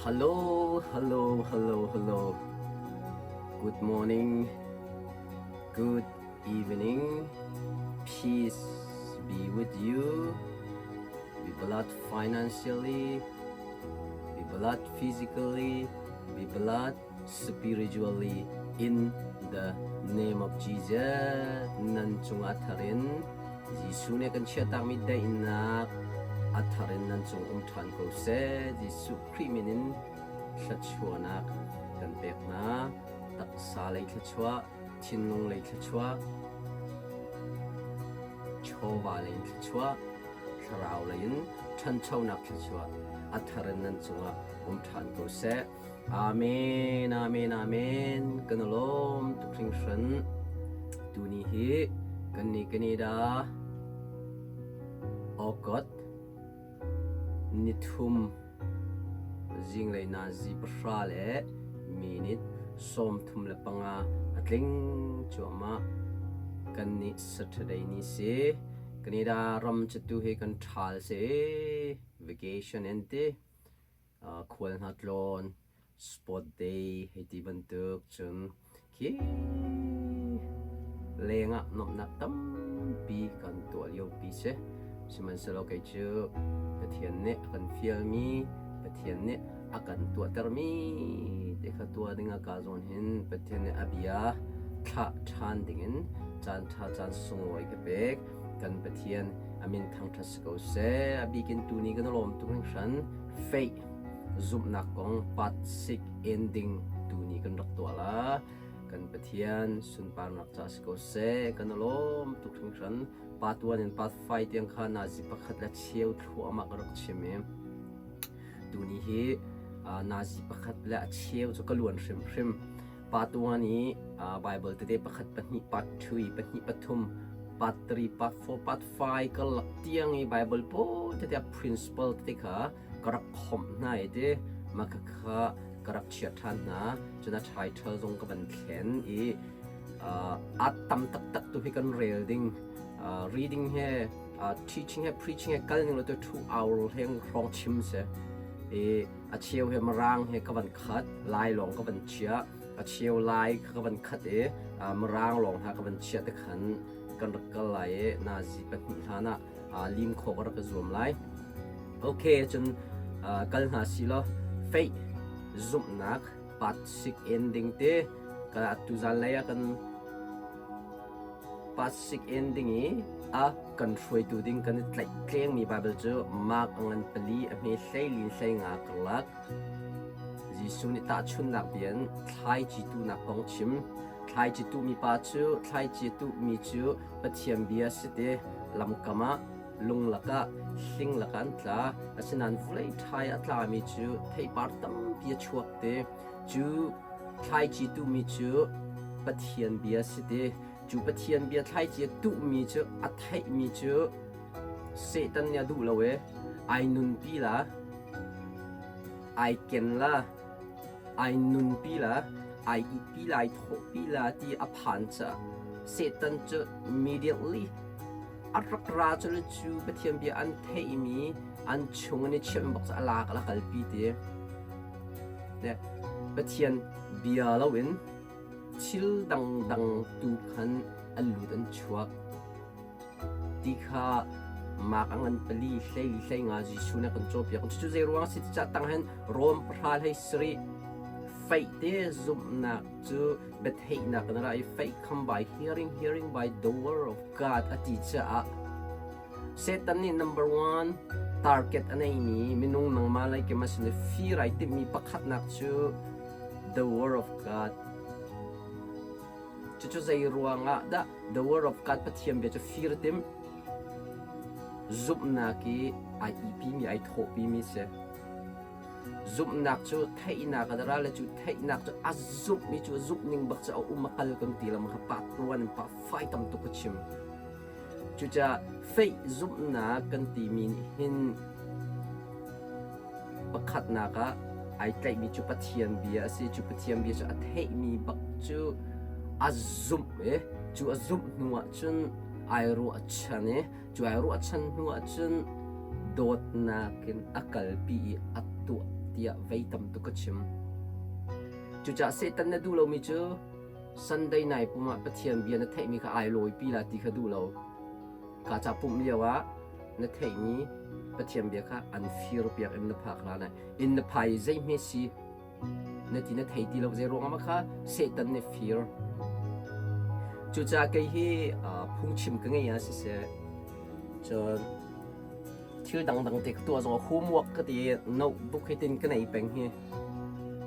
Hello, hello, hello, hello. Good morning, good evening. Peace be with you. Be blessed financially, be blessed physically, be blessed spiritually in the name of Jesus. Nan cungah tharin Jesuh nih kan chiahtakmi daihnak a thar in nan cung um ṭhan ko seh. Jesuh Khrih min in thluachuahnak kan pek hna. Taksa lei thluachuah, thinlung lei thluachuah, chawva lei in thluachuah, thlarau lei in ṭhanchonak thluachuah a thar in nan cungah um ṭhan ko seh. Amen, amen, amen. Kan i lawm tuk hringhran. Tuni hi kan ni Canada August nithum zinglei nazi pahra le minute 35 a tling cuahmah. Kan nih Saturday ni si. Canada ram cu tu hi kan ṭhal si. Vacation an ti. Khual hna tlawn, sport day hei ti bantuk cun khi lengah nuamhnak tampi kan tuah liopi si. Sihmanhsehlaw kei cu Pathian nih a kan fialmi, Pathian nih a kan tuahtermi ti kha tuah dingah kaa zawn hin Pathian nih a bia thlah ṭhan dingin caan ṭha caan sunglawi ka pek. Kan Pathian a min thangṭhat si ko seh. A bikin tuni kan i lawm tuk hringhran. Faith zumhnak kong part 6 ending tuni kan rak tuah la. Kan Pathian sunparnak ca si ko seh. Kan i lawm tuk hringhran. Part 1 in part 5 tiang kha nazi pakhat le cheu thluahmah ka rak chim i tuni hi nazi pakhat le a cheu cu ka luan hrimhrim. Part 1 i Bible tete pakhat pahnih part 2 i pahnih pathum part 3 part 4 part 5 karlak tiang i Bible pawl tete principle tete kha ka rak khomh hna i ti mah kha ka rak chiah ṭhan hna. Cun a title zong ka van thlen i a tam taktak tu hi kan rel ding reading he teaching he preaching he kal ning lo tu 2 hour hleng hrawng chim si i a cheu he Mirang he ka van khat, Lai lawng ka van chiah, a cheu Lai kha ka van khat i Mirang lawng hna ka van chiah te khan kan rak kal lai i nazi pahnih hlan ah lim khawh ka rak i zuam lai. Okay, cun kal hna si law faith zumhnak part 6 ending te ka tuzan lei ah kan Pasik en ding i a kan hruaitu ding kan i tlaih tlengmi Baibal cu Mark a ngan pali a hme hleili hleinga karlak Jesuh nih tahchunhnak bia in thlaici tuhnak kong chim. Thlaici tuhmi pa cu thlaici a tuhmi cu Pathian bia a si ti lamkam ah lung lakah hling lakah an tla. Asinain vawlei ṭhai a tlami cu theipar tampi a chuak ti. Cu thlaici tuhmi cu Pathian bia a si ti. Cu Pathian bia thlaici a tuhmi cu a theihmi cu Satan nih a duh lo i ai nunpi la, ai ken la, ai nunpi la, ai ihpi la, ai thawhpi la ti a phan caah Satan cu immediately a rak ra cu le cu Pathian bia an theihmi an chung an i chiah bak cu a lak a kalpi ti. Pathian bia loin thil dangdang tu khan an lut an chuak ti kha mak a ngan pali hleili hleinga Jesuh nih a kan cawnpiak. Cucu zei ruang a si ti cah tang hin Rom pahra hlei sarih faith te zumhnak cu biatheihnak in a ra i faith come by hearing, hearing by the word of God a ti caah Satan nih number one target a neimi minung nangmah lei keimah sin i fir ai timhmi pakhatnak cu the word of God. Cucu zei ruangah dah the word of God Pathian bia cu fir a timh? Zumhnak i ai ipimi ai thawhpimi si. Zumhnak cu theihnak a ra le cu theihnak cu a zumhmi cu a zumhning bak cu a um a kal kan ti lam kha pa tuan in pa fai tam tuk a chim. Cucaah faith zumhnak kan timi nih hin pakhatnak ah ai tlaihmi cu Pathian bia a si. Cu Pathian bia cu a theihmi bak cu a zumh i cu a zumh hnu ahcun ai ruahchan i cu ai ruahchan hnu ahcun dawtnak in a kalpi i a tuah. tiah vei tam tuk ka chim. Cucaah Satan na duh lomi cu Sunday nai pum ah Pathian bia na theihmi kha ai lawipi la ti kha duh lo. Ka ca pumh lio ah na theihmi Pathian bia kha an fir piak in na phak hlan ah inn na phai i zeihme si na ti na thei ti lo zei ruangah kha Satan nih fir. Cucaah kei hi phungchim ka ngei ah siseh cun thil dangdang te ka tuah zong homework ka ti notebook hi tin ka nei peng hi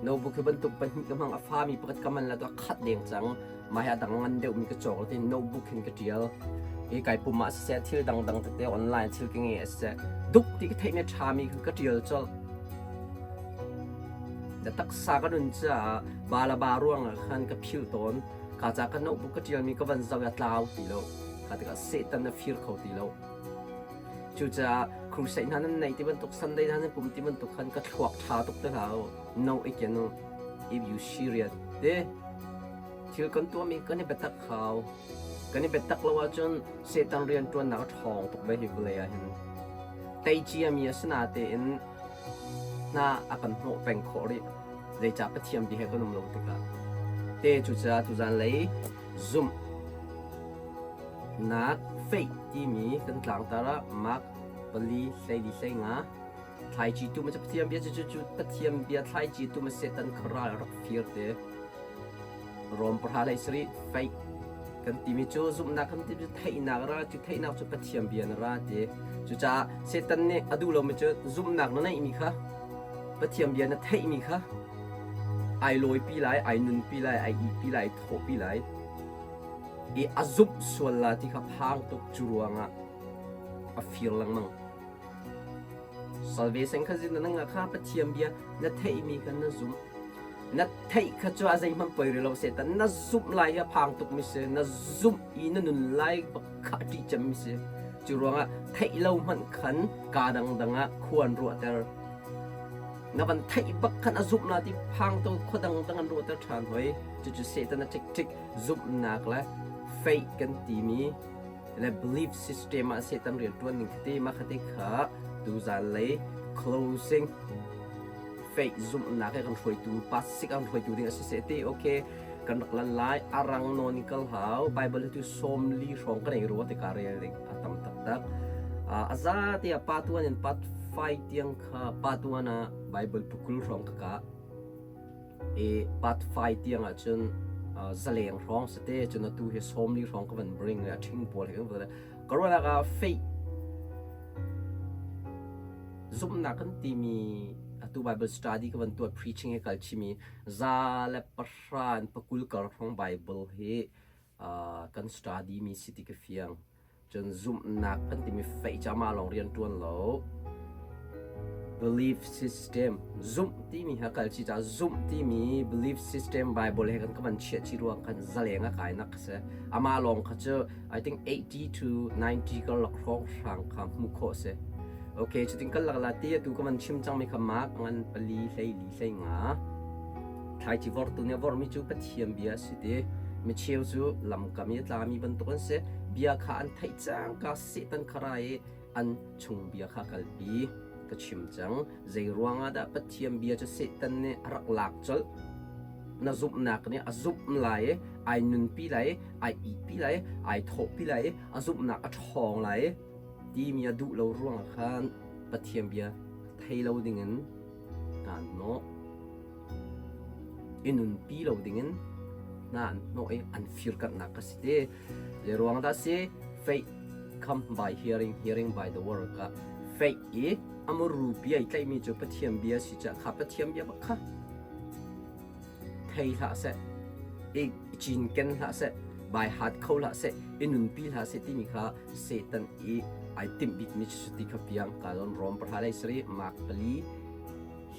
notebook hi bantuk pahnih ka hmang a fami pakhat ka man la to khat deng cang mah hi a dang ngan deuh mi ka cawk tin notebook hin ka tial i kai pum ah siseh thil dangdang tete online thil ka ngei siseh duk ti ka theih mi tha mi ka tial colh na taksa ka nun caah balaba ruangah khan ka philh tawn ka ca ka notebook ka tial mi ka van zoh i a tlau ti lo kha tikah Satan na fir kho ti lo Cucaah crusade hna nan neih ti bantuk Sunday hna nan pum ti bantuk khan ka thluak ṭha tuk te hlah u. No iken u. If you serious te thil kan tuahmi kan i biatak hau. Kan i biatak lo ahcun Satan rianṭuannak a ṭhawng tuk ve hi vawlei ah hin. Tei ciami a si natein hna a kan hnawh peng khawh rih. Zeicah Pathian bia he kan um lo tikah. Te cucaah tuzan lei zumh Nak faith timi kan tlangtar ah Mark pali hleili hleinga thlaici tum cu Pathian bia cu cu Pathian bia thlaici tum Satan kha ral a rak fir te. Rom pahra hlei sarih faith kan timi cu zumhnak kan timi cu theihnak ra cu theihnak cu Pathian bia na ra ti. Cucaah Satan nih a duh lomi cu zumhnak na neihmi kha Pathian bia na theihmi kha ai lawipi lai, ai nunpi lai, ai ihpi lai, ai thawhpi lai. I a zumh sual la ti kha phang tuk cu ruangah a fir lengmang. Salvation kha zin na kha Pathian bia na theihmi kha na zumh. Na theih kha cu a zeihmanh poi rih lo Satan na zumh lai hi a phang tuk mi si na zumh i na nun lai bak kha a ṭih cem mi si. Cu ruangah theih lo hmanh khan kaa dangdang ah khua an ruahter. Na van theih bak khan a zumh la ti phang to khua dangdang an ruahter ṭhan hoi. Cucu Satan a ṭik zumhnak le faith kan timi le belief system ah Satan rianṭuan ning khati mah khati kha tuzan lei closing faith zumhnak he kan hruaitu pasik kan hruaitu ding a si se ti okay kan rak lan lai arang nawn in kal hau bible tu sawmli hrawng kan ei rua te ka rel ding a tam taktak a za te a pa tuan in part 5 tiang kha pa tuan ah bible pukul hrawng ka ka I part 5 tiang ahcun zaleng hrawng sate cun atu hi sawmli hrawng ka van bring le a ṭhing pawl he kan van ka ruahnak ah faith zumhnak kan timi atu Bible study ka van tuah preaching he kal chimi za le pahra in pakul kar hrawng Bible hi kan study mi si ti ka fiang. Cun zumhnak kan timi faith cu amah lawng rian ṭuan lo. Belief system zumh timi ha kal chi ca zumh timi belief system Bible he kan ka van chiah chi ruang khan zaleng a kai nak si. Amah lawng kha cu I think 80 to 90 karlak hrawng hrang kha hmuh khawh si. Okay, cutin kan lak la ti atu ka van chim cang mi kha mak ngan pali hlei li hlei nga. Thlaici vortu nih a vormi cu Pathian bia a si ti. Micheu cu lamkam i a tlami bantuk an si. Bia kha an theih cangka Satan kha ra i an chung bia kha kalpi. Ka chim cang. Zei ruangah dah Pathian bia cu Satan nih a rak lak colh? Na zumhnak nih a zumh lai i ai nunpi lai i ai ihpi lai i ai thawhpi lai i a zumhnak a ṭhawng lai i timi a duh lo ruangah khan Pathian bia thei lo dingin hna an hnawh. I nunpi lo dingin hna an hnawh i an firkanhnak ka si te. Zei ruang dah si? Faith come by hearing, hearing by the word ka faith i amuru bia i tlaihmi cu Pathian bia si caah kha Pathian bia bak kha thei hlah seh, i cinken hlah seh, by heart kho hlah seh, i nunpi hlah seh timi kha Satan i ai timh bikmi cu ti kha piang ka lon Rom pahra lei sarih Mark pali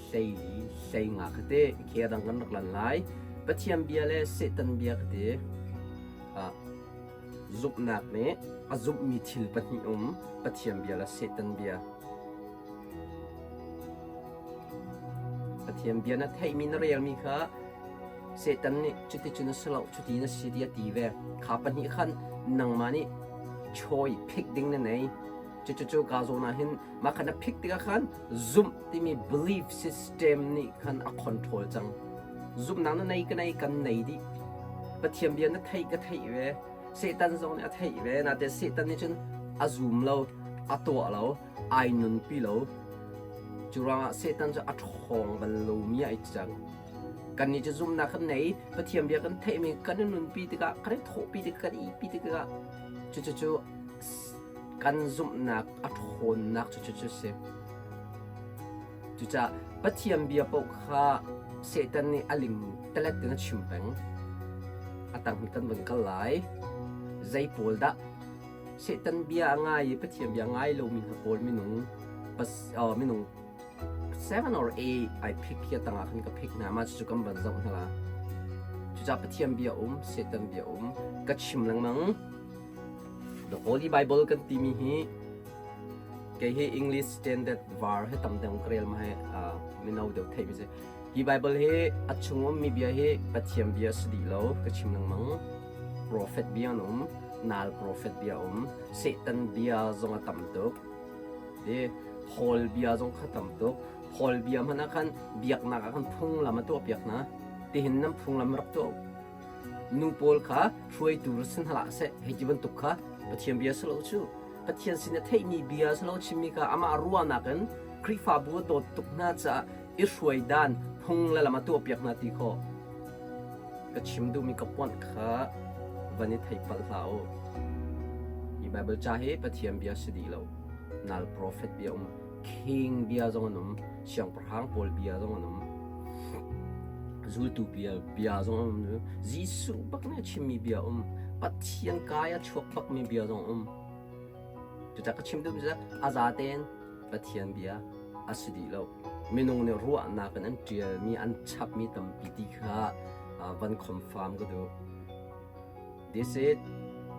hleili hleinga kha te khia dang kan rak lan lai Pathian bia le Satan bia kha te zumhnak nih a zumhmi thil pahnih um Pathian bia le Satan bia Pathian bia na theihmi na relmi kha Satan nih cuticun a si lo, cuti na si ti a ti ve. Kha pahnih khan nangmah nih choice pick ding na nei. Cucu ka zawn ah hin mah kha na pick tikah khan zumh timi belief system nih khan a control cang. Zumhnak na nei ka nei kan nei dih. Pathian bia na theih ka theih ve. Satan zong nih a theih ve. Nate Satan nih cun a zum lo, a tuah lo, ai nunpi lo. Cu ruangah Satan cu a ṭhawng bal lomi ai cang. Kannih cu zumhnak kan nei, Pathian bia kan theihmi kan i nunpi tikah, kan i thawhpi tikah, kan i ihpi tikah cucu kan zumhnak a ṭhawnnak cu cucu si. Cucaah Pathian bia paoh kha Satan nih a ling telet in a chim peng. A tang hi kan vun kal lai. Zei pawl dah Satan bia a ngai i Pathian bia ngai lomi hna pawl minung pas, uh, minung 7 or 8 ai pick hi a tangah khan ka pick hna. Mah cucu kan van zoh hna la. Cucaah Pathian bia um, Satan bia um, ka chim lengmang. The Holy Bible kan timi hi kei hi English Standard Var he tam deuh ka rel ma he mino deuh theih mi si. Hi Bible hi a chung ummi bia hi Pathian bia si dih lo ka chim lengmang. Prophet bia an um, nal prophet bia um, Satan bia zong a tam tuk. I Paul bia zong kha tam tuk. Paul bia hmanh ah khan biaknak ah khan phunglam a tuah piak hna. Tihin nan phunglam rak tuah Nu pawl kha hruaitu rak si hna hlah seh hei ti bantuk kha Pathian bia si lo cu. Pathian sin a theihmi bia si lo chimmi kha amah ruahnak in Khrihfabu a dawt tuk hna caah i hruai dan phung le lam a tuahpiak hna ti khawh. Ka chim duhmi ka puanh kha van i thei palh hlah u. Hi Baibal ca hi Pathian bia si dih lo. Nal profet bia um. King bia zong an um, siangpahrang pawl bia zong an um, zultu bia, bia zong an um, Jesuh bak nih a chimmi bia um, Pathian kai a chuak bakmi bia zong um. Cucah ka chim duhmi cu a zatein Pathian bia a si dih lo. Minung nih ruahnak in an ṭialmi, an chapmi tampi ti kha van confirm ka duh. This is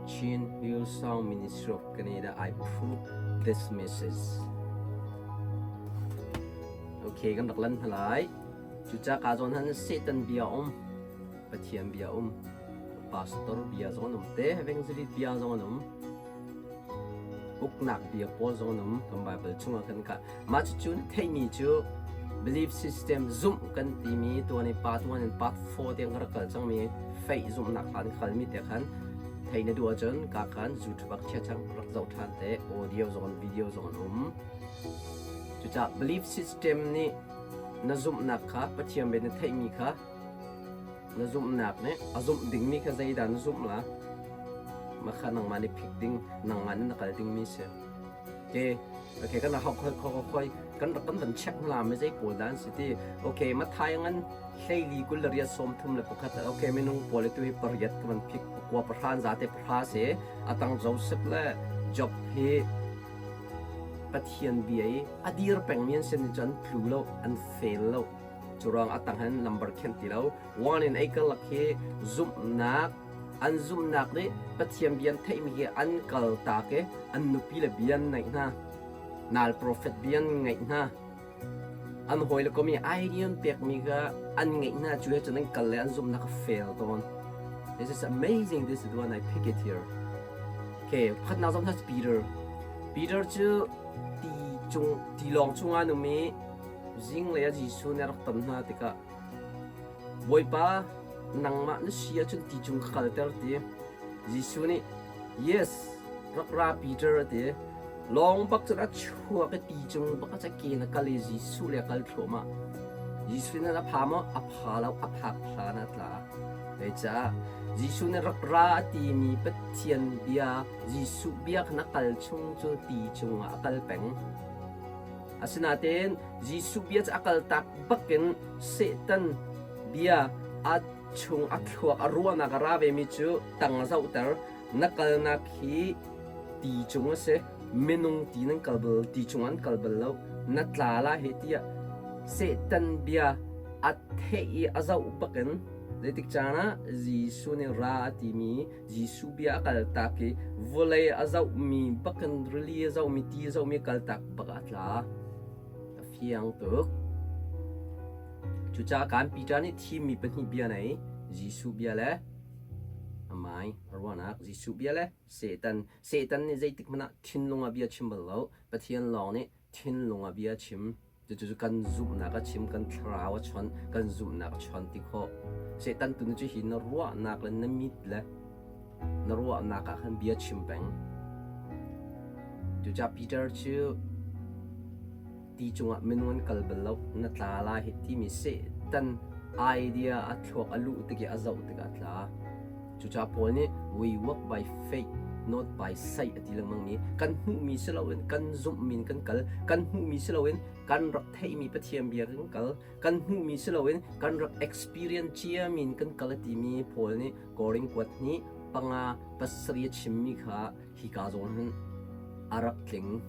Chin Hillsong Ministry of Canada. I prove this message. Okay, kan rak lan hna lai. Cucaah ka zawn han Satan bia um, Pathian bia um, pastor bia zong an um te, evangelist bia zong an um, uknak bia pawl zong an um. Kan Bible chungah kan ka Mah cucu na theihmi cu belief system zumh kan timi tuan i part 1 and part 4 tiang ka rak kal cangmi faith zumhnak hlan kalmi te khan thei na duh ahcun ka khan YouTube ah chia cang rak zoh ṭhan te audio zong an video zong an um. Cucaah belief system nih na zumhnak kha Pathian bia na theihmi kha na zumhnak nih a zumh dingmi kha zeidah na zumh la mah kha nangmah nih pick ding nangmah nih na kal dingmi si. Okay, okay kan rak khoi khoi khoi kan rak kan van check hna me zei pawl dan si ti. Okay, Mathai ngan hleili 21 31 okay minung pawl tu hi pariat ka van phik pakua pahran zate pahra se atang Joseph le Job hi Pathian bia i a dir pengmi an sin cu an tlu lo an fail lo curang atang han number khen ti lo one in ei kalak hi zumhnak An zumhnak nih Pathian bia an theihmi hi an kaltak i an nupi le bia an ngaih hna. Nal profet bia an ngaih hna. An hawile kom i idea an pekmi kha an ngaih hna cu he cun an kal le an zumhnak a fail tawn. This is amazing. This is the one I pick it here. Okay, pakhatnak zong cu Peter. Peter cu ti cung tilawng chungah an um i zinglei ah Jesuh nih a rak ton hna tikah Bawipa, nangmah na si ahcun ti cung ka kalter ti. Jesuh nih, Yes, rak ra Peter a ti. Lawng bak cun a chuak i ti cung bak a ke na kal i Jesuh le a kal thluahmah. Jesuh nih a pha maw? A pha lo, a phak hlan ah a tla. Zeicah? Jesuh nih rak ra a timi Pathian bia, Jesuh bia khan a kal chung cu ti cungah a kal peng. Asinain Jesuh bia cu a kaltak bakin Satan bia a chung a thluak a ruahnak a ra vemi cu tang a zohter. Na kalnak hi ti cung a si. Minung ti nan kal bal, ti cung an kal bal lo. Na tla la hi tiah Satan bia a theih i a zoh bakin zeitik caan ah Jesuh nih ra a timi Jesuh bia a kaltak i vawlei a zohmi bakin rili a zohmi ti a zohmi kaltak bak a tla. A fiang tuk. Cucaah kan Peter nih thimmi pahnih bia nei, Jesuh bia le A mai ruahnak Jesuh bia le Satan Satan nih zeitik hmanh ah thinlung ah bia chim bal lo. Pathian lawng nih thinlung ah bia chim. Cucu kan zumhnak a chim, kan thlarau a chawnh, kan zumhnak a chawn ti khawh. Satan tu nih cu hi na ruahnak le na mit le na ruahnak ah khan bia chim peng. Cucaah Peter cu ti cungah minung an kal bal lo, na tla lai hi timi Satan idea a thluak a luh tik i a zoh tikah a tla. Cucaah Paul nih we walk by faith not by sight a ti lengmang mi kan hmuhmi si loin kan zumhmi in kan kal, kan hmuhmi si loin kan rak theihmi Pathian bia kan kal, kan hmuhmi si loin kan rak experience ciami in kan kal a timi Paul nih Korin kuat hnih panga pasarih a chimmi kha hika zawn hin a rak tling.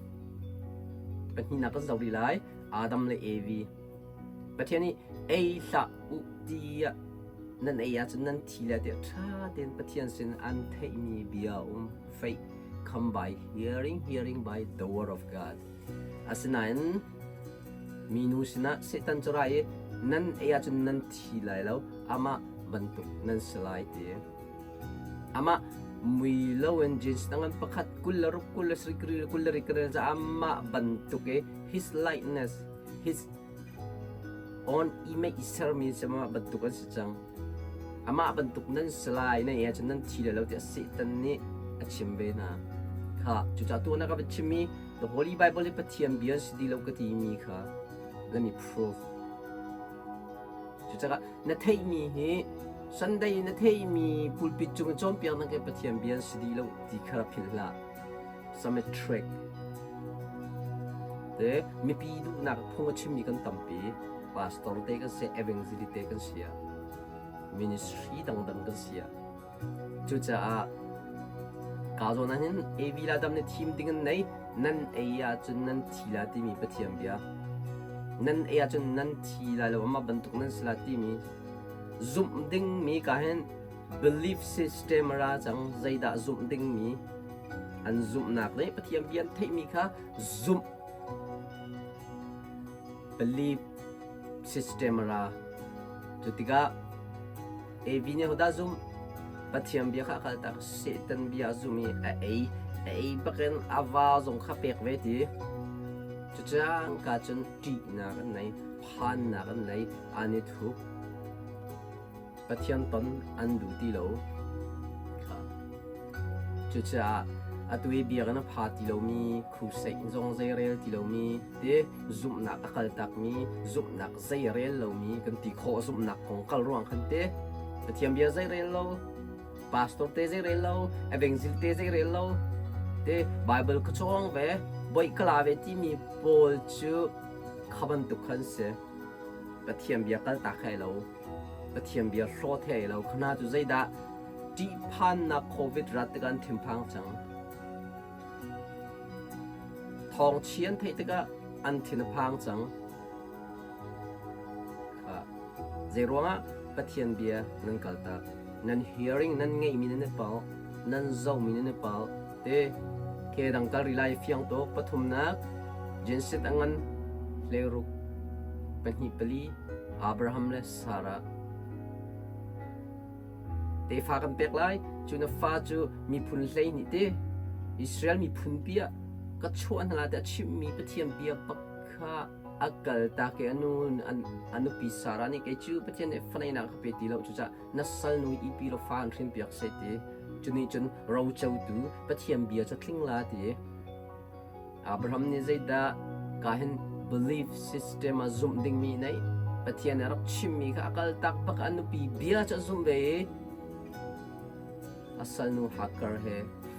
Pahnihnak kan zoh rih lai. Adam le Evi. Pathian nih ei hlah u tiah nan ei ahcun nan thi lai tiah ṭha tein Pathian sin an theihmi bia a um. Faith come by hearing, hearing by the word of God. Asinain minu sinah Satan cu ra i nan ei ahcun nan thi lai lo, amah bantuk nan si lai ti. Amah mui loin jeans ngan pakhat 26 20 20 ca amah bantuk i his likeness his own image i sermi si amah bantuk an si cang. Amah bantuk nan si lai na ei ahcun nan thi lai lo tiah Satan nih a chim ve hna. Kha cucaah tu na ka va chimmi The Holy Bible hi Pathian bia si ti lo ka timi kha let me prove. Cucaah na theihmi hi Sunday na theihmi pulpit cung i cawnpiaknak hi Pathian bia an si dih lo ti kha philh hlah. Summit trick. Te mipi duhnak phung a chimmi kan tampi. Pastor te kan si, evangelist te kan si ah, ministry dangdang kan si ah. Cucaah kaa zawn ah hin AV la dam nih thim ding an nei. Nan ei ahcun nan thi la timi Pathian bia. Nan ei ahcun nan thi lai lo amah bantuk nan si la timi zumh dingmi ka hin belief system a ra cang. Zeidah zumh dingmi an zumhnak nih Pathian bia an theihmi kha zumh belief system a ra. Cu tikah Evi nih hodah zumh? Pathian bia kha a kaltak. Satan bia a zum i a ei. A ei bakin a va zong kha pek ve ti. Cucangka cun ṭihnak an nei, phannak an nei, an i thup. Pathian ton an duh ti lo. Cucaah atu i biakinn a pha ti lomi, crusade zong zeirel ti lomi, te zumhnak a kaltakmi, zumhnak zeirel lomi kan ti khawh zumhnak kong kal ruang khan te Pathian bia zeirel lo, pastor te zeirel lo, evangelist te zeirel lo, te Bible ka cawng ve, boih ka la ve timi pawl cu kha bantuk khan si. Pathian bia kaltak he lo. Pathian bia hlawt he lo khana cu zeidah ṭihphannak COVID rat tikah an thinphang cang. Thawngchi an theih tikah an thin a phang cang. Kha zeiruangah Pathian bia nan kaltak, nan hearing nan ngeihmi nan i palh, nan zohmi nan i palh. Te ke dang kal ri lai fiang tuk pathumnak Genesis a ngan hleiruk pahnih pali Abraham le Sarah tefa kan pek lai cu na fa cu miphun 12 te Israel miphun pi ah ka chuah hna lai tiah chimhmi Pathian bia bak kha a kal tak i anu a nupi Sarah nih kei cu Pathian nih faneinak ka pe ti lo cucaah na salnu i pi law fa an hrin piak seh ti cu nih cun rocotu Pathian bia cu tling la ti Abraham nih zeidah ka hin belief system ah zumh dingmi nei Pathian nih a rak chimmi kha a kal tak bak a nupi bia cu a zumh ve i a salnu Hagar he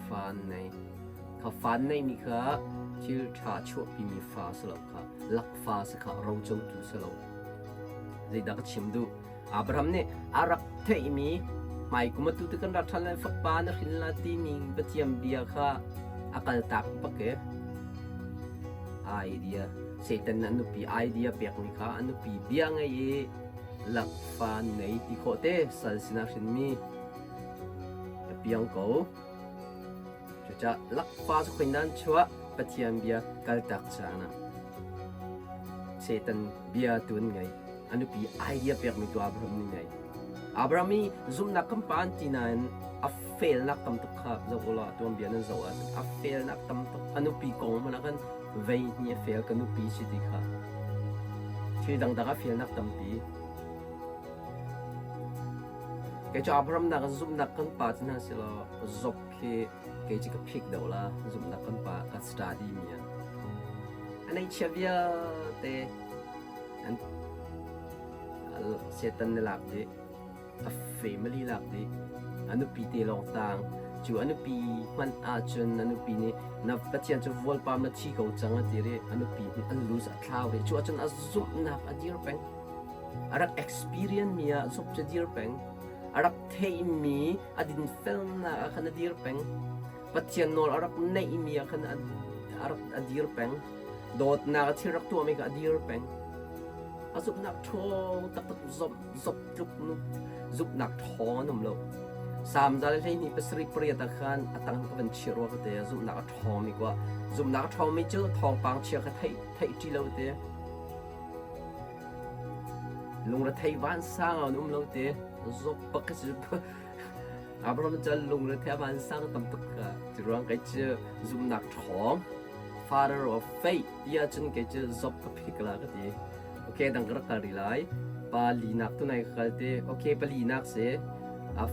fa an nei kha fa an neihmi kha thil ṭha chuahpimi fa si lo kha lakfa si kha rocotu si lo zeidah ka chim duh Abraham nih a rak theihmi hmaikum atu ti kan rak ṭhan lai fapa na hrin la timi Pathian bia kha a kaltak bak i idea Satan nih a nupi idea pekmi kha a nupi bia ngei i lakfa nei ti khawh te sal sinah hrinmi a piang ko. Cucaah lakfa cu khoin dah an chuah? Pathian bia kaltak caan ah Satan bia tu an ngei. A nupi idea pekmi tu Abraham nih ngei. Abraham i zumhnak kan pa an ti nain A felnak tam tuk kha zoh u law tuanbia nan zoh ahcun a felnak tam tuk. A nupi kong hmanh ah khan vei hnih a fel ka nupi si ti kha. Thil dangdang a felnak tampi. Kei cu Abraham nak zumhnak kan pa cu hna silaw Job khi kei cu ka phik deuh la zumhnak kan pa ka study mi ah. A neihchia vialte an Satan nih lak dih. A family lak dih. A nupi te lawng tang. Cu a nupi hmanh ahcun a nupi nih na Pathian cu vualpam na thi ko cang a ti rih. A nupi nih an lose a thlau rih. Cu ahcun a zumhnak a dir peng. A rak experience mi ah zumh cu dir peng. A rak theihmi a dinfelnak ah khan a dir peng. Pathian nawl a rak neihmi ah khan a rak a dir peng. Dawtnak a thil rak tuahmi kha a dir peng. A zumhnak ṭhawng taktak zomh zop tluk nu zumhnak ṭhawng an um lo. Salm 112 pasarih pariat ah khan a tang ka van chiah rua ka te zumhnak a ṭhawngmi kua zumhnak a ṭhawngmi cu thawngpang chia kha theih theih ṭi lo te lungrethei vansang an um lo te zop bak ka si Abraham cu lungrethei vansang tam tuk ka ti ruang kei cu zumhnak ṭhawng father of faith ti ahcun kei cu zop ka phik la ka ti. Okay, dang ka rak kal rih lai. Pa linak tu nai ka kal te. Okay, palinak si.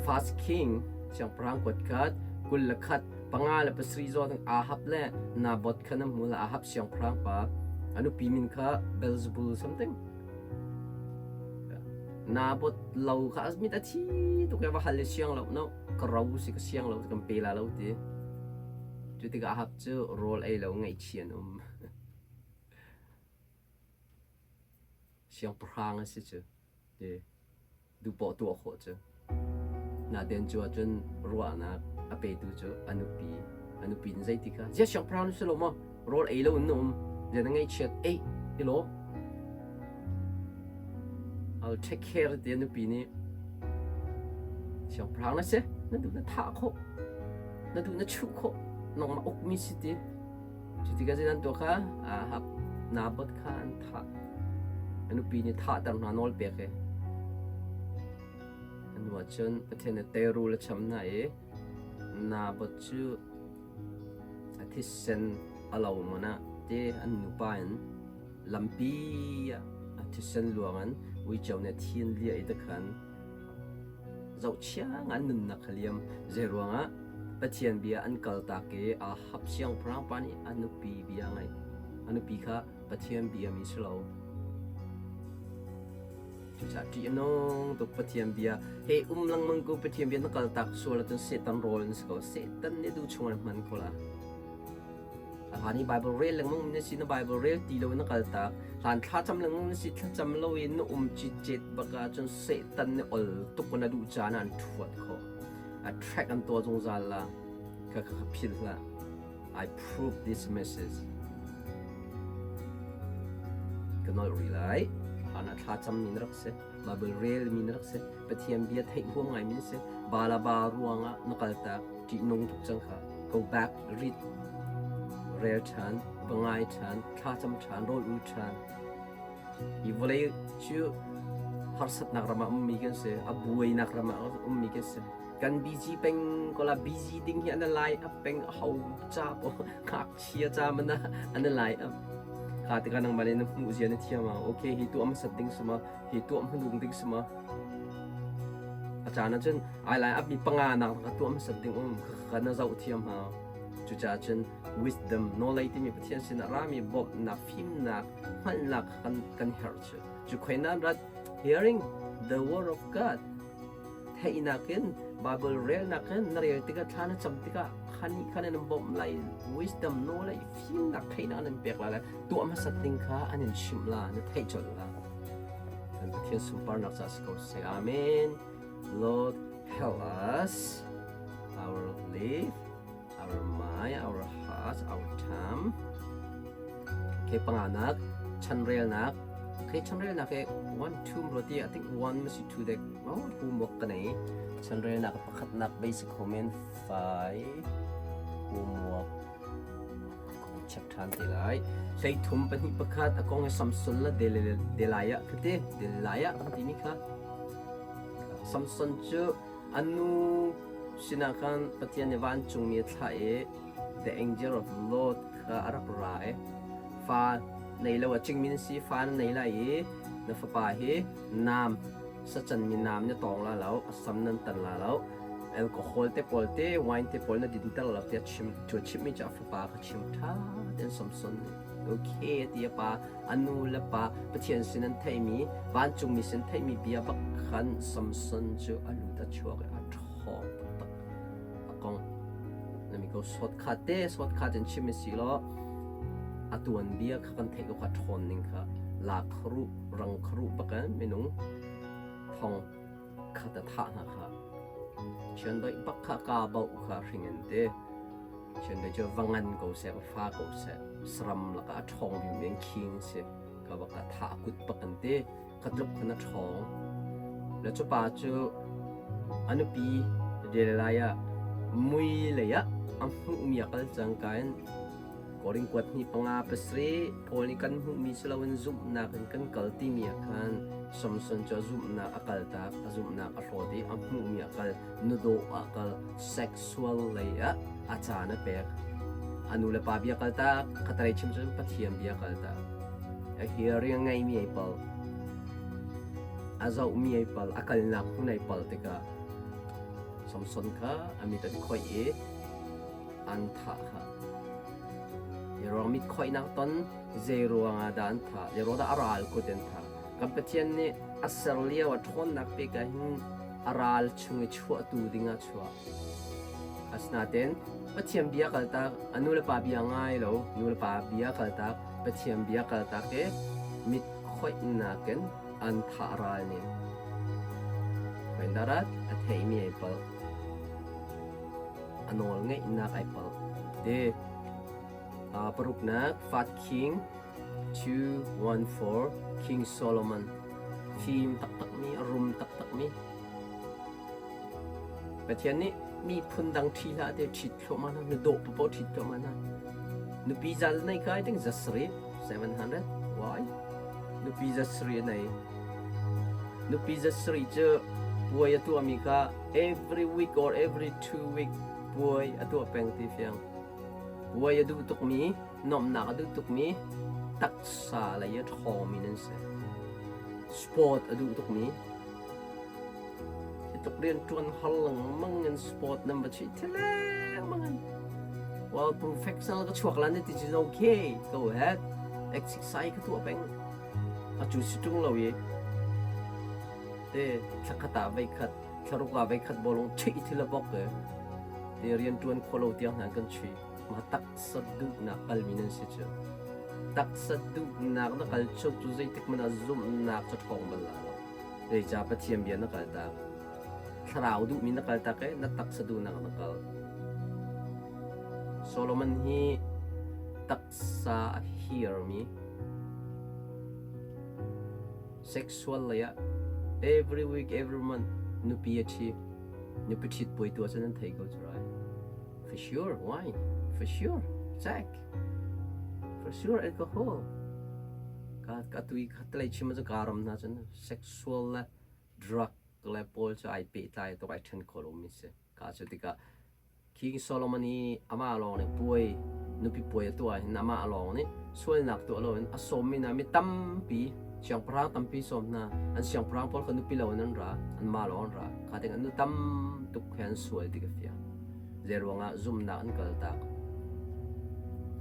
First King siangpahrang kuat khat 21 panga le pasarih zaw Ahab le Naboth kha na hmu la Ahab siangpahrang pa a nupi min kha Beelzebul something. Naboth lo kha mit a thi tuk e va hal le siang lo no ka ro si ka siang lo kan pe la lo ti. Cu tikah Ahab cu rawl ei lo ngaihchia an um. Siangpahrang a si cu ti duhpoah tuah khawh cu. Natein cu ahcun ruahnak a petu cu a nupi. A nupi nih zeiti kha, ziah siangpahrang na si lo maw? Rawl ei lo in na um. Ziah na ngaihchiat? Ei, i lawm. I'll take care ti a nupi nih siangpahrang na si, na duh na thah khawh, na duh na chuh khawh, nangmah ukmi si ti. Cu tikah zeidah an tuah kha Ahab Naboth kha an thah. A nupi nih thahter hna nawl pek i a hnu ah cun Pathian nih teirul a cham hna i Naboth cu a thisen a lo man ah te an nupa in lampi ah a thisen luang in uico nih a thin liah i tikhan Zohchia ngan nunnak kha liam. Zeiruangah Pathian bia an kaltak i Ahab siangpahrang pa nih a nupi bia a ngaih. A nupi kha Pathian bia mi si lo. Cucaah ṭih a nung tuk Pathian bia he um lengmang ko Pathian bia na kaltak sual ahcun Satan rawl na si ko. Satan nih duh chung in hman ko la. A hlan i Bible rel lengmang na si na Bible rel ti lo in na kaltak. Hlan thlacam lengmang na si thlacam lo in na um citcet bak ahcun Satan nih ol tuk na duh caan ah an ṭhuat khawh. A track an tuah zungzal la. Ka ka philh hlah. I prove this message. Ka nolh rih lai. Hlan ah thlacam mi na rak si. Bible rel mi na rak si. Pathian bia theih huam ngai mi na si. Balaba ruangah na kaltak. Ṭihnung tuk cang kha. Go back, read, rel ṭhan, va ngai ṭhan, thlacam ṭhan, rawl ul ṭhan. Hi vawlei cu harsatnak ram ah ummi kan si, a buainak ram ah ummi kan si. Kan busy peng ko la busy ding hi an lai up peng a ho ca po ngakchia ca man an lai up. Kha tikah nangmah nih na hmuh zia na thiam ah okay hi tuah hmasat ding si ma hi tuah hmanung ding si ma a caan ah cun ai lai up mi panga nak ka tuah hmasat ding um kha na zoh thiam hau. Cucaah cun wisdom knowledge timi Pathian sinah rami bawmhnak fimnak hngalhnak kan kan herh cu. Cu khoinan rat hearing the word of God theihnak in Bible relnak in na rel tikah thla na cam tikah khan nih khan an bawmh lai wisdom knowledge fimnak theihnak an pek lai tuah hmasat ding kha an in chimh la na theih colh la kan Pathian sunparnak ca si ko seh amen Lord help us our life our mind, our heart, our time. Okay, panganak, chanrelnak. Okay, chanrelnak he 1 2 roti I think 1 masi 2 dek. Oh, homework ka nei. Chanrelnak pakhatnak basic comment 5 homework check than te lai. Hlei thum pahnih pakhat a kong he Samson la Delilah khate Delilah kan timi kha. Samson cu anu Sinah khan Pathian nih vancungmi a thlah i the angel of the Lord kha a rak ra i fa nei lo a cingmi na si, fa na nei lai i na fapa hi naam sacanmi naam na tawng la lo, a sam nan tan la lo, alcohol te pawl te wine te pawl na dinter lo tiah chim cu chimmi cu a fapa kha chim ṭha tein Samson nih okay ti a pa a nu le pa Pathian sin an theihmi vancungmi sin theihmi bia bak khan Samson cu a lut a chuak i a ṭhawng taktak a kong nami ko sawt kha te sawt kha ten chim si law a tuan bia kha kan theih ko kha ṭhawn ning kha la kharu rang kharu bakan minung thong khat a thah hna kha chiandeih bak kha kaa bauh kha hring in ti chiandeih cu va ngan ko seh va fa ko seh saram lakah a ṭhawng bik mi king si ka bak a thah kut bak an ti kha tluk khan a ṭhawng le cu pa cu a nupi Delilah ah mui lei ah a hmuhmi a kal cang ka in Korin kuat hnih panga pasarih Paul nih kan hmuhmi si loin zumhnak in kan kal timi ah khan Samson cu a zumhnak a kaltak, a zumhnak a hlawt i a hmuhmi a kal, nudawh ah kal, sexual lei ah a caan a pek. A nu le pa bia kaltak, khatalei chim cun Pathian bia kaltak. A hearing a ngeimi ai pal, a zohmi ai pal, a kalnak hmun ai pal tikah Samson kha a mit an khoih i an thah kha. Zeiruang mit khoihnak ton zei ruangah dah an thah? Zei ruang dah a ral kut an thah? Kan Pathian nih a ser lio a ṭhawnnak pek ah hin a ral chung i chuahtu dingah chuah. Asinain Pathian bia kaltak, a nu le pa bia ngai lo, nu le pa bia kaltak, Pathian bia kaltak i mit khoihnak in an thah ral nih. Khoindarat a theimi ai palh. A nawl ngeihnak ai palh. Ti paruknak Fat King 214 King Solomon fim taktakmi a rum taktakmi Pathian nih miphun dang ṭhi hlah te ṭhit thluahmah hna na dawh paoh ṭhit thluahmah hna nupi zal nei kai ting zasarih 700 why nupi zasarih nei nupi zasarih cu puai a tuahmi kha every week or every 2 week puai a tuah peng ti fiang puai a duh tukmi nuamhnak a duh tukmi taksa lei a ṭhawngmi nan si sport a duh tukmi hi tluk rian ṭuan har lengmang in sport nan va chuih thil lengmang in well professional ka chuak lan ti cu okay go ahead exercise ka tuah peng a cu si ṭung lo i te thlakhat ah veikhat thlaruk ah veikhat bawlung chuih thil a bok e te rian ṭuan khawlo tiang hna kan chuih ma taksa duhnak kalmi nan si cu taksa duhnak na kal cu cu zeitik hmanh ah zumhnak cu ṭhawng bal la lo zeicah Pathian bia na kaltak thlarau duhmi na kaltak i na taksa duhnak na kal Solomon hi taksa a hirmi sexual lei ah every week every month nupi a ṭhi nupi ṭhit puai tu ahcun an thei ko cu rai for sure wine for sure check for sure alcohol ka ka tui khatlei chim cu ka ram hna cun sexual le drug le pawl cu ai pehtlai tuk ai ṭhen kho lomi si ka cu tikah King Solomon i amah lawng nih puai nupi puai a tuah hin amah lawng nih sualnak tuah loin a sawmmi hna mi tampi siangpahrang tampi sawm hna an siangpahrang pawl kha nupi loin an ra anmah lawng an ra kha ting an nu tam tuk he an sual ti ka fiang zei ruangah zumhnak an kaltak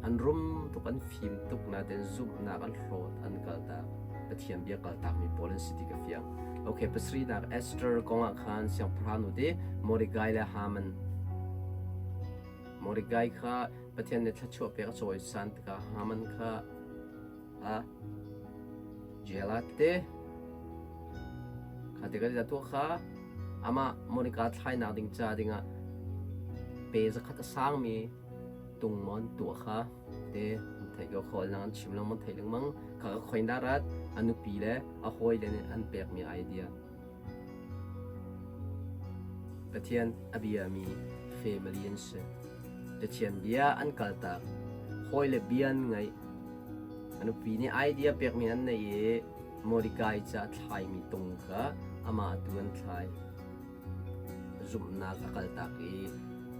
an rum tuk an fim tuk nain zumhnak an hlawt an kaltak Pathian bia kaltakmi pawl an si ti ka fiang. Okay, pasarihnak Esther kong ah khan siangpahrang nu te Mordecai le Haman. Mordecai kha Pathian nih thluachuah pek a cawisan tikah Haman kha a jail ah te kha tikah tuah kha amah Mordecai thlainak ding ca dingah pe zakhat a sangmi tung mon tuah kha te thei ko khawl nang an chim lengmang thei lengmang kha ka khoin dah rat a nupi le a hawi le nih an pekmi idea Pathian a bia mi family an si Pathian bia an kaltak hawi le bia an ngaih a nupi nih idea pekmi an nei i Mordecai ca thlaimi tung kha amah tu an thlai. Zumhnak a kaltak i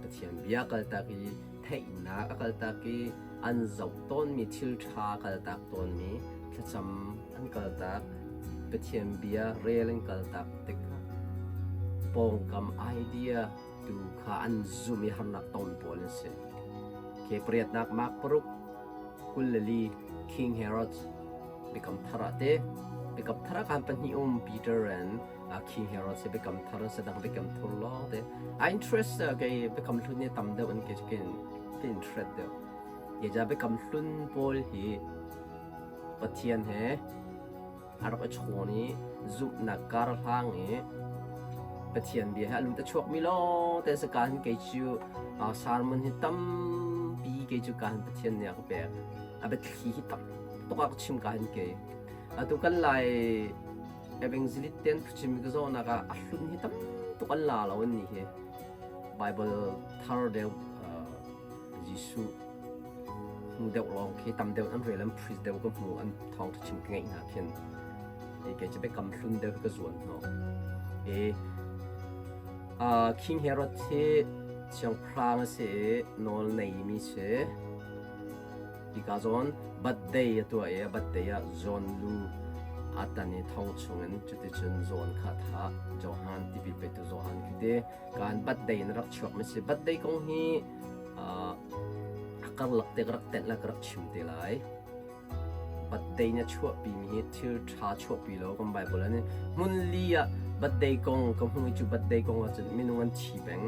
Pathian bia a kaltak i theihnak a kaltak i an zoh tawnmi thil ṭha a kaltak tawnmi thlacam an kaltak, Pathian bia rel an kaltak tikah pawngkam idea tu kha an zumh i harnak ton pawl an si. Ke pariatnak Mark paruk 24 King Herod Biakam Thar ah te Biakam Thar ah khan pahnih um Peter and King Herod si Biakam Thar an si dang Biakam Thur lawng te. A interest kei Biakam Hlun hi tam deuh in ke ke interest deuh. Ke ja Biakam Hlun pawl hi Pathian he a rak i chawn i zumhnak kar hlang i Pathian bia he a lut a chuakmi lawng te si ka hin kei cu sermon hi tampi kei cu ka hin Pathian nih a ka pek. A biathli hi tam tuk a ka chim ka hin kei. Atu kan lai evangelist ten phuchim ka zawhnak ah a hlun hi tam tuk an la lo an nih hi. Bible thar deuh Jesuh hmu deuh lawng khi tam deuh an rel an preach deuh ka hmu an thawngṭha chim ka ngeih hna khin i kei cu biakam hlun deuh ka zuan hnawh i King Herod hi siangpahrang a si i nawl neimi si hika zawn birthday a tuah i a birthday ah John lu a tan i thong chungin cuticun John kha a thah Johan tipil petu Johan khi ti Kan birthday na rak chuak mi si. Birthday kong hi a karlak te ka rak tenh la ka rak chim te lai. Birthday na chuahpi mi hi thil ṭha chuahpi lo kan Bible ah nih hmun li ah birthday kong ka hmu i cu birthday kong ah cun minung an thi peng.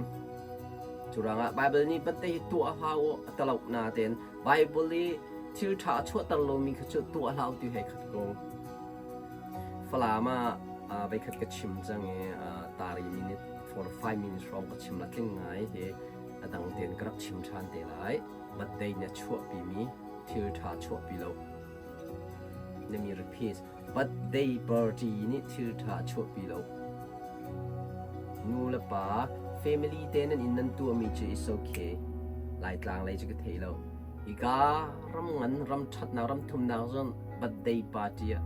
Cu ruangah Bible nih birthday hi tuah hlah u a talo na tein Bible i thil ṭha a chuahter lomi kha cu tuah hlah u ti hei khat ko. Falam ah voikhat ka chim cang i tari minute 4 5 minutes hrawng ka chim la tling ngai hi a dang tein ka rak chim ṭhan te lai. Birthday nih a chuahpimi thil ṭha chuahpi lo. Let me repeat. Birthday party nih thil ṭha a chuahpi lo. Nu le pa family te nan inn nan tuahmi cu is okay. Laitlang lei cu ka thei lo. Hika ram ngan ram ṭhatnak ram thumnak zong birthday party ah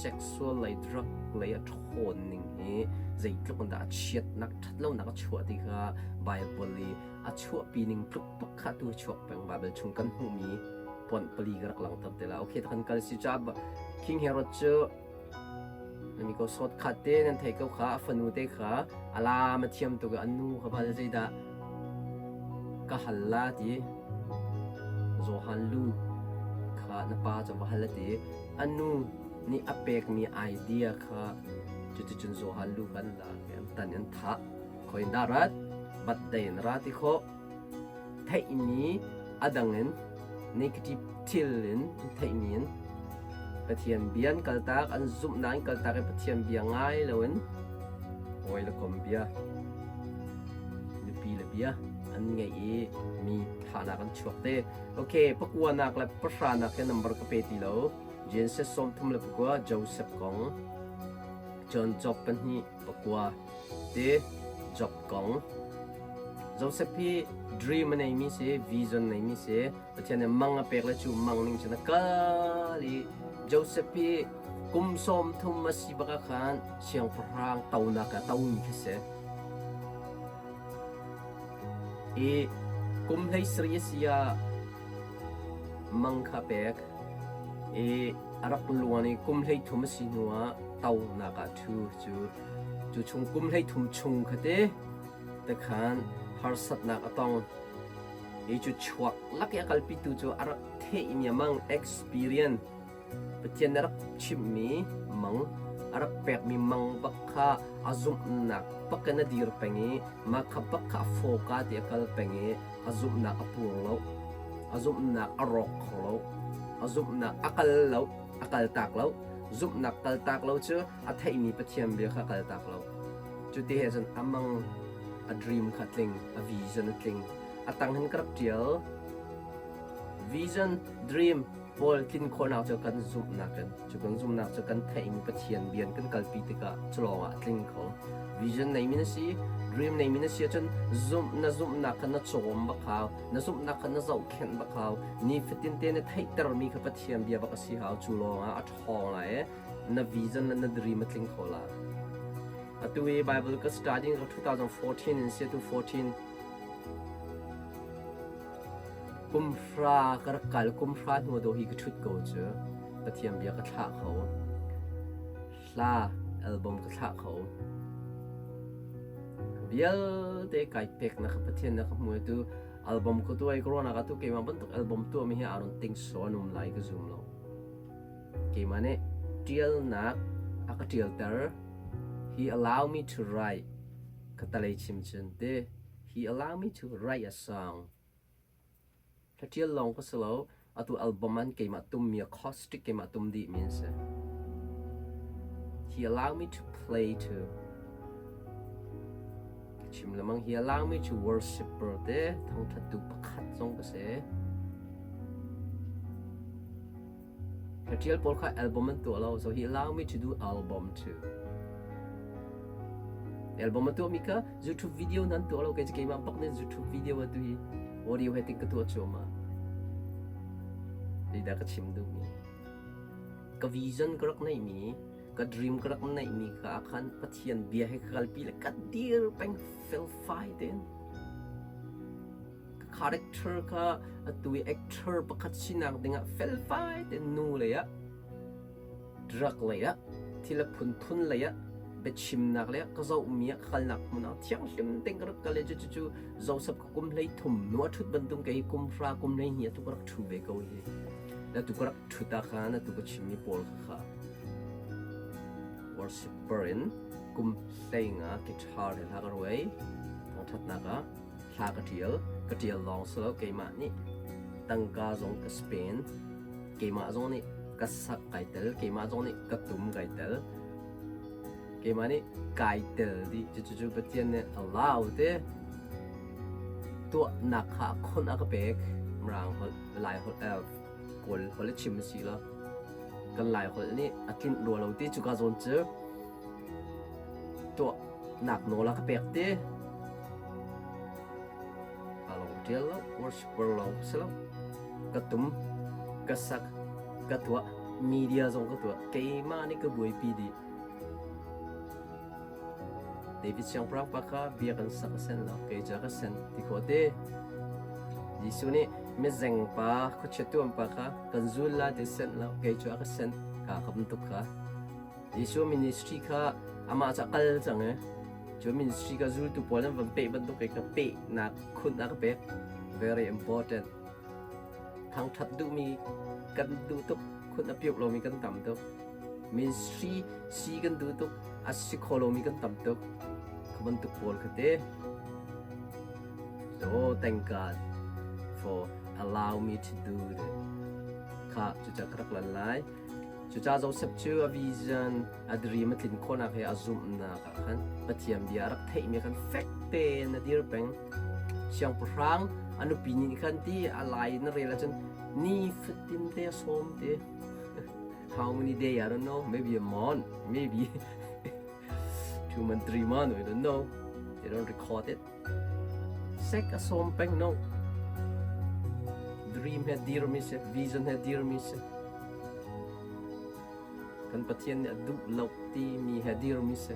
sexual lei drug lei a ṭhawn ning hi zeitluk in dah a chiatnak ṭhatlonak a chuah ti kha Bible i a chuahpi ning tluk bak kha tu chuak peng Bible chung kan hmuhmi point pali ka rak langhter te la. Okay, kan kal si ca King Herod cu Mi ko sawt khat te nan thei ko kha a fanu te kha a lam a thiam tuk i an nu kha bal zeidah ka hal la ti Johan lu kha na pa cu va hal a ti a nu nih a pekmi idea kha cuticun Johan lu kan la an tan an thah khoi dah rat bat dei in ra ti khawh theihmi a dang in negative thil in theihmi in Pathian bia an kaltak, an zumhnak an kaltak i Pathian bia ngai loin hawi le kom bia, nupi le bia an ngeih i mi thahnak an chuak te. Okay, pakuanak le pahranak hi number ka pe ti lo. Genesis 39 Joseph kong, John Job pahnih pakua te Job kong. Joseph hi dream a neimi si, vision neimi si, Pathian nih mang a pek le cu mang ning cun a kal i Joseph hi kum 30 a si bak ah khan siangpahrang tonak ah tomi khi si. I kum 17 a si ah mang kha pek i a rak luan i kum 33 a si hnu ah tonak ah ṭhu cu cu chung kum 33 chung kha te te khan harsatnak a tong. Hi cu chuak lak i a kalpitu cu a rak theihmi a mang experience Pathian nih a rak chimhmi mang a rak pekmi mang bak kha a zumhnak bak in a dir peng i mah kha bak kha a fawka ti a kal peng i a zumhnak a pur lo a zumhnak a rawk kho lo a zumhnak a kal lo a kaltak lo zumhnak kaltak lo cu a theihmi Pathian bia kha kaltak lo cu ti he cun a mang a dream kha tling a vision a tling a tang hin ka rak ṭial vision dream pawl tlin khawhnak cu kan zumhnak in cu kan zumhnak cu kan theihmi Pathian bian kan kalpi tikah cu lawngah a tling kho vision neimi na si dream neimi na si ahcun zumh na zumhnak kha na cawm bak hau na zumhnak kha na zohkhenh bak hau nifatin te na theihtermi kha Pathian bia bak a si hau cu lawngah a ṭhawng lai i na vision le na dream a tling kho lai. Atu i Bible ka study ka 2014 in si tu 14 kum hra ka rak kal kum hra hnu do hi ka ṭhut ko cu Pathian bia ka thlah kho hla album ka thlah kho vialte kai pek na ka Pathian na ka hmu tu album ka tuai corona ka tu keimah bantuk album tuah mi hi aron ting so an um lai ka zum lo keimah nih ṭialnak a ka ṭialter he allow me to write ka talei chim cun te he allow me to write a song Hla ṭial lawng ka si lo, atu album an keimah tummi acoustic keimah tum dihmi an si. He allow me to play too. Ka chim lemang he allow me to worshipper te thangṭhattu pakhat zong ka si. Hla ṭial pawl kha album an tuah lo, so he allow me to do album too. Album a tuahmi kha YouTube video nan tuah lo, kei cu keimah bak nih YouTube video atu hi audio he ting ka tuah cuahmah. Zeidah ka chim duhmi? Ka vision ka rak neihmi, ka dream ka rak neihmi kha khan Pathian bia he ka kalpi le ka dir peng felfai tein. Ka character kha atu i actor pakhat sinak dingah felfai tein nu lei ah drug lei ah thil a phunphun lei ah biachimnak lei ah ka zohmi ah ka kalnak hmun ah thianghlim tein ka rak kal i cucu Joseph ka kum 13 nu a ṭhut bantuk kei kum hra kum 12 atu ka rak ṭhu ve ko hi na tu ka rak ṭhut ah khan atu ka chimmi pawl kha kha worshipper in kum 15 guitar he hla ka ruai thangṭhatnak ah Hla ka ṭial. Ka ṭial lawng si lo keimah nih tangka zong ka spend. Keimah zong nih ka sak kai tel. Keimah zong nih ka tum kai tel. Keimah nih kai tel dih. Cucu Pathian nih allow te tuahnak kha khon a ka pek. Mirang holh, Lai holh, Kawl holh a chim a si lo. Kan Lai holh nih a tlinh rua lo ti cuka zawn cu tuahnak nawl a ka pek ti. Ka lawng ṭial lo, worshiper lawng ka si lo. Ka tum, ka sak, ka tuah, media zong ka tuah. Keimah nih ka buaipi dih. David siangpahrang pa kha bia kan sak a sen lo, kei cu a ka sen ti khawh te. Jesuh nih mizeng pa, khuachia tuam pa kha kan zul la ti sen lo, kei cu a ka sen ka ka bantuk kha. Jesuh ministry kha amah cu a kal cang i cu ministry kha zultu pawl an van peh bantuk kei ka pehnak khun a ka pek. Very important. Thangṭhat duhmi kan duh tuk, khun a piuk lomi kan tam tuk. Ministry si kan duh tuk, a si kho lomi kan tam tuk. Kha bantuk pawl kha te. So thank God for allow me to do it. Kha cuca ka rak lan lai. Cucaah Joseph cu a vision, a dream a tlin khawhnak he a zumhnak ah khan Pathian bia a rak theihmi khan fek tein a dir peng. Siangpahrang a nupi nih khan ti a lai na rel ahcun ni fatin te a sawm te. How many day I don't know. Maybe a month, maybe 2 month, 3 month, we don't know. They don't record it. Sek a sawm peng no. Dream he dirmi si, vision he dirmi si. Kan Pathian nih a duh lo timi he dirmi si.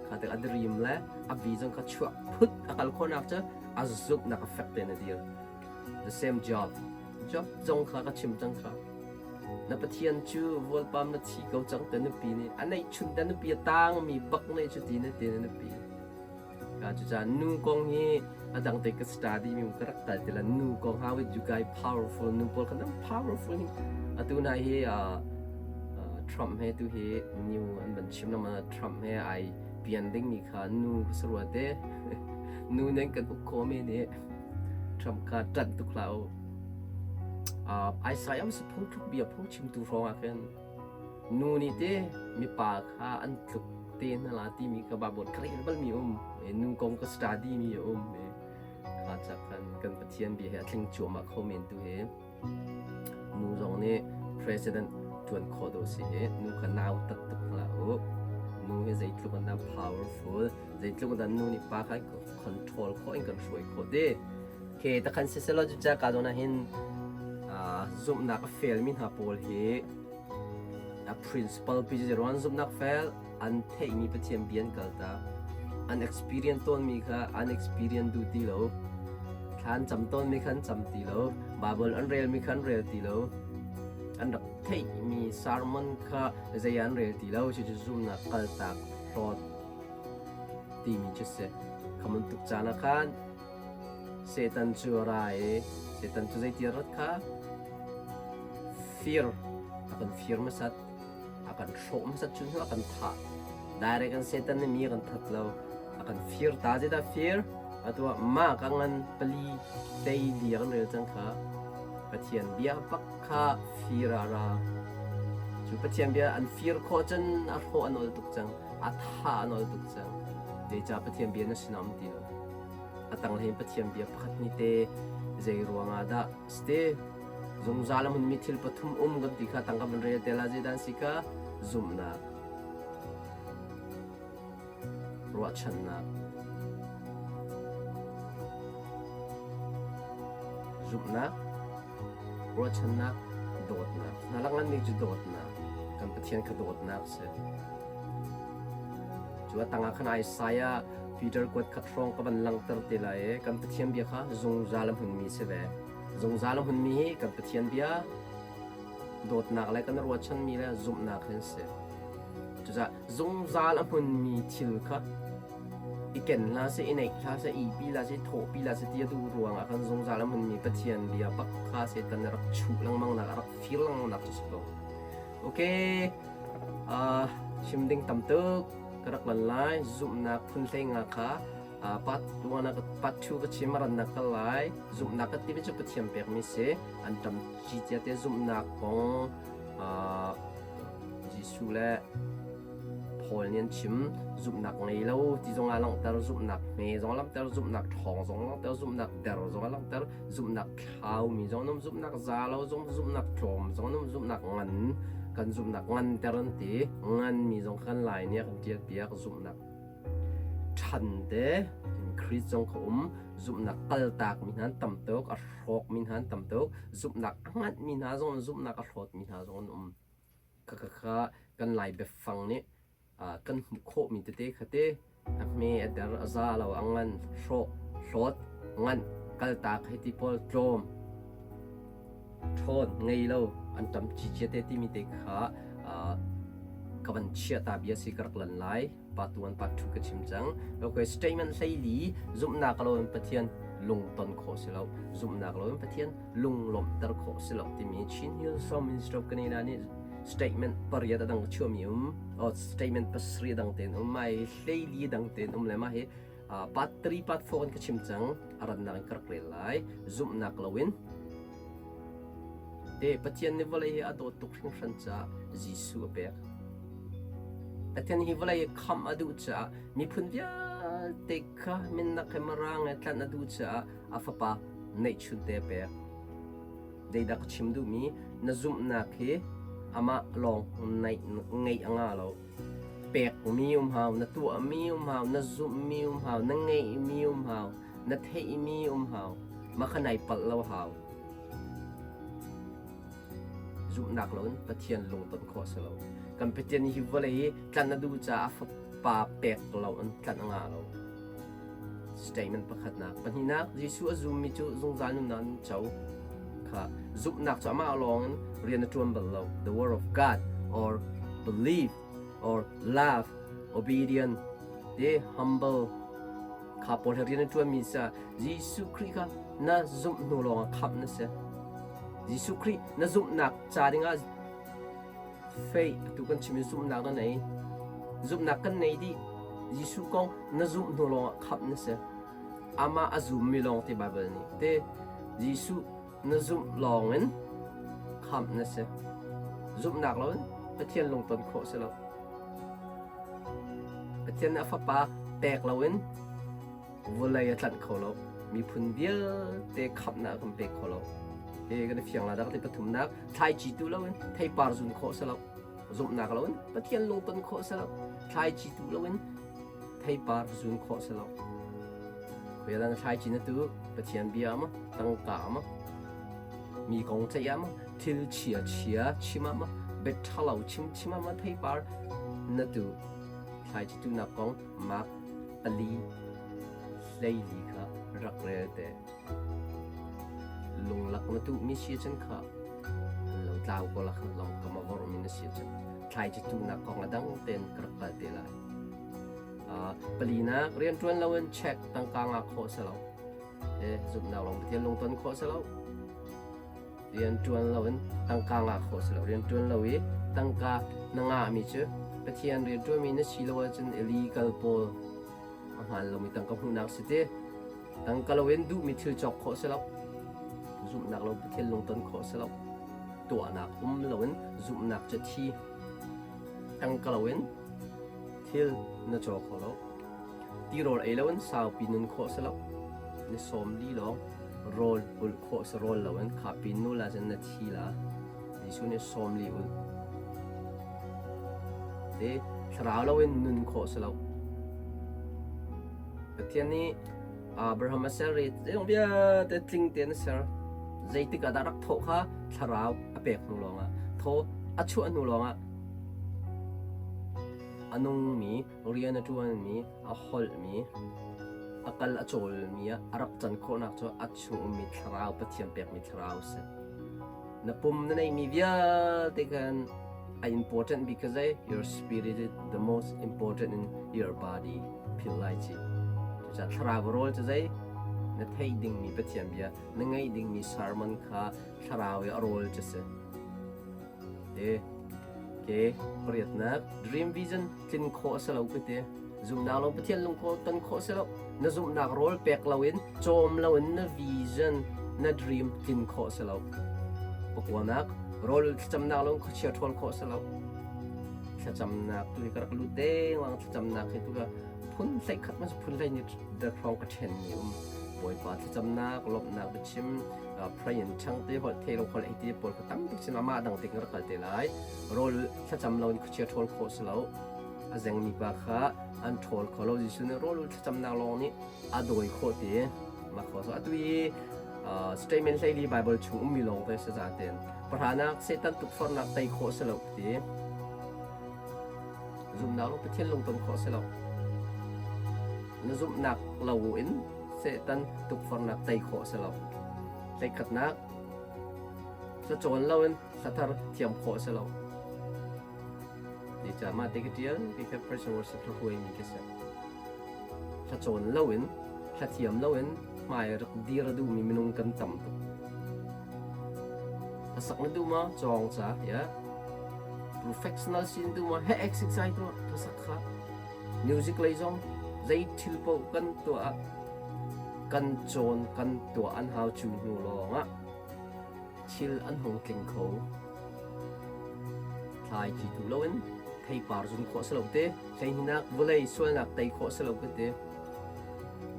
Kha tik a dream le a vision kha chuah phut a kal khawhnak cu a zumhnak a fek tein a dir. The same job. Job zong kha ka chim cang kha. Na Pathian cu vualpam na thi ko cang te nupi nih a neihchun te nupi a tangmi bak nei cu ti na ti na nupi. Cucaah nu kong hi a dang te ka study mi ka rak tal ti la nu kong how is you guy powerful nu pawl kha nan powerful hi atu na hi Trump he tu hi new an van chim lama Trump he ai pian ding mi kha nu ka sarua te nu nen kan uk kho mi nih Trump kha ṭanh tuk hlah u Isaiah si phung tluk bia phung chimtu hrawng ah khin Nu nih te mipa kha an tluk te hna la timi kha Baibal ka rel balmi um. Nu kong ka study mi a um. Kha cak kan kan Pathian bia he a tling cuahmah kho men tu hi. Nu zong nih president tuan khawh dawh si hi. Nu kha nau tat tuk hlah u. Nu hi zeitluk an dah powerful, zeitluk an dah nu nih pa kha control khawh in kan hruai khawh te. Ke takhan siselaw cuca ka zawn ah hin zumhnak a failmi hna pawl hi a principal pi cu ruan zumhnak fail. An theihmi Pathian bia an kaltak. An experience tawnmi kha an experience duh ti lo. Thla an cam tawnmi kha an cam ti lo. Bible an relmi kha an rel ti lo. An rak theihmi sermon kha zei ah an rel ti lo. Cucu zumhnak kaltak hlawt timi cu si. Kha bantuk caan ah khan Satan cu a ra i Satan cu zeiti a rat kha fir a kan fir hmasat. A kan hrawh hmasat cu hnu a kan thah. Direct in Satan nih mi a kan that lo. A kan fir ta zeidah fir? Atu ah mah ka ngan pali tei li a kan rel cang kha. Pathian bia bak kha fir ah ra. Cu Pathian bia an fir khawh cun a hrawh an ol tuk cang. A thah an ol tuk cang. Zeicah Pathian bia na sinah um ti lo. A tanglei in Pathian bia pakhat nih te zei ruangah dah si zungzal a hmunmi thil pathum um kan ti kha tangka van rel te la zeidah an si kha zumhnak ruahchannak zumhnak ruahchannak dawtnak hna lak nganmi cu dawtnak kan Pathian kha dawtnak si cu a tangah khan Isaiah Peter kuat khat hrawng ka van langhter te lai i kan Pathian bia kha zungzal a hmunmi si ve. Zungzal a hmunmi hi kan Pathian bia dawtnak le kan ruahchanmi le zumhnak hin si. Cucaah zungzal a hmunmi thil kha i ken hlah seh, i neih hlah seh, ihpi hlah seh, thawhpi hlah seh ti a duh ruangah khan zungzal a hmunmi Pathian bia bak kha Satan nih a rak chuh lengmang nak, a rak fir lengmang nak cu si ko. Okay, uh, chim ding tam tuk. Ka rak lan lai. Zumhnak phun hlei nga kha part 1 ah part 2 ka chim a rannak kal lai. Zumhnak ka timi cu Pathian pekmi si. An tam cia te zumhnak kong Jesuh le Paul nih an chim. Zumhnak ngei lo ti zong ah langhter, zumhnak hme zong a langhter, zumhnak ṭhawng zong a langhter, zumhnak der zong a langhter, zumhnak thlaumi zong an um, zumhnak za lo zong, zumhnak tlawm zong an um, zumhnak ngan kan zumhnak nganter an ti. Nganmi zong kan Lai nih a kan ṭialpiak zumhnak ṭhan te increase zong kha um. Zumhnak kaltakmi hna an tam tuk, a hrawkmi hna an tam tuk, zumhnak a nganhmi hna zong zumhnak a hlawtmi hna zong an um. Khakha kan Lai biafang nih kan hmuh khawhmi tete kha te a hme a der a za lo a ngan hrawh hlawt nganh kaltak hei ti pawl tlawm ṭhawn ngei lo an ṭam cicia te timi te kha ka van chiah ta bia si ka rak lan lai part 1 part 2 ka chim cang. Okay, statement hleili zumhnak lo in Pathian lungton khawh si lo, zumhnak lo in Pathian lunglawmhter khawh si lo timi Chin Hill Song Ministry of Canada nih statement pariat a dang chuahmi um, oh, statement pasarih a dang tein um, mai hleili dang tein um le mah hi part 3 part 4 in ka chim cang, a rannak in ka rak rel lai. Zumhnak lo in Te Pathian nih vawlei hi a dawt tuk hringhran caah Jesuh a pek. Pathian hi vawlei hi khamh a duh caah miphun vialte kha minnak he mirang he tlanh a duh caah a fapa neihchunte a pek. Zeidah ka chim duhmi na zumhnak hi amah lawng ngeih a ngah lo. Pekmi um hau, na tuahmi um hau, na zumhmi um hau, na ngeihmi um hau, na theihmi um hau. Mah kha nai palh lo hau. Zumhnak loin Pathian lungton khawh a si lo. Kan Pathian hi vawlei hi tlanh a duh caah a fapa pek lo in tlanh a ngah lo. Statement pakhatnak. Pahnihnak, Jesuh a zummi cu zungzal nunnak an co. Kha zumhnak cu amah lawng in rian a ṭuan bal lo. The word of God or belief or love, obedient, te humble kha pawl he rian a ṭuanmi sa Jesuh Khrih kha na zumh hnu lawngah khamh na si. Jesuh Khrih na zumhnak ca dingah faith atu kan chim i zumhnak na nei. Zumhnak kan nei dih. Jesuh kong na zumh hnu lawngah khamh na si. Amah a zummi lawng ti Baibal nih te Jesuh na zumh lawngin khamh na si. Zumhnak loin Pathian lungton khawh si lo. Pathian nih a fapa pek loin vawlei a tlanh kho lo. Miphun vialte khamhnak a kan pek kho lo. Hi kan i fiang la dak ti pathumnak thlaici tu loin theipar zun khawh si lo. Zumhnak loin Pathian lungton khawh si lo. Thlaici tu loin theipar zun khawh si lo. Khuialan thlaici na tu Pathian bia ma tangka ma mi kong ceih ma thil chia chia chim ma bet ṭhalo chim chim ma theipar na tu. Thlaici tuhnak kong Mark pali 14 kha rak rel te. Lunglak na tuhmi si ahcun kha an lo tlau ko la kha lawng kam a vorhmi na si ahcun thlaici tuhnak kong a dang tein ka rak kal te lai. Palinak rianṭuan loin check tangka ngah khawh si lo. Zumhnak lawng Pathian lungton khawh si lo. Rianṭuan loin tangka ngah khawh si lo. Rianṭuan lo i tangka na ngahmi cu Pathian rianṭuanmi na si lo ahcun illegal pawl a hmaan lomi tangka hmuhnak si ti. Tangka loin duhmi thil cawk khawh si lo. Zumhnak lo Pathian lungton khawh si lo. Tuahnak um loin zumhnak cu thi. Tangka loin thil na caw kho lo. Tirawl ei loin saupi nun khawh si lo. Ni 40 lawng rawl ulh khawh si rawl loin khapi nul ahcun na thi la. Jesuh nih 40 ulh. Te thlarau loin nun khawh si lo. Pathian nih Abraham a ser i zeizong vialte tling tein a ser. Zeitik ah dah rak thawh kha thlarau a pek hnu lawngah thaw a chuah hnu lawngah a nungmi rian a ṭuanmi a holhmi a kal a cawlmi ah a rak can khawhnak cu a chung ummi thlarau Pathian pekmi thlarau a si. Na pum na neihmi vialte khan a important bik kha zei your spirit is the most important in your body phil lai ci. Cucaah thlarau rawl cu zei na theih dingmi Pathian bia na ngaih dingmi sermon kha thlarau i a rawl cu si. Te ke pariatnak dream vision tlin khawh a si lo ka ti. Zumhnak lawng Pathian lungkhawh ton khawh si lo. Na zumhnak rawl pek loin cawm loin na vision na dream tlin khawh si lo. Pakuanak rawl thlacamnak lawng khuachia ṭhawl khawh si lo. Thlacamnak tu hi ka rak lut dengmang thlacamnak hi tu ka phun hlei khat man phun hlei ni hrawng ka ṭhen mi um. Bawipa thlacamnak lawmhnak biachim pray in ṭhang te holh the lo holh ei ti pawl kha tam tuk sin amah dang te kan rak kal te lai. Rawl thlacam loin khuachia ṭhawl khawh si lo. A zengmi pa kha an ṭhawl kho lo. Jesuh nih rawl thlacamnak lawng nih a dawi khawh ti. Mah kho so atu i statement 14 Bible chung ummi lawng te si zaten. Pahranak Satan tukforhnak tei khawh si lo ti. Zumhnak lawng Pathian lungton khawh si lo. Na zumhnak lo in Satan tukforhnak tei khawh si lo. Hleikhatnak cacawn loin hlathar thiam khawh si lo. Zeicah mah te ka ṭial ti kha Christian worship hla huaimi ka si. Hla cawn loin, hla thiam loin hmai rak dir a duhmi minung kan tam tuk. Hlasak na duh ma? Cawng ca, ya. Professional si na duh ma? He exercise tuah, hlasak kha. Music lei zong zei thil paoh kan tuah ah kan cawn kan tuah an hau cu hnu lawng ah thil an hung tling kho. Thlai ci tu loin theipar zun khawh si lo te, hleihninak vawlei sualnak tei khawh si lo ka ti.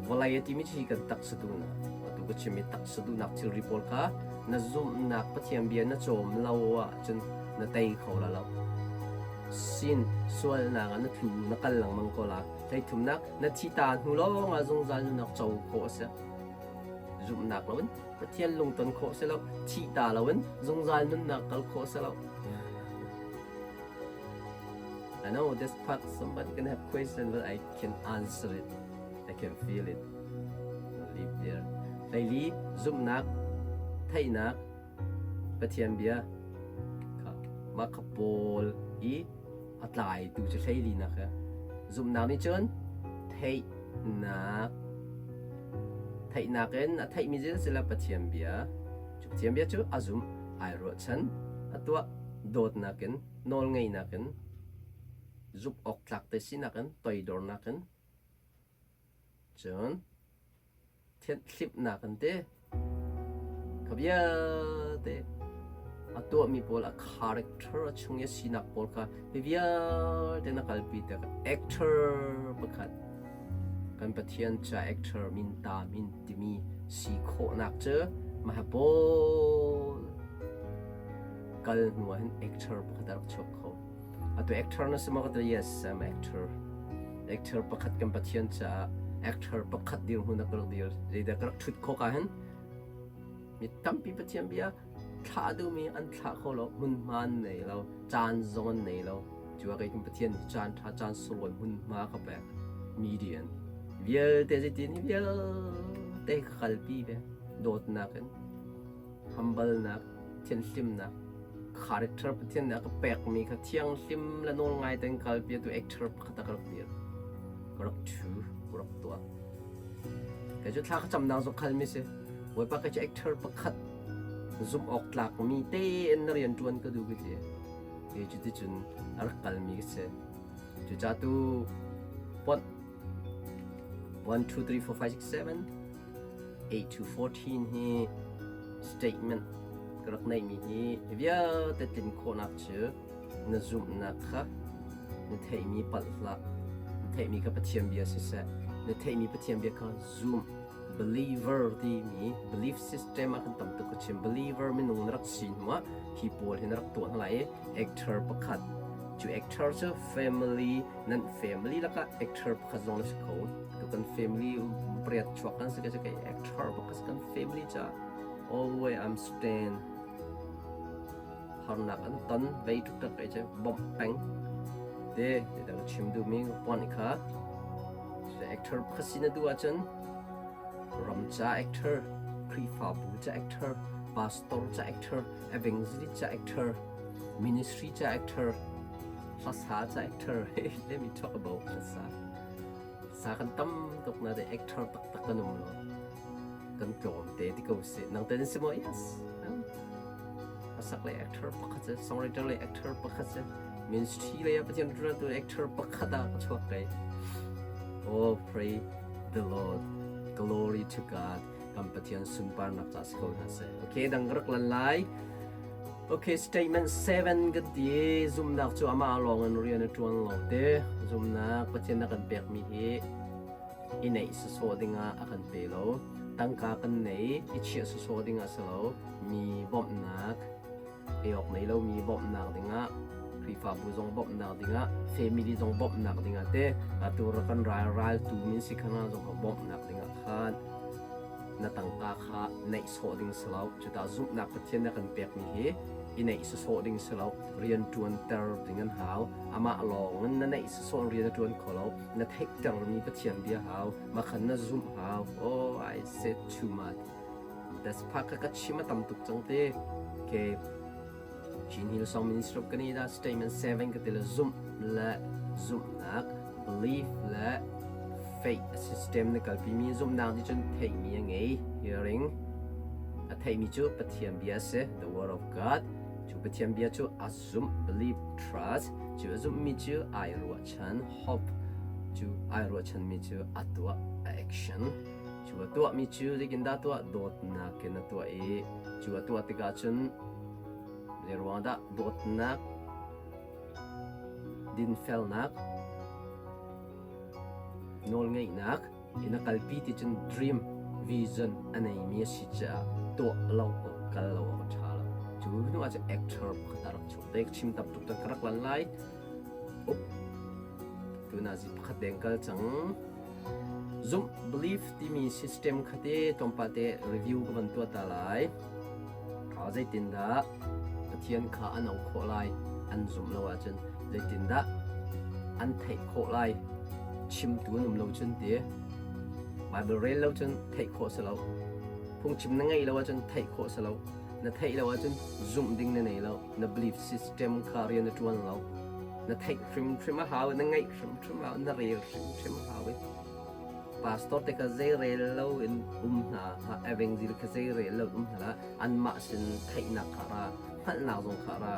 Vawlei a timi hi kan taksa duhnak, atu ka chimmi taksa duhnak thilri pawl kha na zumhnak Pathian bia na cawm lo ahcun na tei kho la lo. Sin sualnak ah na tlu na kal lengmang ko la. Hleithumnak na thi ta hnu lawng ah zungzal nunnak co khawh a si. Zumhnak loin Pathian lungton khawh si lo, thih ta loin zungzal nunnak kal khawh si lo. I know this part somebody can have question but I can answer it. I can feel it. I'll leave there. Hleili zumhnak, theihnak, Pathian bia kha mah kha pawl i a tlaitu cu hleilinak hi. Zumhnak nih cun theihnak theihnak in a theihmi cu sila Pathian bia. Cu Pathian bia cu a zumh, ai ruahchan, a tuah, dawtnak in, nawlngeihnak in, zumh awk tlak te sinak in, toidornak in, cun Thianhhlimhnak an ti. Kha vialte a tuahmi pawl a character a chung i a sinak pawl kha hi vialte na kalpi tik actor pakhat kan Pathian ca actor min ta min timi si khawhnak cu mah pawl kal hnu ah hin actor pakhat a rak chuak kho. Atu actor na si maw ka ti yes I'm actor. Actor pakhat kan Pathian caah actor pakhat dirhmun a ka rak dir. Zeidah ka rak ṭhut khawh ka hin mi tampi Pathian bia thlah duhmi an thlah kho lo, hmunhma an nei lo, caan zong an nei lo. Cu ah kei kan Pathian nih caan ṭha caan sunglawi hmunhma ka pek. Median vialte zeitin hi vialte ka kalpi ve. Dawtnak in, humble-nak, thianhlimnak, character Pathian nih a ka pekmi kha thianghlim le nawl ngai tein kalpi atu actor pakhat ah ka rak dir. Ka rak ṭhu, ka rak tuah. Kei cu thla ka camnak zong khalmi si. Bawipa kei cu actor pakhat zumh awk tlakmi tein na rian ṭuan ka duh ka ti. Kei cuticun a rak kalmi ka si. Cucaah tu ponh 1, 2, 3, 4, 5, 6, 7, 8 to 14 hi statement ka rak neihmi hi vialte tlin khawhnak cu na zumhnak kha na theihmi palh hlah. Na theihmi kha Pathian bia siseh, na theihmi Pathian bia kha zum. Believer timi belief system ah kan tam tuk ka chim. Believer minung na rak si hnu ah hi pawl hi na rak tuah hna lai i actor pakhat cu actor cu family nan family lakah actor pakhat zong na si kho. Tu kan family pariat chuak kan si ka si kai actor pakhat kan family ca always I'm stand harnak an ton vei tuk tak ai bawmh peng te ti dang chim duhmi pon kha actor pakhat si na duh ahcun ram ca actor Khrihfabu ca actor pastor ca actor evangelist ca actor ministry ca actor hlasa ca actor let me talk about hlasa sa kan tam tuk na de actor taktak kan um lo kan tlawm te ti ko si nang ten si maw yes asak le actor pakhat si songwriter le actor pakhat si ministry le pathian tu actor pakhat ah ka chuak kai oh pray the lord glory to god kan pathian sunparnak ca si ko hna seh okay dang rak lan lai Okay, statement 7 kan ti zumnak cu amah lawng in rian a ṭuan lo te zumnak Pathian a kan pekmi hi i neih sawsawh dingah a kan pe lo. Tangka kan nei i chiah sawsawh dingah si lo. Mi bawmhnak ei awk nei lomi bawmhnak dingah Khrihfabu zong bawmhnak dingah family zong bawmhnak dingah te atu kan ral raltu min si khana zong kha bawmhnak dingah khan na tangka kha neih sawh ding si lo. Cuta zumhnak Pathian na kan pekmi hi i neih sawsawh ding si lo. Rian ṭuanter ding an hau. Amah lawng in na neih sawsawh rian a ṭuan kho lo. Na theihtermi Pathian bia hau. Mah khan na zumh hau. Oh, I said too much. That's pa ka ka chim a tam tuk cang te. Okay. Chin Hillsong Ministry of Canada Statement 7 ka ti le zumh le zumhnak belief le faith system na kalpimi zumhnak nih cun theihmi a ngei hearing a theihmi cu Pathian bia a si the word of God cu Pathian bia cu a zumh belief trust cu a zumhmi cu ai ruahchan hope cu ai ruahchanmi cu a tuah a action cu a tuahmi cu zeitindah tuah dawtnak in a tuah i cu a tuah tikah cun zei ruang dah dawtnak dinfelnak nawlngeihnak in a kalpi ti cun dream vision a neimi a si caah tuah lo awk kal lo awk a ṭha lo cu hnu ah cun actor pakhat a rak chuak te chim tam tuk ka rak lan lai up tuna zi pakhat deng kal cang zumh belief timi system khate tlawmpal te review ka van tuah ta lai Zeitindah Pathian kha an auh khawh lai? An zumh lo ahcun zeitindah an theih khawh lai? Chimtu an um lo cun ti. Baibal rel lo cun theih khawh si lo. Phungchim na ngeih lo ahcun theih khawh si lo. Na theih lo ahcun zumh ding na nei lo. Na belief system kha rian na ṭuan lo. Na theih hrimhrim a hau, na ngeih hrimhrim a hau, na rel hrimhrim a hau i Pastor te kha zeirel lo in um hna evangel kha zeirel lo um hna anmah sin theihnak kha ra hngalhnak zong kha ra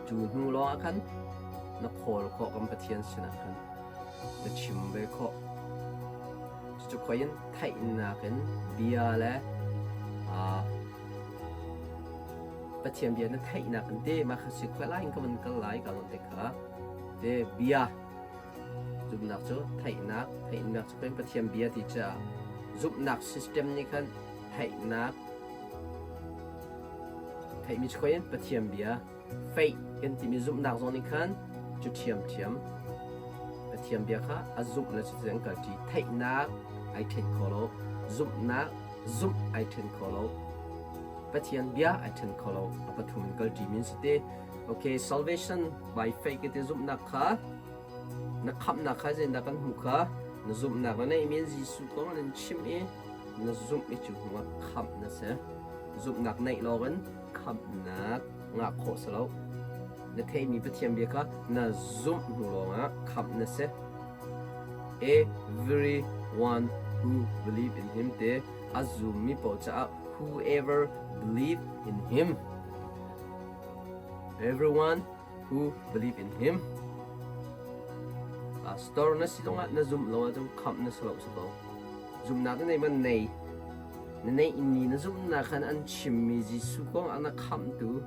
cu hnu lawng ah khan na khawl khawh kan Pathian sinah khan na chim ve khawh cucu khoi in theihnak in bia le Pathian bia na theihnak in te mah kha si khoi lai in ka van kal lai ka lon te kha te bia Zumhnak cu theihnak, theihnak cu kan Pathian bia ti caah zumhnak system nih khan theihnak theihmi cu in Pathian bia faith kan timi zumhnak zong nih khan cu ṭhiamṭhiam Pathian bia kha a zumh le cuti an kalṭi theihnak ai ṭhen kho lo zumhnak zumh ai ṭhen kho lo Pathian bia ai ṭhen kho lo a pathum in kalṭi min si te. Okay, salvation by faith ti zumhnak kha na khamhnak kha zeidah kan hmuh kha na zumhnak na neihmi Jesuh kong nan chim i na zumh i cu hnuah khamh na si. Zumhnak neih lawngin khamhnak ngah khawh si lo. Na theihmi Pathian bia kha na zumh hnu lawngah khamh na si. Everyone who believe in him te a zummi paoh caah whoever believe in him. Everyone who believe in him. Pastor na si zongah na zumh lo ahcun khamh na si lo si ko. Zumhnak na nei man nei. Na neih ni na zumhnak khan an chimmi Jesuh kong ah na khamhtu,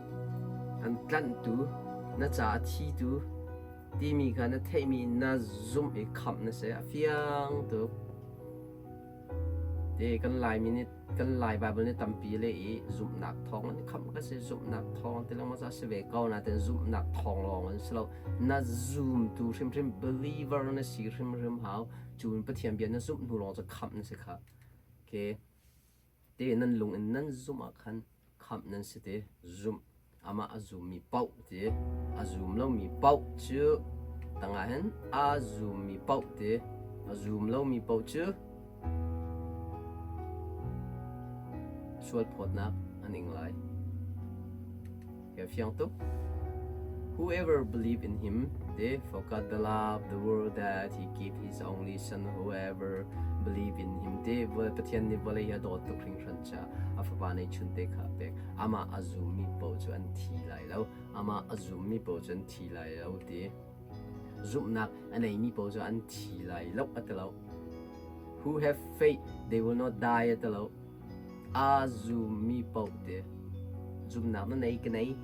an tlanhtu, na caah thitu timi kha na theihmi na zumh i khamh na si. A fiang tuk. Te kan Laimi nih kan Lai Bible nih tampi le i zumhnak thawng in khamh ka si zumhnak thawng ti lengmang si ve ko nain zumhnak thawng lawng an si lo na zumtu hrimhrim believer na si hrimhrim hau cun Pathian bia na zumh hnu lawng cu khamh na si kha ke te nan lung in nan zumh ah khan khamh nan si te zumh amah a zummi paoh ti a zum lomi paoh cu tangah hin a zummi paoh ti a zum lomi paoh cu sualphawtnak an ing lai. Ka fiang tuk. Whoever believe in him, they for God the love the world that he gave his only son whoever believe in him te Pathian nih vawlei hi a dawt tuk hringhran ca a fapa nei chun te kha pek amah a zummi paoh cu an thi lai lo amah a zummi paoh cu an thi lai lo ti zumhnak a neimi paoh cu an thi lai lo a ti lo who have faith they will not die a ti lo a zummi paoh te zumhnak na nei ka nei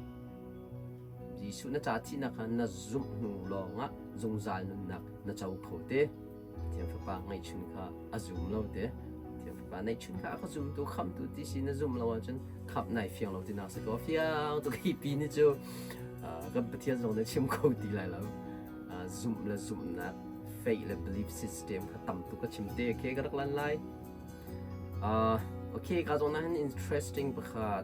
Jesuh na ca thihnak kha na zumh hnu lawngah zungzal nunnak na co kho te. Pathian Fapa ngeihchun kha a zum lo te. Pathian Fapa neihchun kha a ka zumtu khamtu ti si na zumh lo ahcun khamh nai fiang lo tinak si ko. Fiang tuk hi pi ni cu kan Pathian zong nih chim kho ti lai lo. Zumh le zumhnak faith le belief system kha tam tuk ka chim te ke ka rak lan lai. Okay, ka zawn ah hin interesting pakhat.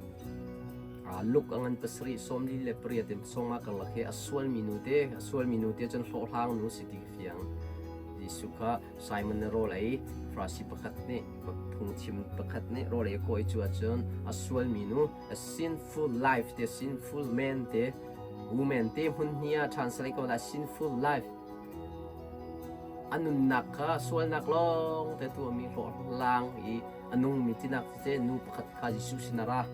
Luk a ngan pasarih sawmli le pariat in sawngah karlak hi a sualmi nu te, a sualmi nu te cun hlawhhlang nu si ti fiang. Jesuh kha Simon nih rawl ei, Farasi pakhat nih phungchim pakhat nih rawl ei kawi cu ahcun a sualmi nu, a sinful life te, sinful man te, woman te hmun hnih ah translate ko la sinful life A nunnak kha sualnak lawng te tuahmi hlawhhlang i a nungmi tinak cu nu pakhat kha Jesuh sin a ra.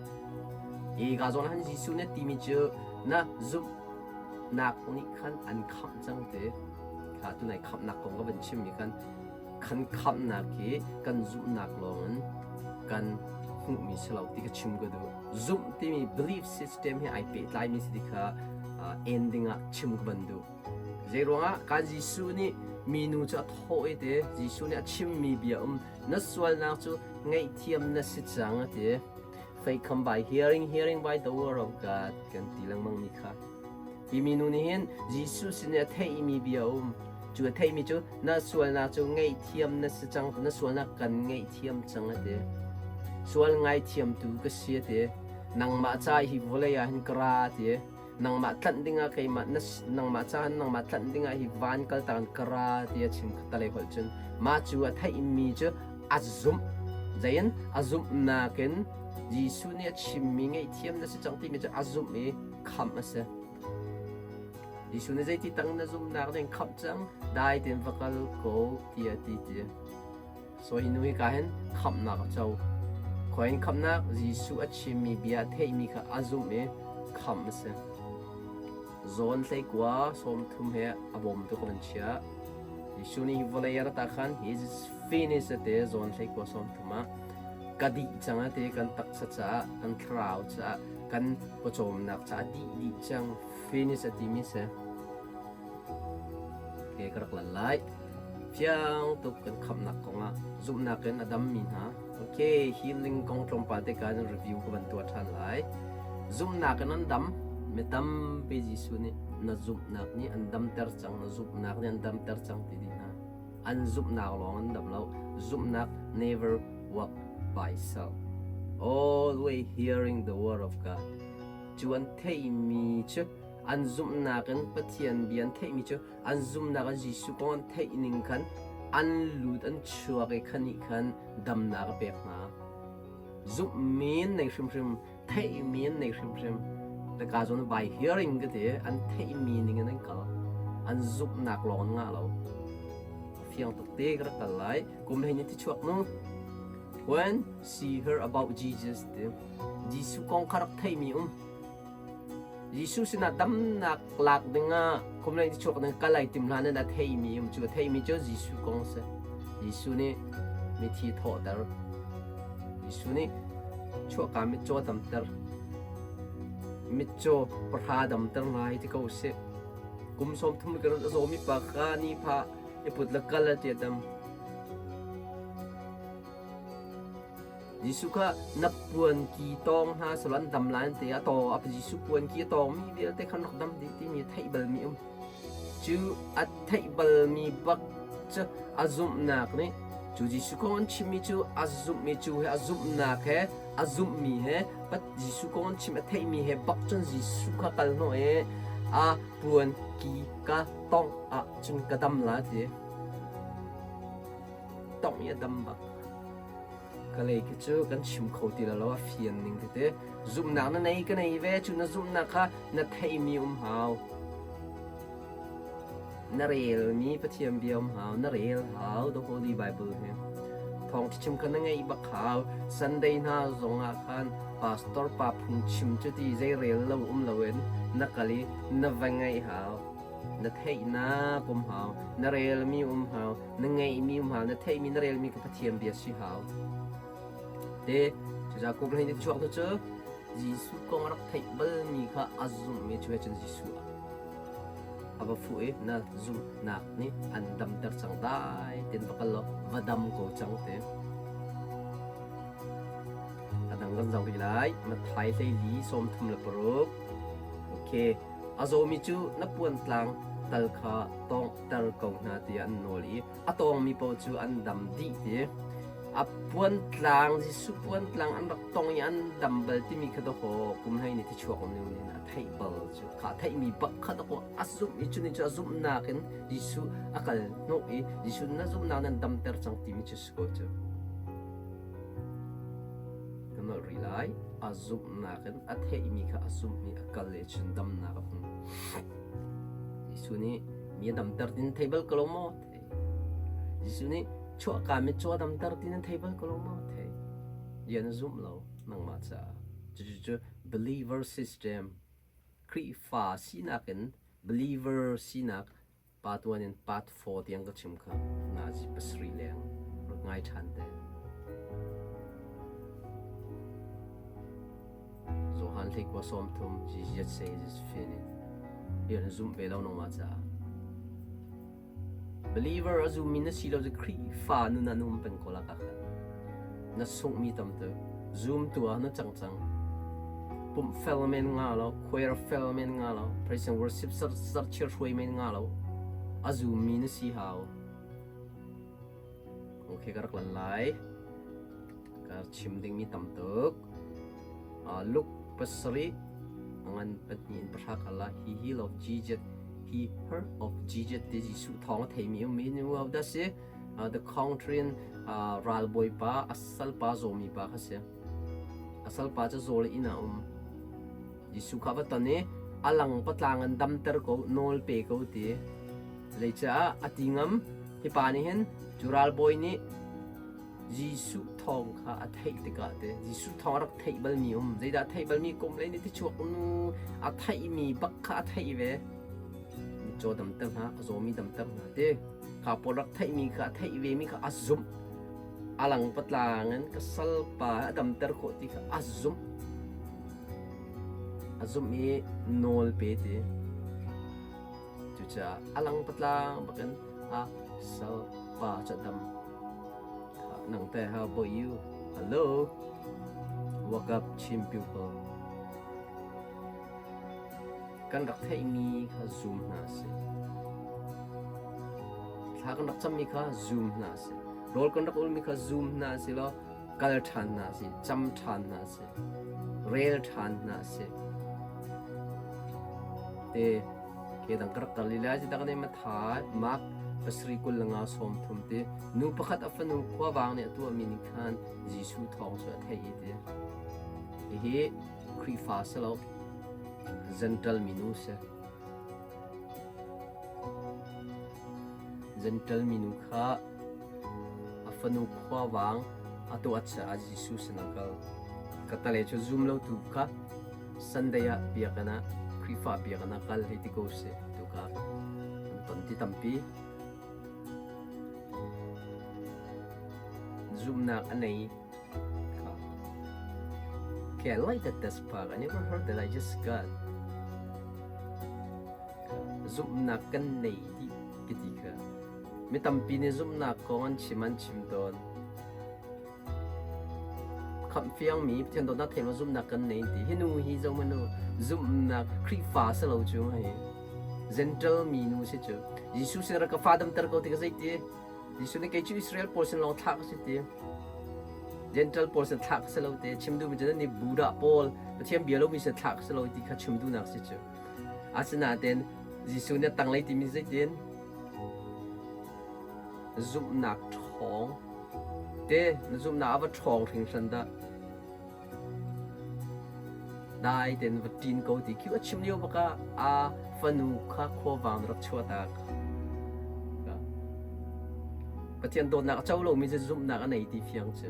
Hi ka zawn ah hin Jesuh nih a timi cu na zumhnak nih khan an khamh cang te. Kha tunai khamhnak kong ka van chimmi khan kan khamhnak hi kan zumhnak lawngin kan hmuhmi si lo ti ka chim ka duh. Zumh timi belief system hi ai pehtlaimi si ti kha ending ah chim ka van duh. Zeiruangah ka Jesuh nih minu cu a thawh i te Jesuh nih a chimmi bia um na sualnak cu ngaihthiam na si cang a ti. Faith come by hearing, hearing by the word of God kan ti lengmang mi kha. Hi minu nih hin Jesuh sin i a theihmi bia um. Cu a theihmi cu na sualnak cu ngaihthiam na si cang, na sualnak kan ngaihthiam cang a ti. Sual ngaithiamtu ka si a ti. Nangmah ca hi vawlei ah hin ka ra a ti. Nangmah tlanh dingah keimah na nangmah caah nangmah tlanh dingah hi van kaltak in ka ra ti a chim talei holh cun mah cu a theihmi cu a zumh zein a zumhnak in Jesuh nih a chimmi ngaihthiam na si cang timi cu a zumh i khamh a si. Jesuh nih zeiti tang na zumhnak nih khamh cang dai tein va kal ko tiah a ti ti. So hi nu hi ka hin khamhnak a co. Khoi in khamhnak Jesuh a chimmi bia a theihmi kha a zumh i khamh a si. Zawn hleikua 30 he a bawmtu ka van chiah. Jesuh nih hi vawlei a rat ah khan he is finished a ti zawn hleikua 30 ah ka dih cang a ti kan taksa caah kan thlarau caah kan pawcawmnak caah dih dih cang finish a timi si. Ke ka rak lan lai. Fiang tuk kan khamhnak kongah zumhnak in a dammi hna. Okay, healing kong tlawmpal te ka review ka van tuah ṭhan lai. Zumhnak in an dam. Mi tampi Jesuh nih na zumhnak nih an damter cang, na zumhnak nih an damter cang ti dih hna. An zumhnak lawng an dam lo. Zumhnak never work by self. Always hearing the word of God. Cu an theihmi cu. An zumhnak in Pathian bia an theihmi cu an zumhnak in Jesuh kong an theih ning khan an lut an chuak i khan nih khan damnak a pek hna. Zumhmi an nei hrimhrim, theihmi an nei hrimhrim. Ka zawn by hearing ka ti, an theihmi ning in an kal. An zumhnak lawng an ngah lo. Fiang tuk te ka rak kal lai. Kum hlei ni ti chuak nu. When she heard about Jesus ti, Jesuh kong kha rak theihmi um. Jesuh sinah damnak lak dingah kum lei ti chuak ding kal ai tim hlan in a theimi um cu a theimi cu Jesuh kong si. Jesuh nih mithi thawhter. Jesuh nih chuahka mitcaw damter. Mitcaw pahra damter ngai ti ko sih. Kum 30 ka a zawmi pa kha ni pha i put le kal a ti a dam. Jesuh kha na puanki tawng hna selaw an dam lai an ti. A taw a Jesuh puanki a tawngmi vialte khan rak dam dih timi a theih balmi um. Cu a theih balmi bak cu a zumhnak nih cu Jesuh kong an chimmi cu a zumhmi cu he a zumhnak he a zumhmi he pat Jesuh kong an chim a theihmi he bak cun Jesuh kha kal hnawh i a puanki ka tawngh ah cun ka dam la ti. Tawngh i a dam bak. Ka lei khi cu kan chim kho ti lo a fian ning tete. Zumhnak na nei ka nei ve cu na zumhnak kha na theimi um hau. Na relmi Pathian bia um hau, na rel hau the Holy Bible hi. Thawng chim kha na ngeih bak hau. Sunday hna zong ah khan pastor pa phung chim cu ti zei rel lo um loin na kal i na va ngaih hau. Na theihnak um hau, na relmi um hau, na ngeihmi um hau, na theihmi na relmi ka Pathian bia si hau. Te cucaah kum hlei ni chuak tu cu Jesuh kong a rak theih balmi kha a zumhmi cu he cun Jesuh a va fuh i na zumhnak nih an damter cang dai ten va kal law va dam ko cang te. A dang kan zoh rih lai. Matthai hlei li 36. Okay. A zawmi cu na puantlang tal kha tawnghter ko hna tiah an nawl i a tawngmi paoh cu an dam dih ti. A puantlang Jesuh puantlang an rak tong i an dam bal timi kha dawkaw kum hlei ni tichuak nu nih a theih bal cu kha a theihmi bak kha dawkaw a zumh i cu ni cu a zumhnak in Jesuh a kal hnawh i Jesuh na zumhnak nan damter cang timi cu si ko cu. Ka nolh rih lai. A zumhnak in a theihmi kha a zumh i a kal i cun damnak a hmu. Jesuh nih mi a damter tin thei bal ko lo maw? Thei. Jesuh nih chuahka mitcaw a damter tin an thei bal ko lo maw? Thei. Bia na zumh lo nangmah caah. Cucu cu believer system Khrihfa sinak in believer sinak Pa tuan in part 4 tiang ka chim kha nazi pasarih leng rak ngai ṭhan te. Johan hleikua 30 Jesus say is finished. Rian zumh ve lo nangmah caah. Believer a zummi na si lo cu Khrihfa nun ah na um peng ko la ka khan. Na sunghmi tam tuk. Zoom tu ah na cang cang. Pumh fel men nga lo, choir fel men nga lo, praise and worship sar sar chir hruai men nga lo. A zummi na si hau. Okay, ka rak lan lai. Ka chim dingmi tam tuk. Luke pasarih ngan pahnih in pahra kala he heal of Jesus he heard of Jesus ti Jesuh thawng a theimi um mi nu da si the country in ralbawi pa a salpa zawmi pa kha si. A salpa cu zawl inn ah um. Jesuh kha va ton i a lang patlang in damter ko, nawl pe ko ti. Zeicah a ti ngam? Hi pa nih hin cu ralbawi nih Jesuh thawng kha a theih tikah te Jesuh thawng a rak theih balmi um. Zeidah a theih balmi kum lei nih tichuak nu a theihmi bak kha a theih ve. Mitcaw damter hna, a zawmi damter hna ti. Kha pawl rak theihmi kha a theih vemi kha a zumh. A lang patlang in ka salpa a damter khawh ti kha a zumh. A zumh i nawl pe ti. Cucaah a lang patlang bakin a salpa cu a dam. Nang te how about you? Hello? Wake up Chin people. Kan rak theihmi kha zum hna sih. Thla kan rak cammi kha zum hna sih. Rawl kan rak ulmi kha zum hna sih law kal ṭhan hna sih, cam ṭhan hna sih, rel ṭhan hna sih. Te ke dang ka rak kal i lai dak ne Matthai Mark pasarih 25 30 te nu pakhat a fanu khuavang nih a tuahmi nih khan Jesuh thawng cu a theih i ti. Hihi Khrihfa si lo Gentle minu si. Gentle minu kha a fanu khuavang a tuah caah Jesuh sin a kal. Ka tale cu zum lotu kha Sunday ah biakinn ah Khrihfa biakinn ah kal hei ti ko sih tuka an ton ti tampi. Zumnak a nei kha. Okay, I like that this part. I never heard that. I just got zumhnak kan nei dih ka ti kha. Mi tampi nih zumhnak kong an chim an chim tawn. Khamhfiangmi Pathian dawtnak thei maw zumhnak kan nei ti. Hi nu hi zo manu zumhnak Khrihfa si lo cu hei. Gentle mi nu si cu. Jesuh sin rak ka fa damter ko ti ka zei ti. Jesuh nih kei cu Israel pawl sin lawng thlah ka si ti. Gentle pawl sin thlah ka si lo ti. Chim duhmi cu nan nih Buddha pawl Pathian bia lomi sin thlah ka si lo ti kha chim duhnak si cu. Asinain Jesuh nih a tanglei timi zeitin? Zumhnak ṭhawng te na zumhnak a va ṭhawng hringhran dah. Dai tein va ṭin ko ti khi a chim lio bak ah a fanu kha khuavang rak chuahtak. Pathian dawtnak a co lomi cu zumhnak a nei ti fiang cu.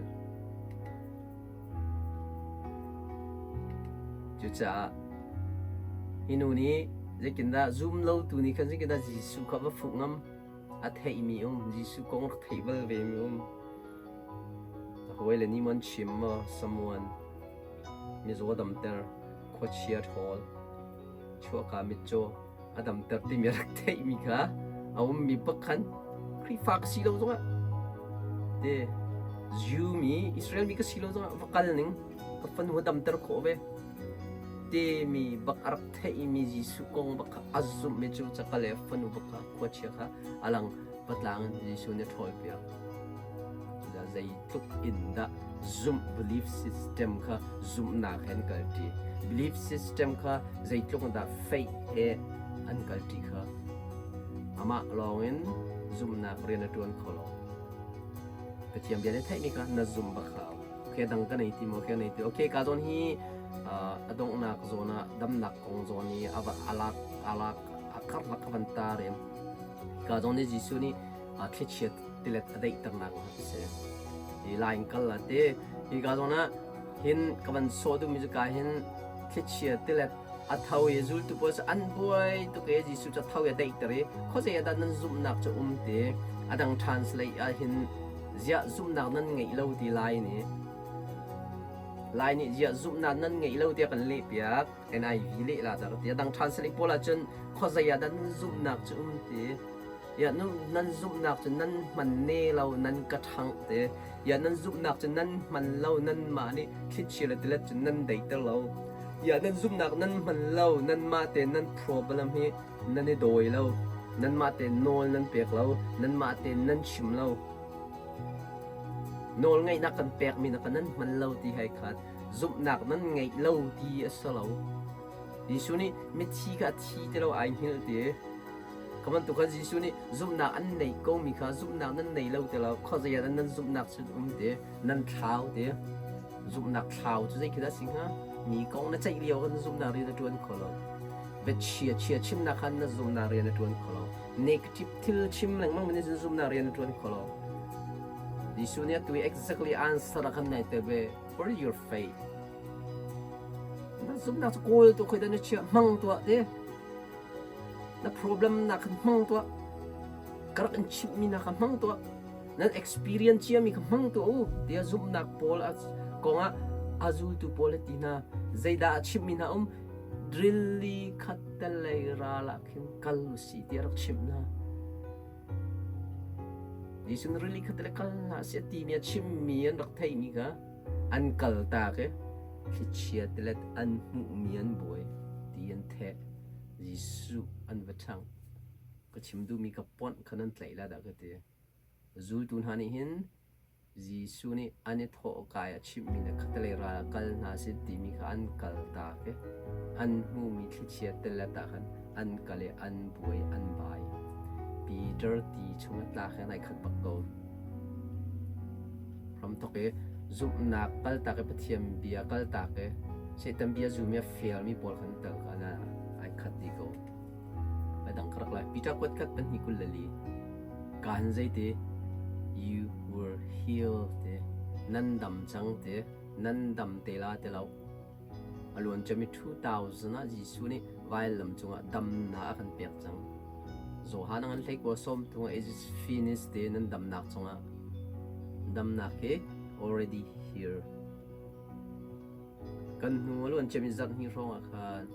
Cucaah hi nu nih zeitindah zum lotu nih khan zeitindah Jesuh kha va fuh ngam? A theihmi um, Jesuh kong rak theih bal vemi um. A hawile nih maw an chim maw, Samuan, mizaw damter, khuachia ṭhawl, chuahka mitcaw a damter timi a rak theihmi kha a ummi bak khan Khrihfa ka si lo zongah te Jew mi Israel mi ka si lo zongah va kal ning ka fanu a damter khawh ve timi bak a rak theihmi Jesuh kong bak kha a zumhmi cu cakal le fanu bak kha khuachia kha a lang patlang in Jesuh nih a ṭhawlpiak. Cucaah zeitluk in dah zumh belief system kha zumhnak he an kalṭi. Belief system kha zeitluk in dah faith he an kalṭi kha amah lawngin zumhnak rian a ṭuan kho lo. Pathian bia nih theihmi kha na zum bak hau. Okay, dang ka nei ti maw? Okay, nei ti. Okay, ka zawn hi a donghnak zawn ah damnak kong zawn i a alak alak a karlak a van tar in ka zawn nih Jesuh nih thlichia tilet a daihternak a si. Hi lain kal la te hi ka zawn ah hin ka van sawh duhmi cu ka hin thlichia tilet a tho i zultu pawl cu an buai tuk i Jesuh cu a tho i a daihter i khuazei ah dah nan zumhnak cu um ti a dang translate ah hin ziah zumhnak nan ngeih lo ti lai nih lai nih ziah zumhnak nan ngeih lo tiah kan lehpiak NIV leh la dah ti a dang translate pawl ah cun khuazei ah dah nan zumhnak cu um ti Ya nan zumhnak cu nan hman ne lo nan ka ṭhangh te. Ya nan zumhnak cu nan hman lo nanmah nih thlichia le tilet cu nan deiter lo. Ya nan zumhnak nan hman lo nanmah te nan problem hi nan i dawi lo. Nanmah te nawl nan pek lo. Nanmah te nan chim lo. Nawl ngeihnak kan pekmi na ka nan hman lo ti hai khat. Zumhnak nan ngeih lo ti a si lo. Jesuh nih mithi kha a thi ti lo ai hngilh ti. Kha bantuk khan Jesuh nih zumhnak an neih komi kha zumhnak nan nei lo ti lo khuazei ah nan zumhnak cu um ti nan thlau ti zumhnak thlau cu zei khi dah si hnga mi kong na ceih lio kan zumhnak rian a ṭuan kho lo biachia chia chimnak khan na zumhnak rian a ṭuan kho lo negative thil chim lengmang in zumhnak rian a ṭuan kho lo Jesuh nih atu i exactly answer a kan nai te ve where is your faith na zumhnak cu kawl tu khoi dah na chiah hmang tuah ti Na problem na kan hmang tuah. Ka rak in chimhmi na ka hmang tuah. Nan experience ciami ka hmang tuah u tiah zumhnak pawl kongah a zultu pawl a ti hna. Zeidah a chimhmi hna um? Rili khattelei ral ah khin kal u sih tiah rak chimh hna. Jesuh nih rili khattelei kal hna sih a timi a chimmi an rak theihmi kha an kal tak i thlichia tilet an hmuhmi an buai ti an theh. Jesuh an va ṭhangh. Ka chim duhmi ka ponh kha nan tlaih la dah ka ti. Zultu hna nih hin Jesuh nih an i thawhka i a chimhmi le khattelei ral ah kal hna sih timi kha an kaltak i an hmuhmi thlichia tilet ah khan an kal i an buai an bai. Peter ti chung a tlak he nai khat bak ko. Hramthok i zumhnak kaltak i Pathian bia kaltak i Satan bia zum i a felmi pawl khan tel kha na ai khat dih ko. A dang ka rak lai. Peter kuat khat pahnih 24. Kaan zeiti you were healed te nan dam cang te nan dam te la te lo. A luan cemi 2000 ah Jesuh nih vailam cungah damnak a kan pek cang. Johan an hlei kua sawm tung ah is finished te nan damnak cungah damnak hi already here. Kan hnu a luan ciami zarh hnih hrawng ah khan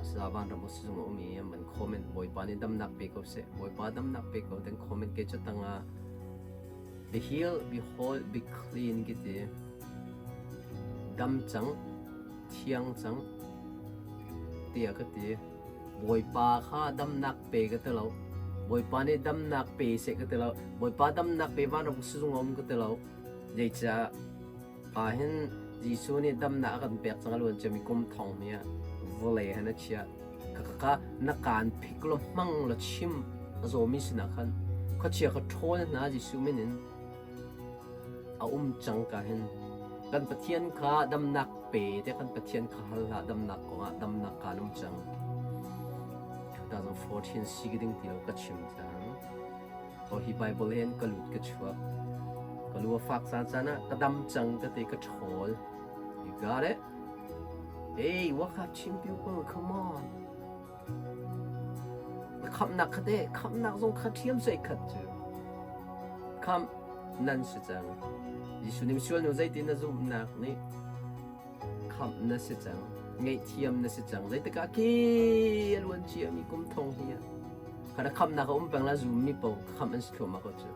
Saya Vanram sizung a um i an van comment Bawipa nih damnak pe ko seh Bawipa damnak pe ko then comment ke cu tangah be heal be whole be clean ki ti dam cang thiang cang tiah ka ti Bawipa kha damnak pe ka ti lo Bawipa nih damnak pe seh ka ti lo Bawipa damnak pe vanram sizung a um ka ti lo zeicah Ah hin Jesuh nih damnak a kan pek cang a luan ciami kum thong hi ah vawlei han a chiah. Khakha na kaan phik law hmang law chim a zawmi sinah khan khuachia kha ṭhawl hna Jesuh min in a um cang ka hin kan Pathian kha damnak pe te kan Pathian kha hal hlah damnak kongah damnak kaan um cang. 2014 si ding ti lo ka chim cang. Aw hi Bible hin ka lut ka chuak. Ka lu a fak caan caan ah ka dam cang ka ti ka ṭhawl. You got it? Hey, wake up Chin people, come on. Na khamhnak kha teh, khamhnak zong kha ṭhiam soi khat cu. Khamh nan si cang. Jesuh nih misual nu zeitin na zumhnak nih khamh na si cang, ngaihthiam na si cang. Zeitikah ke a luan ciami kum thong hi ah kha na khamhnak a um peng la zummi paoh khamh an si thluahmah ko cu.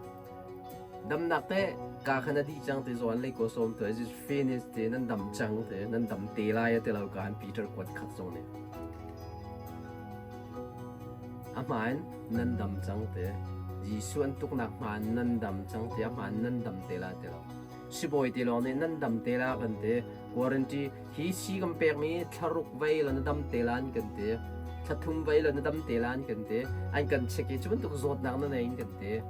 Damnak te ka kha na dih cang te zawn lei ko sawm te is finish te nan dam cang te nan dam te lai te lo ka han Peter kuat khat zong nih a hmaan nan dam cang te Jesuh an tuknak hmaan nan dam cang te a hmaan nan dam te la te lo Sibawi te lawng nih nan dam te la kan ti. Guarantee hi si kan pekmi thlaruk vei la na dam te la an kan ti. Thlathum vei la na dam te la an kan ti. An kan check i cu bantuk zawtnak na nei in kan ti.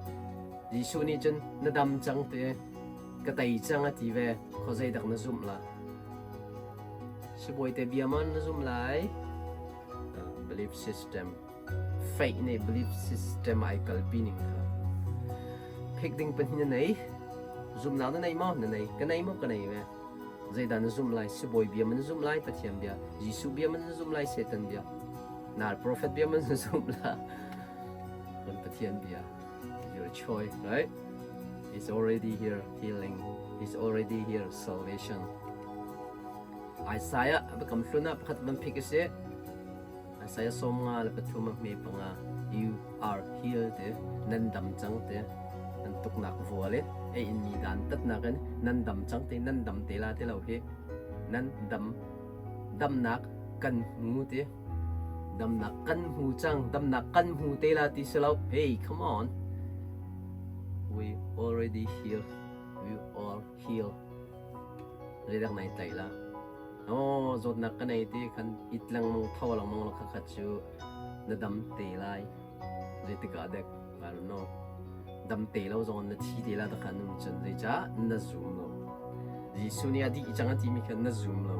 Jesuh nih cun na dam cang ti. Ka tei cang a ti ve. Khuazei dak na zumh la. Sibawi te bia ma na zum lai? Belief system. Faith nih belief system ai kalpi ning kha phek ding pahnih na nei. Zumhnak na nei maw? Na nei. Ka nei maw? Ka nei ve. Zeidah na zumh lai? Sibawi bia man na zumh lai? Pathian bia. Jesuh bia man na zumh lai? Satan bia. Nar prophet bia man na zumh la? Kan Pathian bia. Your choice, right? It's already here healing. It's already here salvation. Isaiah biakam hlun ah pakhat van phik a si. Isaiah 53 a hme panga you are healed te nan dam cang te nan tuknak vual in ei in mi dan tatnak in nan dam cang te nan dam te la te lo hi nan dam damnak kan hmu te damnak kan hmu cang damnak kan hmu te la ti si lo hey come on we already heal we all heal Zeidak nai tlaih la? Aw, zawtnak ka nei ti khan it lengmang tho lengmang lo kha kha cu na dam te lai. Zeitik ah dek, I don't know. Dam te lo zong na thi te la ta khan um cun zeicah na zum lo. Jesuh nih a dih cang a timi kha na zum lo.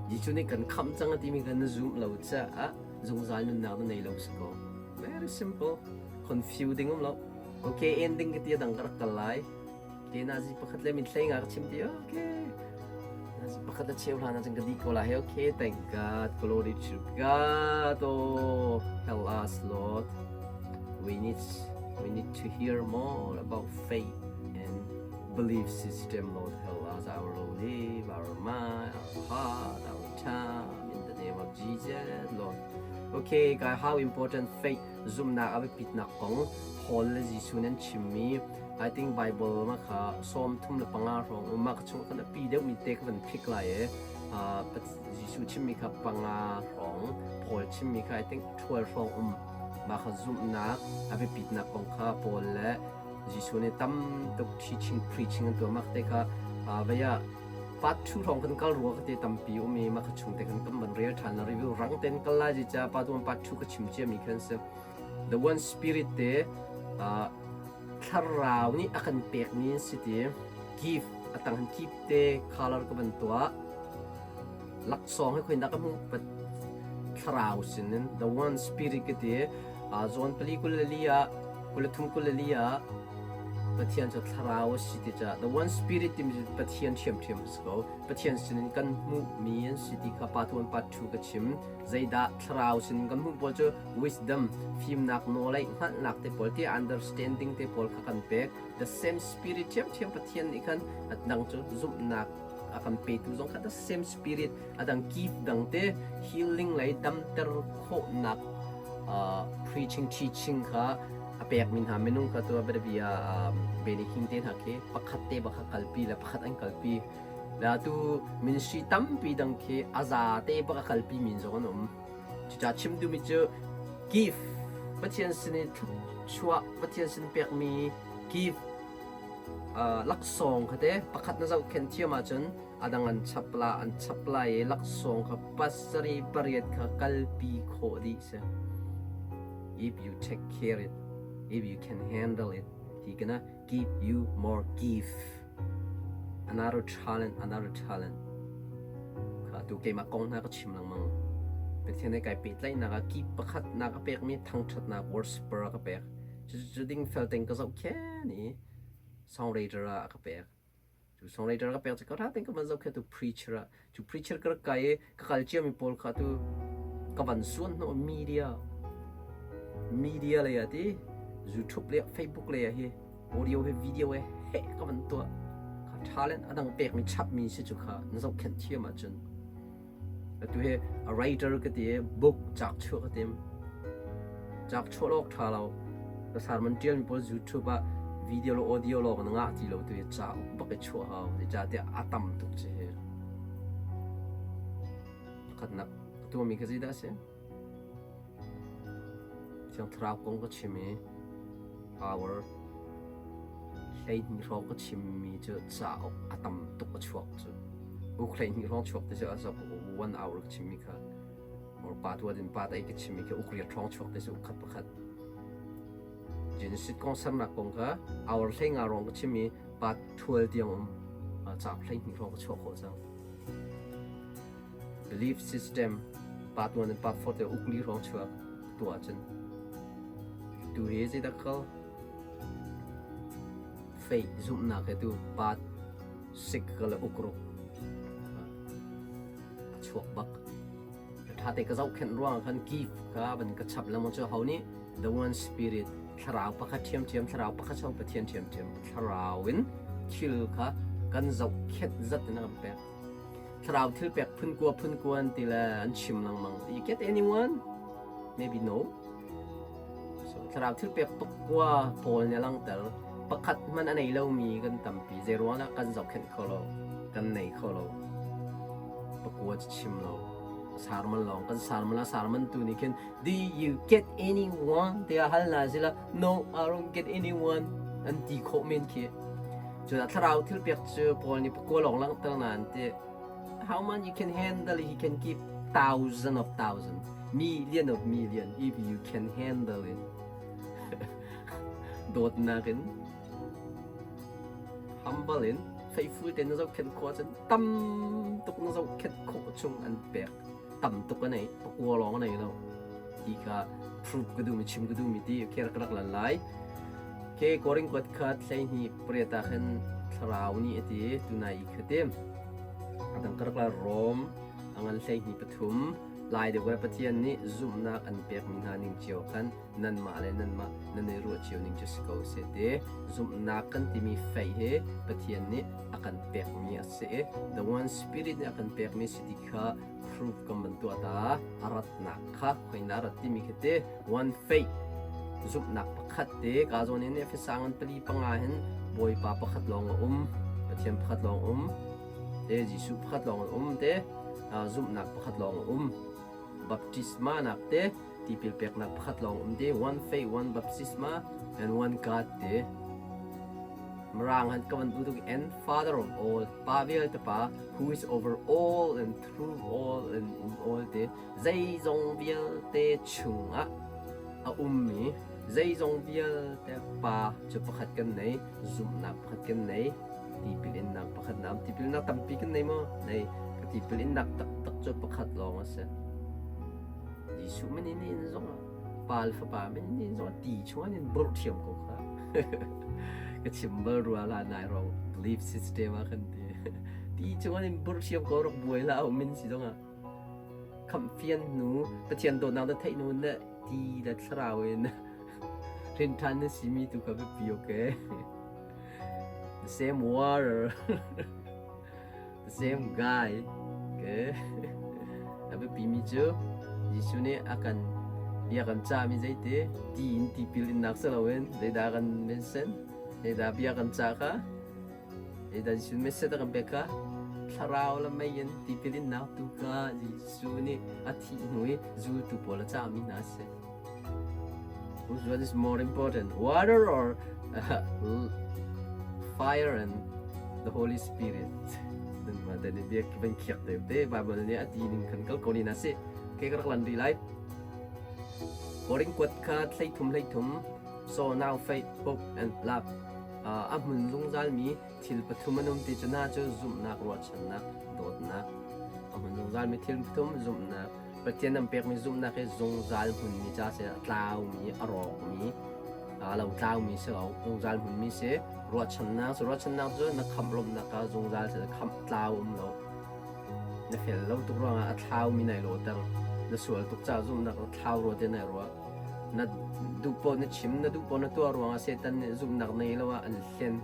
Jesuh nih kan khamh cang a timi kha na zum lo caah zungzal nunnak na nei lo si ko. Very simple. Confusing um lo. Okay, ending ka ti a dang ka rak kal lai. Ke nazi pakhat le min hlei nga ka chim ti okay. Nazi pakhat a cheu hlan ah cun ka dih ko lai okay thank God glory to God oh help us Lord we need we need to hear more about faith and belief system Lord help us our life our mind our heart our time in the name of Jesus Lord okay guys how important faith zumnak a biapitnak kong Paul le Jesuh nan chimmi I think Bible ma kha 35 hrawng um ma ka chung kan a pi deuh mi te ka van phik lai e Jesuh chimmi kha panga hrawng Paul chimmi kha I think 12 hrawng um ma kha zumhnak a biapitnak kong kha Paul le Jesuh nih tam tuk teaching preaching an tuah mak te kha vei ah part 2 hrawng kan kal rua ka te tampi um i mah kha chung te kan kan van rel ṭhan la review rang ten kal lai ji cha part 1 part 2 ka chim cia mi khan si the one spirit te thlarau nih a kan pek mi si ti gift atang han keep te color ka van tuah laksawng hi khoin dah ka hmuh thlarau sinin the one spirit ka ti zawn pali 24 ah 33 24 ah Pathian cu thlarau a si ti caah the one spirit timi cu Pathian ṭhiamṭhiam a si ko. Pathian sinin kan hmuhmi an si ti kha part 1 part 2 ka chim. Zeidah thlarau sinin kan hmuh pawl cu wisdom, fimnak, nawlei, hngalhnak te pawl ti understanding te pawl kha kan pek. The same spirit ṭhiamṭhiam Pathian nih khan a dang cu zumhnak a kan petu zong kha the same spirit a dang gift dang te healing lei damter khawhnak preaching teaching kha a pekmi hna minung kha tu bianabia Benny Hinn te hna khi pakhat te bak kha kalpi le pakhat an kalpi la tu ministry tampi dang khi a za te bak a kalpi min zong an um cucaah chim duhmi cu gift Pathian sin i thluachuah Pathian sin pekmi gift laksawng kha te pakhat na zohkhenh thiam ahcun a dang an chap la an chap lai i laksawng kha pasarih pariat kha kalpi khawh dih si. If you take care it, if you can handle it, he gonna give you more gift. Another talent, another talent. Kha tu keimah kong hna ka chim lengmang. Pathian he kai pehtlaihnak ah ki pakhat na ka pekmi thangṭhatnak worshiper a ka pek. Cucu dingfel tein ka zohkhen i songwriter ah a ka pek. Cu songwriter ka pek cu ka ṭha tein ka van zohkhen tu preacher ah cu preacher ka rak kai i ka kal ciami pawl kha tu ka van suan hnawh media media lei ah ti YouTube le Facebook lei ah hi audio he video he heh ka van tuah kha talent a dang pekmi chapmi si cu kha na zohkhenh thiam ahcun Atu hi a writer ka ti i book cak chuah ka tim. Cak chuah lawk ṭha lo. Ka sermon ṭialmi pawl YouTube ah video le audio lawng na ngah ti lo tu hi cauk bak i chuah hau. Zeicahtiah a tam tuk ci hi. Pakhatnak ka tuahmi kha zeidah a si? Thiang Thlarau kong ka chim i power 12 hrawng ka chimmi cu cauk a tam tuk a chuak cu. Uk 12 hrawng chuak ti cu a one hour ka chimmi kha or pa tuat in pa tai ka chimmi kha uk riat hrawng chuak ti cu ukhat pakhat. Genesis kong sernak kong kha hour 15 rong ka chim i pa 12 tiang um cauk 12 hrawng ka chuah khawh cang. Belief system part 1 and part 4 te ukli hrawng chuak tuah ahcun tu hi zeidah kal faith zumhnak he tu part 6 ka le ukruk a chuak bak tha te ka zohkhenh ruang khan gift ka van ka chap lengmang cu ho nih the one spirit thlarau pakhat ṭhiamṭhiam thlarau pakhat chung Pathian ṭhiamṭhiam thlarau in thil kha kan zohkhenh zat in a kan pek Thlarau thilpek phun kua phun kua an ti le an chim lengmang. You get anyone? Maybe no. So thlarau thilpek pakua pawl nih a langhter. Pakhat hmanh a nei lomi kan tampi. Zei ruang dah kan zohkhenh kho lo? Kan nei kho lo. Pakua cu chim lo. Sarman lawng kan sarman a sarman tu nih khin do you get anyone tiah hal na sila no I don't get anyone an ti khawh men khi. Cun a thlarau thilpek cu Paul nih pakua lawng langhter nain ti how much you can handle he can give thousand of thousand million of million if you can handle it dawtnak in humble in faithful te na zohkhenh khawh ahcun tam tuk na zohkhenh khawh chung an pek tam tuk a nei pakua lawng a nei lo ti kha proof ka duhmi chim ka duhmi ti kher ka rak lan lai ke koring kuat khat 28 ah khan thlarau nih a ti tunai i kha ti adang ka rak la rom angan 23 lai deuh Pathian nih zumhnak an pekmi hna ning cio khan nanmah le nanmah nan i ruah cio ning cu si ko seh ti zumhnak kan timi faith hi Pathian nih a kan pekmi a si i the one spirit nih a kan pekmi si ti kha proof kan van tuah ta a ratnak kha khoina rat timi khi te one faith zumhnak pakhat te ka zawn in Efesa ngan pali panga hin Bawipa pakhat lawng a um Pathian pakhat lawng um te Jesuh pakhat lawng a um te zumhnak pakhat lawng a um baptisma nak te tipil peknak pakhat lawng um te one faith one baptisma and one God te. Mirang han ka van duh tuk and father of all, pa vialte pa, who is over all and through all and in all te zeizong vialte chungah a ummi zeizong vialte pa cu pakhat kan nei, zumhnak pakhat kan nei, tipil innak pakhat nam tipil innak tampi kan nei maw? Nei. Ka tipil innak taktak cu pakhat lawng a si. Jesuh min in in zong pa le fapa min in zong ti chung in burh thiam ko kha. Ka chim bal rua la nai rong belief system ah kan ti. Ti chung in burh thiam ko rak buai la min si zong ah. Khamh fian hnu Pathian dawtnak na theih hnu na ti le thlarau in hrin ṭhan na simi tu kha biapi okay. The same water. The same guy. Okay. A biapimi cu Jesuh nih a kan bia kan cahmi zeiti ti in tipil innak si loin zeidah kan mention zeidah bia kan cah kha Zeidah Jesuh message a kan pek kha thlarau le mei in tipil innak tu kha Jesuh nih a thih hnu i zultu pawl a cahmi hna a si. Which one is more important, water or fire and the Holy Spirit? Nan ma te nih biak van khiak te te Bible nih a ti ning khan kal ko ni na si. Ke ka rak lan rih lai. Korin kuat kha 33 33 so now faith, hope and love. A hmun zungzalmi thil pathum an um ti cu hna cu zumhnak, ruahchannak, dawtnak. A hmun zungzalmi thil pathum zumhnak. Pathian an pekmi zumhnak hi zungzal hmunmi ca si a tlaumi, a rawkmi, a lo tlaumi si lo, zungzal hmunmi si. Ruahchannak cu ruahchannak cu na khamh lawmhnak kha zungzal si khamh tlau um lo. Na fel lo tuk ruangah a thlaumi nai lawter. Na sual tuk caah zumhnak na thlau rua te nai ruah. Na duh paoh na chim, na duh paoh na tuah ruangah Satan nih zumhnak nei lo ah an hlen.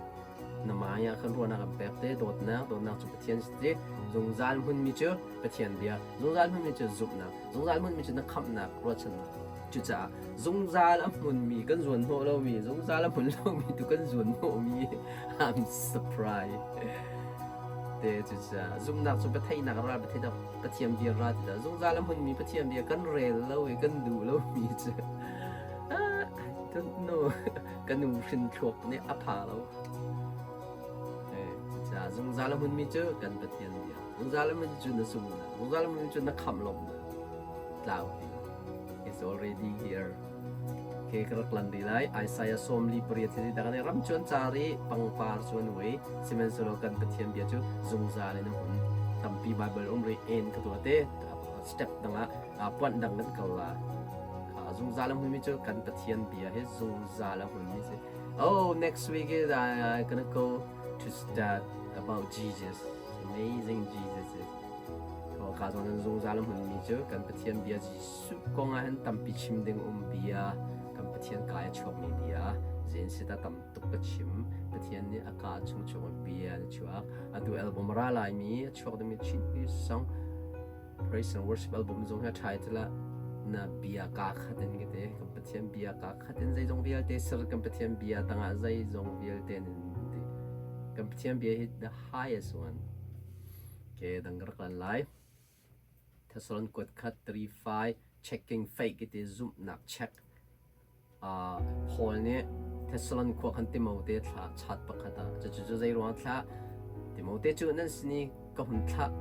Na mai ah khan ruahnak an pek te, dawtnak, dawtnak cu Pathian si ti. Zungzal hmunmi cu Pathian bia, zungzal hmunmi cu zumhnak, zungzal hmunmi cu na khamhnak, ruahchannak. Cucaah zungzal a hmunmi kan zuan hnawh lomi, zungzal a hmun lomi tu kan zuan hnawhmi I'm surprised. Te cucaah zumhnak cu biatheihnak ral, biatheihnak Pathian bia ra ti dah zungzal a hmunmi Pathian bia kan rel lo i kan duh lomi cu I don't know ka nu hrin thluak nih a pha lo. Cucaah zungzal a hmunmi cu kan Pathian bia. Zungzal a hmunmi cu na sungnak. Zungzal a hmunmi cu na khamh lawmhnak. Tlau ti. It's already here. Ke ka rak lan rih lai. Isaiah 48 hi dah kan ram cu an car i pangpar cu an uai. Sihmanhsehlaw kan Pathian bia cu zungzal in a hmun. Tampi Bible um rih en ka tuah te. Step dang ah puanh dang kan kal la. Zungzal a hmunmi cu kan Pathian bia hi zungzal a hmunmi si. Oh, next week is I gonna go to start about Jesus. Amazing Jesus is. Ka zawn an zungzal a hmunmi cu kan Pathian bia Jesuh kong ah hin tampi chim ding um bia, kan Pathian kai a chuakmi bia, zein si dah tam tuk ka chim. Pathian nih a ka chung chuak bia na chuak. Atu album ra laimi a chuak dingmi Chin song praise and worship album zong hi a ṭha tila na bia ka khat in ka te kan Pathian bia ka khat in zeizong vialte ser kan Pathian bia tangah zeizong vialte in ti kan Pathian bia hi the highest one ke dang ka rak lan lai. Thessalon kuat khat 3:5 checking fake iti zumhnak check. Paul nih Thessalon khua khan Timote thla chat pakhat ah cucu cu zei ruang thlah Timote cu nan sin i ka hun thlah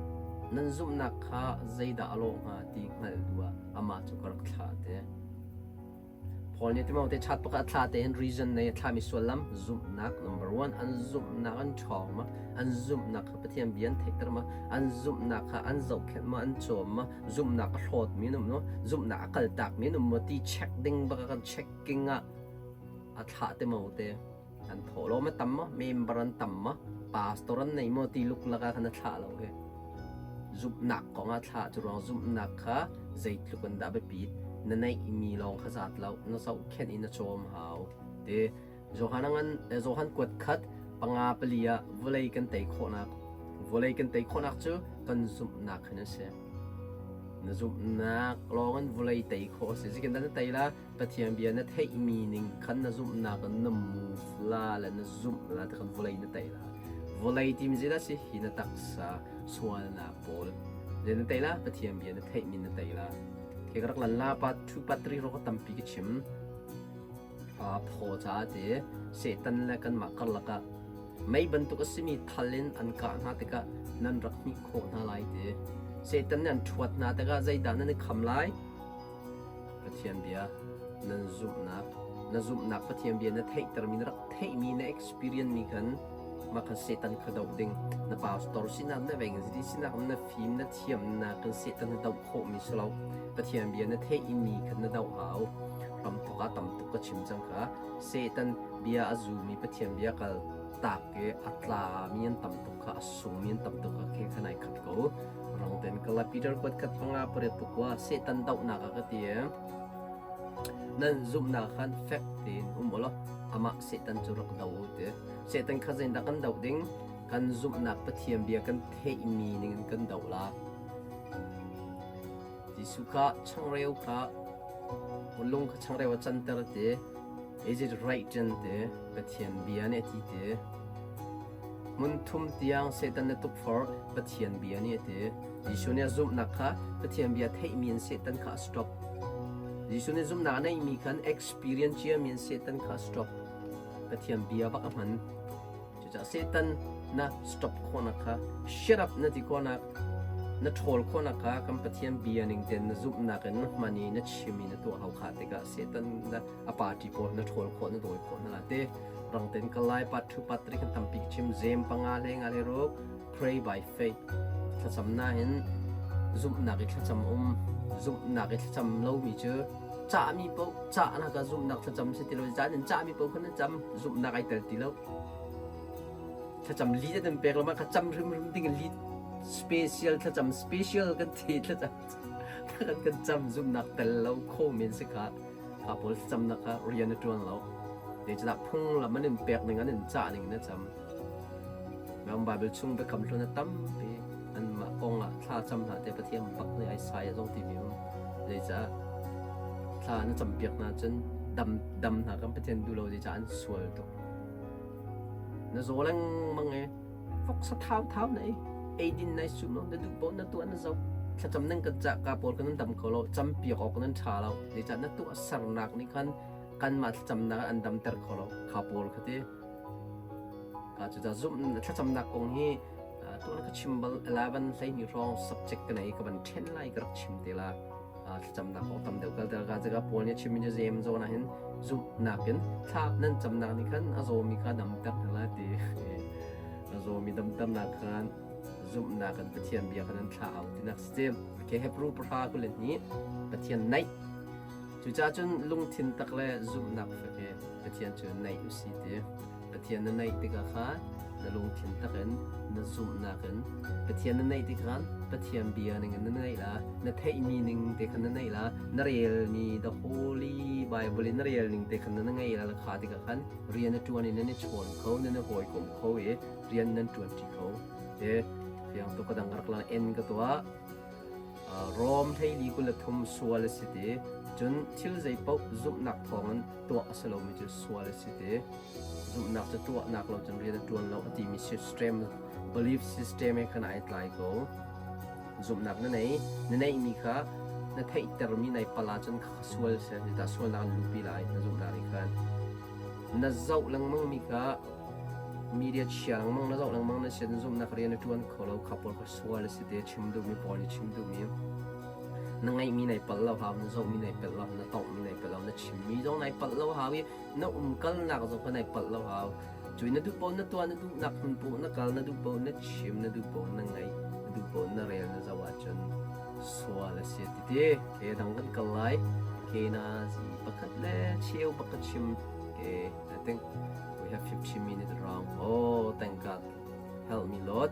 nan zumhnak kha zeidah a lawh hnga ti hngalh duh ah amah cu ka rak thlah te. Paul nih Timote chat pakhat a thla te hin reason nei a thlami sullam zumhnak number one an zumhnak an ṭhawng ma an zumhnak kha Pathian bia an theihter ma an zumhnak kha an zohkhenh ma an cawm ma zumhnak a hlawtmi an um no zumhnak a kaltakmi an um maw ti check ding bak kan checking ah a thlah Timote an thawhlawm a tam maw member an tam maw pastor an nei maw ti luklak ah khan a thlah lo hi zumhnak kong ah thlah cu ruang zumhnak kha zeitluk in dah biapit na neih mi lawng kha zat lo na zohkhenh in na cawm hau te Johan ngan Johan kuat khat panga pali ah vawlei kan tei khawhnak vawlei kan tei khawhnak cu kan zumhnak hin a si na zumhnak lawng in vawlei tei khawh a si zikin na tei la Pathian bia na theihmi ning khan na zumhnak in na move la le na zumh la ti khan vawlei na tei la. Vawlei timi zeidah si? Hi na taksa sualnak pawl. Zei na tei la? Pathian bia na theihmi na tei la. Khi ka rak lan la part 2 part 3 ro ka tampi ka chim. Phaw caah ti Satan le kanmah karlak ah Mei bantuk a simi thal in an kah hna tikah nan rak hmih khawh hna lai ti. Satan nih an ṭhuat hna tikah zeidah nan i kham lai? Pathian bia nan zumhnak, na zumhnak Pathian bia na theihtermi, na rak theihmi, na experience mi khan mah khan Satan kha doh ding. Na pastor sinak, na evangelist sinak, na fim, na thiamnak kan Satan na doh khawhmi si lo. Pathian bia na theihmi khan na doh hau. Hramthawk ah tam tuk ka chim cang kha. Satan bia a zumi Pathian bia kal tak i a tlami an tam tuk kha, a sungmi an tam tuk kha khe khan ai khat ko. Rang ten kala Peter kuat khat panga pariat pakua Satan dohnak ah ka ti e. Nan zumhnak khan fek tein um ulaw amah Satan cu rak do u ti. Satan kha zeidah kan doh ding? Kan zumhnak Pathian bia kan theihmi ning in kan doh la. Jesuh kha changreu kha lung kha changreu a canter ti. Is it written ti Pathian bia nih a ti ti. Hmun thum tiang Satan na tukforh Pathian bia nih a ti. Jesuh nih a zumhnak kha Pathian bia theihmi in Satan kha a stop. Jesuh nih zumhnak a neihmi khan experience ciami in Satan kha a stop. Pathian bia bak a hman. Cucaah Satan na stop khawhnak kha shut up na ti khawhnak na ṭhawl khawhnak kha kan Pathian bia ning tein na zumhnak in na hman i na chim i na tuah hau kha tikah Satan na a party pawl na ṭhawl khawh na dawi khawh hna la te rang ten kal lai part 2 part 3 kan tampi chim zem panga le nga le ruk pray by faith thlacam na hin zumhnak i thlacam um zumhnak i thlacam lomi cu cahmi paoh cahnak ah zumhnak thlacam si ti lo caan in cahmi paoh khan na cam zumhnak ai tel ti lo thlacam li te pek lo ma kha cam hrimhrim ding in li special thlacam special kan ti thlacam kan kan cam zumhnak tel lo kho men si kha kha pawl thlacamnak kha rian a ṭuan lo zeicahdah phunglam an in pek ning an in cah ning na cam Ram Bible chung biakam hlun a tampi anmah kong ah thla cam hna te Pathian bak nih Isaiah zong timi um zeicah thla na campiak hna cun dam dam hna kan Pathian duh lo zeicah an sual tuk na zaw lengmang e voksa thau thau na ei eidin nai sum lo na duh paoh na tuah na zoh thlacam nan kan cah ka pawl kan dam kho lo campiak awk nan ṭha lo zeicah na tuah sernak nih khan kanmah thlacamnak an damter kho lo kha pawl kha ti Cucaah zumh thlacamnak kong hi tuan ka chim bal 11 hleihnih hrawng subject ka nei ka van ṭhen lai ka rak chim te la. Thlacamnak kong tam deuh kal tel ka jaga Paul nih a chimmi cu James zawn ah hin zumhnak in thla nan camnak nih khan a zawmi kha damter hna lai ti. A zawmi damternak khan zumhnak in Pathian bia khan an thla au tinak si. Okay, Hebrew pahra 22 Pathian naih. Cucaah cun lungthin tak le zumhnak fek he Pathian cu naih u si ti. Pathian na naih tikah khan na lungthin takin na zumhnak in Pathian na naih tikah Pathian bia ning in na naih la, na theihmi ning te khan na naih la, na relmi the Holy Bible in na rel ning te khan na ngei la kha tikah khan rian na ṭuan in nan i chawn kho, nan i hawikom kho i rian nan ṭuanṭi kho. Te fiang tuk ka dang ka rak lang en ka tuah. Rom hleili 23 sual a si ti. Cun thil zeipaoh zumhnak thawngin tuah a si lomi cu sual a si ti. Zumhnak cu tuahnak lo cun rian a ṭuan lo a timi system, belief system he khan ai tlai ko. Zumhnak na nei, na neihmi kha na theihtermi nai pal ahcun kha sual si. Zeicah sualnak an luhpi lai na zumhnak nih khan. Na zoh lengmangmi kha media chia lengmang na zoh lengmang na sian zumhnak rian na ṭuan kho lo kha pawl kha sual a si te chim duhmi pawl nih chim duhmi na ngeihmi nai palh lo hau na zohmi nai palh lo na tonghmi nai palh lo na chimmi zong nai palh lo hau i na umkalnak zong kha nai palh lo hau cui na duh paoh na tuah na duhnak hmun paoh na kal na duh paoh na chim na duh paoh na ngaih na duh paoh na rel na zoh ahcun sual a si ti ti ke dang kan kal lai ke na zi pakhat le cheu pakhat chim ke I think we have 15 minutes around oh thank God help me Lord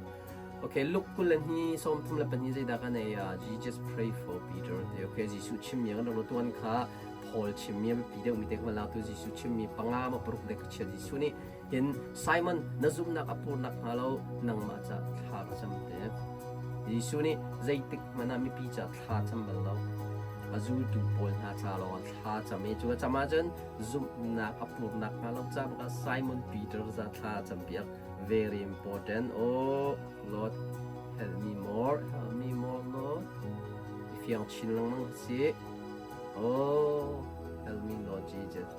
Okay, Luke 22:32 zeidah kan ei ah Jesus pray for Peter ti. Okay, Jesuh chimmi kan rak tuan kha Paul chimmi a biapi deuhmi te kan lak tu Jesuh chimmi panga ma paruk dek ka chia Jesuh nih hin Simon na zumhnak a purnak hnga lo nangmah ca thla ka cam te. Jesuh nih zeitik hmanh ah mipi ca thla cam bal lo. A zultu pawl hna ca lawng ah thla cam i cu a cam ahcun zumhnak a purnak hnga lo ca bak ah Simon Peter ca thla cam piak. Very important. Oh, Lord, help me more, help me more, Lord. I fiang chin lengmang si. Oh, help me, Lord Jesus.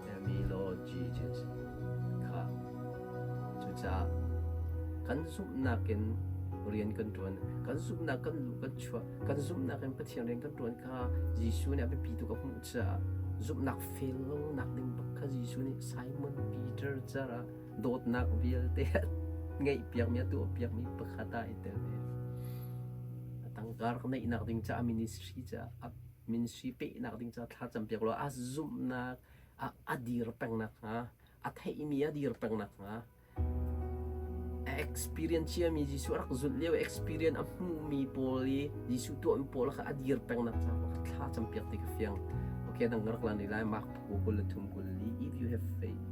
Help me, Lord Jesus. Kha. Kan zumhnak in rian kan ṭuan. Kan zumhnak kan luh kan chuah. Kan zumhnak in Pathian rian kan ṭuan kha Jesuh nih a biapi tuk a hmuh caah zumhnak fail lo nak ding bak kha Jesuh nih Simon Peter caah dawtnak vialte a ngeihpiakmi a tuahpiakmi pakhat ah i tel ve. A tangka rak neihnak ding caah ministry caah a ministry pehnak ding caah thla campiak law a zumhnak a dir peng nakhnga a theihmi a dir peng nakhnga a experience ciami Jesuh a rak zulh lio experience a hmuhmi pawl i Jesuh tuahmi pawl kha a dir peng nak caah pakhat thla campiak ti ka fiang. Okay, dang ka rak lan rih lai. Mark pakua 23 24 if you have faith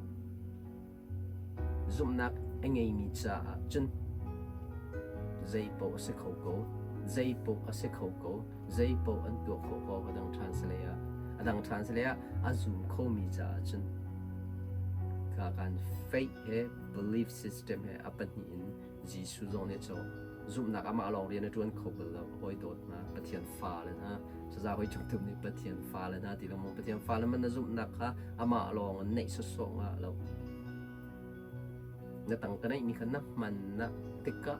zumhnak a ngeimi caah cun zei paoh a si kho ko zei paoh a si kho ko zei paoh an tuah khawh ko a dang ṭhan si ah a dang ṭhan si ah a zum khomi caah cun ka kan faith he belief system he a pahnih in Jesuh zong nih cu zumhnak amah lawng rian a ṭuan kho bal lo hawi dawt hna Pathian fale hna saza hawi chung nih Pathian fale hna ti lengmang Pathian fale man na zumhnak kha amah lawng in neih sawsawh ngah lo na tangka neihmi kha na hman na tikah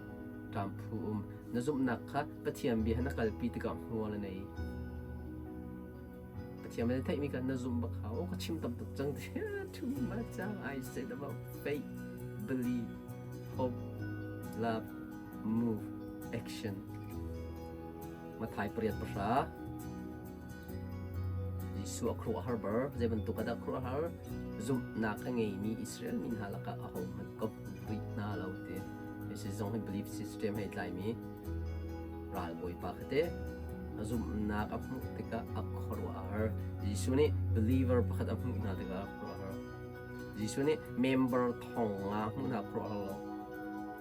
ṭamphu um na zumhnak kha Pathian bia na kalpi tikah hmual a nei. Pathian bia na theihmi kha na zumh bak hau. Oh, ka chim tam tuk cang. Too much. I said about faith, believe, hope, love, move, action. Mathai 8:10 Jesuh a khuaruahhar bar. Zei bantuk ah dah khuaruahhar? Zumhnak a ngeimi Israel mi hna lakah ahohmanh ka hmu rih hna lo ti. Hi zong hi belief system he tlaimi ralbawipa kha te a zumhnak a hmuh tikah a khuaruahhar. Jesuh nih believer pakhat a hmuh hna tikah a khuaruahhar. Jesuh nih member thong nga a hmuh hna khuaruahhar lo.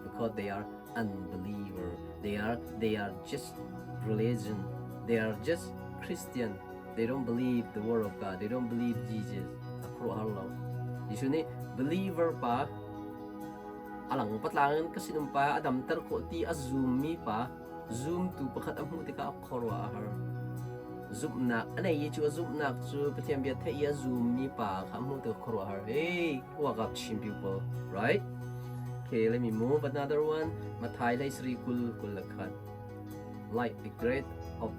Because they are unbeliever. They are just religion. They are just Christian. They don't believe the word of God. They don't believe Jesus. A khuaruahhar lo. Jesuh nih believer pa alang patlang in ka sinum pa a damter khawh ti a zummi pa zumtu pakhat a hmuh tikah a khuaruah a har. Zumhnak a nei i cu a zumhnak cu Pathian bia theih i a zummi pa kha a hmuh tikah khuaruah a har. Hey, walk up Chin people, right? Okay, let me move another one. Mathai hlei sari 20 21. Like the grain of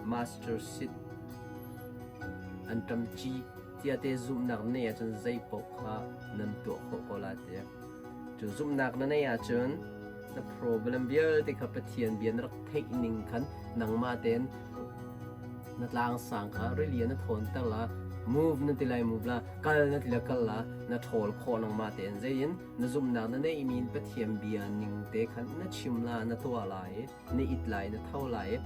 mustard seed anṭam ci tiate zumhnak na neih ahcun zei paoh kha nan tuah khawh ko lai tiah. Cu zumhnak na neih ahcun na problem vialte kha Pathian bia na rak theih ning khan nangmah tein na tlangsang kha rili na thawnter la, move na ti lai move la, kal na ti la kal la, na ṭhawl khawh nangmah tein zeiin na zumhnak na neihmi in Pathian bia ning te khan na chim la, na tuah lai i na it lai, na tho lai i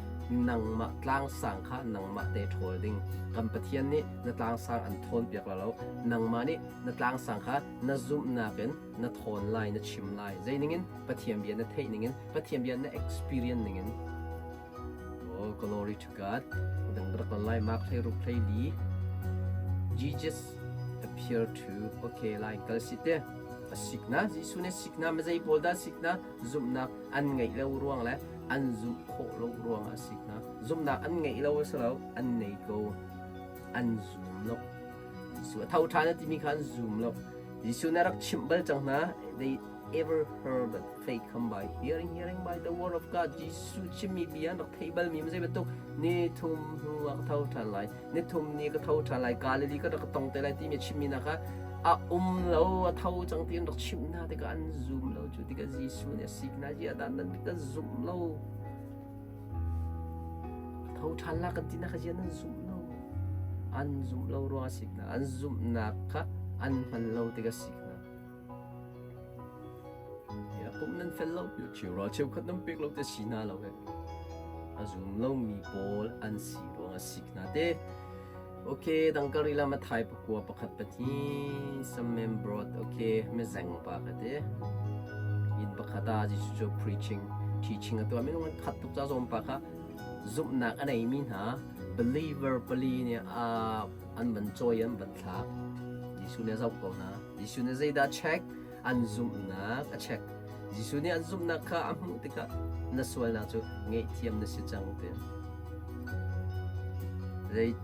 nangmah tlangsang kha nangmah te ṭhawl ding. Kan Pathian nih na tlangsang an thawnpiak la lo. Nangmah nih na tlangsang kha na zumhnak in na thawn lai, na chim lai. Zei ningin? Pathian bia na theih ningin, Pathian bia na experience ningin. Oh, glory to God. Dang rak lai Mark hlei ruk hlei li. Jesus appear to okay lai kal si te. A sikna Jesuh nih sikna ma zei pawl dah sikna zumhnak an ngeih lo ruang le an zumh khawh lo ruang ah a si hna. Zumhnak an ngeih lo a si lo, an nei ko. An zum lo. Jesuh a tho ṭhan a timi kha an zum lo. Jesuh nih a rak chimh bal cang hna. They ever heard that faith come by hearing, hearing by the word of God. Jesuh chimmi bia an rak theih balmi zei bantuk ni thum hnu ah ka tho ṭhan lai. Ni thum ni ka tho ṭhan lai. Galilee ka rak tong te lai timi a chimmi hna kha a um lo, a tho cang ti an rak chimh hna tikah an zum lo. Cu tikah Jesuh nih a sik hna, ziah dah nan kan zumh lo? Ka tho ṭhan la kan ti na kha ziah nan zumh lo? An zumh lo ruang a sik hna. An zumhnak kha an hman lo tikah sik hna. Ya pum nan fel lo, cheu cheukhat nan pek lo te si hna lo he. A zum lomi pawl an si ruang a sik hna te. Okay, dangkar ila mathai pakua pakhat pahnih some men brought okay mizeng pa ka te. Inn pakhat ah Jesuh cu preaching teaching a tuah minung an khat tuk ca zawm pa kha zumhnak a neimi hna believer pali nih a an van cawi an van thlak. Jesuh nih a zoh ko hna. Jesuh nih zeidah check? An zumhnak a check. Jesuh nih an zumhnak kha a hmuh tikah na sualnak cu ngaihthiam na si cang ti. Zei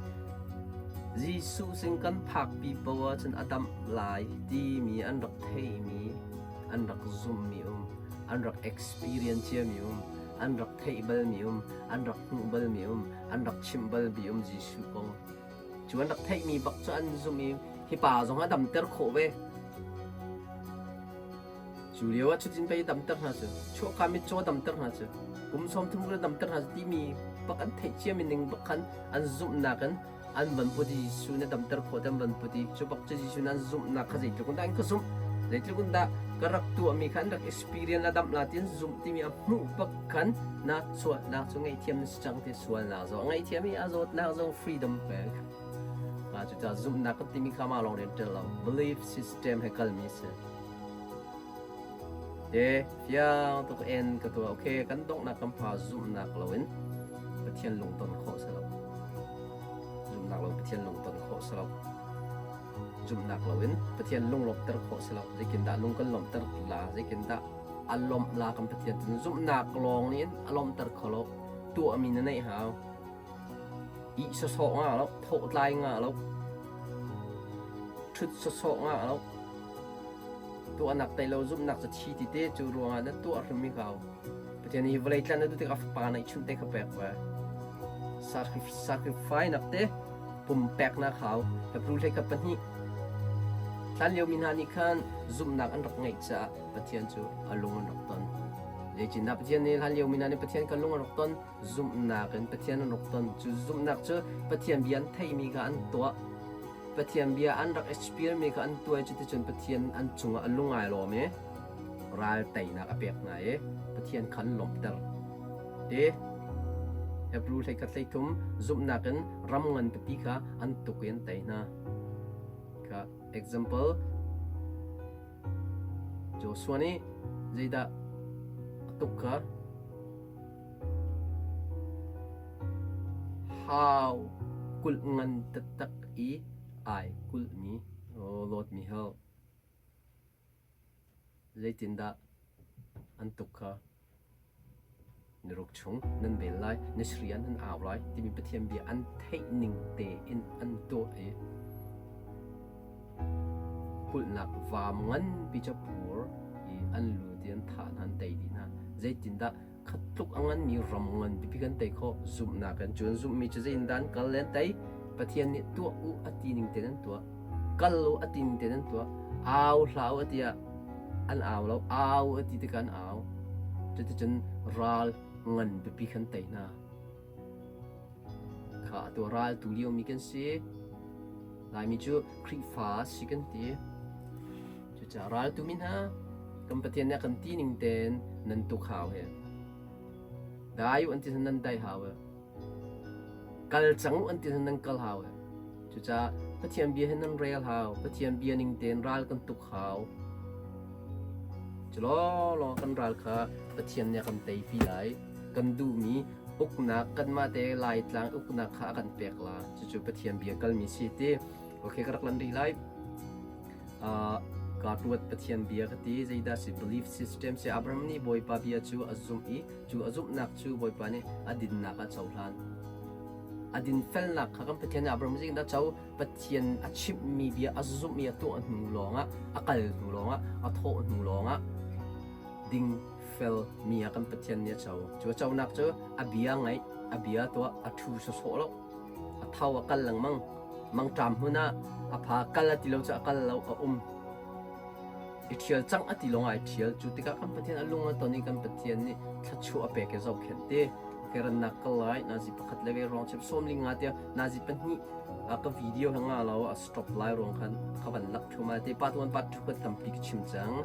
Jesuh sin kan phakpi poah cun a damh lai timi an rak theimi, an rak zumhmi um. An rak experience ciami um, an rak theih balmi um, an rak hmuh balmi um, an rak chimh balmi um Jesuh kong. Cu an rak theihmi bak cu an zumh i hi pa zong a damter khawh ve. Cu lio ah cutin pei damter hna cu, chuahka mitcaw damter hna cu, kum 30 ka damter hna cu timi bak an theih ciami ning bak khan an zumhnak in an van put i Jesuh nih damter khawh te an van put i cu bak cu Jesuh nih an zumhnak kha zeitluk in dah an ka zumh, zeitluk in dah ka rak tuahmi kha an rak experience a damh la ti an zumh timi a hmuh bak khan na sualnak cu ngaihthiam na si cang ti sualnak zong a ngaihthiam i a zawtnak zong freedom pek. Mah cucaah zumhnak kan timi kha mah lawng rian ṭel lo, belief system he kalmi a si. Te fiang tuk in ka tuah. Okay, kan donghnak kan pha zumhnak loin Pathian lungton khawh si lo. Zumhnak lo Pathian lungton khawh si lo. Zumhnak loin Pathian lunglawmhter khawh si lo. Zeitindah lung kan lawmhter la? Zeitindah a lawmh la kan Pathian? Cun zumhnak lawng nih a lawmhter kho lo. Tuahmi na neih hau. Ih sawsawh nga lo, thawh tlai nga lo, ṭhut sawsawh nga lo. Tuahnak tei lo zumhnak cu thi ti te cu ruangah na tuah hrim mi kau. Pathian hi vawlei tlan na duh tikah fapa neih chunh te kha pek ve. Sacrifice nak te pumpeknak hau. Hebrew hlei khat pahnih. Hlan lio mi hna nih khan zumhnak an rak ngeih caah Pathian cu a lung an rak ton. Zeitindah Pathian nih hlan lio mi hna nih Pathian kha lung an rak ton? Zumhnak in Pathian an rak ton. Cu zumhnak cu Pathian bia an theihmi kha an tuah. Pathian bia an rak experience mi kha an tuah i cuticun Pathian an cungah a lung ai lawm i ral teinak a pek hna i Pathian kha an lawmhter. Te Hebrew hleikhat hleithum zumhnak in ram ngan pipi kha an tuk i an tei hna. Kha example Joshua nih zeidah a tuk kha Hau kulh ngan taktak i ai kulhmi lawtmi hau. Zeitindah an tuk kha na ruk chung nan vel lai, na sri an au lai timi Pathian bia an theih ning tein an tuah i kulhnak vaam nganpi cu pur i an lut i an thah hna, an tei dih hna. Zeitindah khat tluk a nganmi ram ngan pipi kan tei khawh? Zumhnak in. Cu an zumhmi cu zeitindah an kal le an tei? Pathian nih tuah u a ti ning tein an tuah. Kal u a ti ning tein an tuah. Au hlah u a ti ah an au lo. Au a ti tikah an au. Cuticun ral ngan pipi khan tei hna. Kha atu ral tu liomi kan si. Laimi cu Khrihfa si kan ti. Cucaah ral tu mi hna kan Pathian nih a kan ti ning tein nan tuk hau hi. Dai u an ti nan dai hau hi. Kal cang u an ti nan kal hau hi. Cucaah Pathian bia hi nan rel hau. Pathian bia ning tein ral kan tuk hau. Cu lawnglawng kan ral kha Pathian nih a kan teipi lai. Kan duhmi uknak kanmah te Laitlang uknak kha a kan pek la. Cucu Pathian bia kalmi si ti. Okay, ka rak lan rih lai. Uh, ka ruat Pathian bia ka ti zeidah si belief system si Abraham nih Bawipa bia cu a zumh i cu a zumhnak cu Bawipa nih a dinnak a cohlan. A dinfelnak kha kan Pathian nih Abraham zeitindah co Pathian a chimhmi bia a zumh i a tuah hnu lawngah a kal hnu lawngah a thawh hnu lawngah ding fel mi ah kan Pathian nih a co. Cu a conak cu a bia ngaih, a bia tuah, a ṭhu sawsawh lo, a tho a kal lengmang. Mangṭam hmun ah a pha kal a ti lo cu a kal lo, a um. I ṭhial cang a ti lawng ah ai ṭhial. Cu tikah kan Pathian a lung a ton i kan Pathian nih thluachuah a pek i zohkhenh ti. Kerannak kal lai nazi pakhat le ve ruang chep sawm li nga tiah nazi pahnih ka video he nga lo a stop lai ruang khan ka van lak thuma te part 1 part 2 kan tampi ka chim cang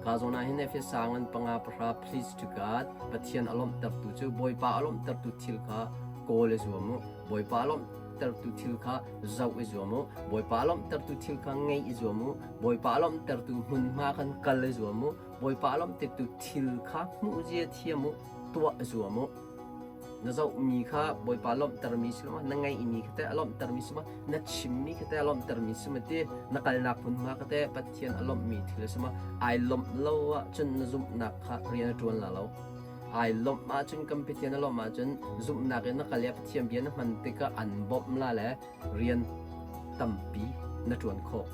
ka zawn ah hin Efesa ngan panga pahra please to God Pathian a lawmhtertu cu Bawipa a lawmhtertu thil kha kawl i zuam u Bawipa a lawmhtertu thil kha zoh i zuam u Bawipa a lawmhtertu thil kha ngei i zuam u Bawipa a lawmhtertu hmunhma khan kal i zuam u Bawipa a lawmhtertu thil kha hmuh zia thiam u tuah zuam u. Na zohmi kha Bawipa lawmhtermi si lo na ngeihmi kha teh a lawmhtermi si ma, na chimmi kha teh a lawmhtermi si ma ti, na kalnak hmunhma kha teh Pathian a lawmhmi thil a si ma, ai lawmh lo ahcun na zumhnak kha rian a ṭuan la lo. Ai lawmh ahcun kan Pathian a lawmh ahcun zumhnak in na kal i Pathian bia na hman tikah an bawmh la le rian tampi na ṭuan khawh.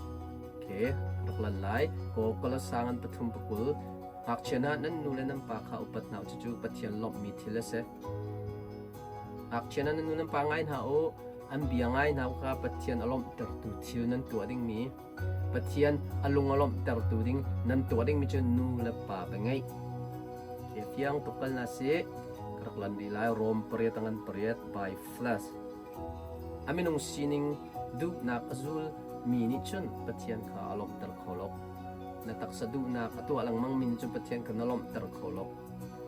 Okay, rak lan lai. Kaw Kolosang an pathum pakul. Ngakchia hna, nan nu le nan pa kha upat hna u, cucu Pathian lawmhmi thil a si. Ngakchia hna, nan nu nan pa ngai hna u, an bia ngai hna u kha Pathian a lawmhtertu thil nan tuah dingmi, Pathian a lung a lawmhtertu ding nan tuah dingmi cu nu le pa bia ngaih. Ke fiang tuk kal na si. Ka rak lan rih lai Rom pariat a ngan pariat by flesh. A minung sining duhnak a zul mi nih cun Pathian kha a lawmhter kho lo. Na taksa duhnak a tuah lengmang mi nih cun Pathian kha na lawmhter kho lo.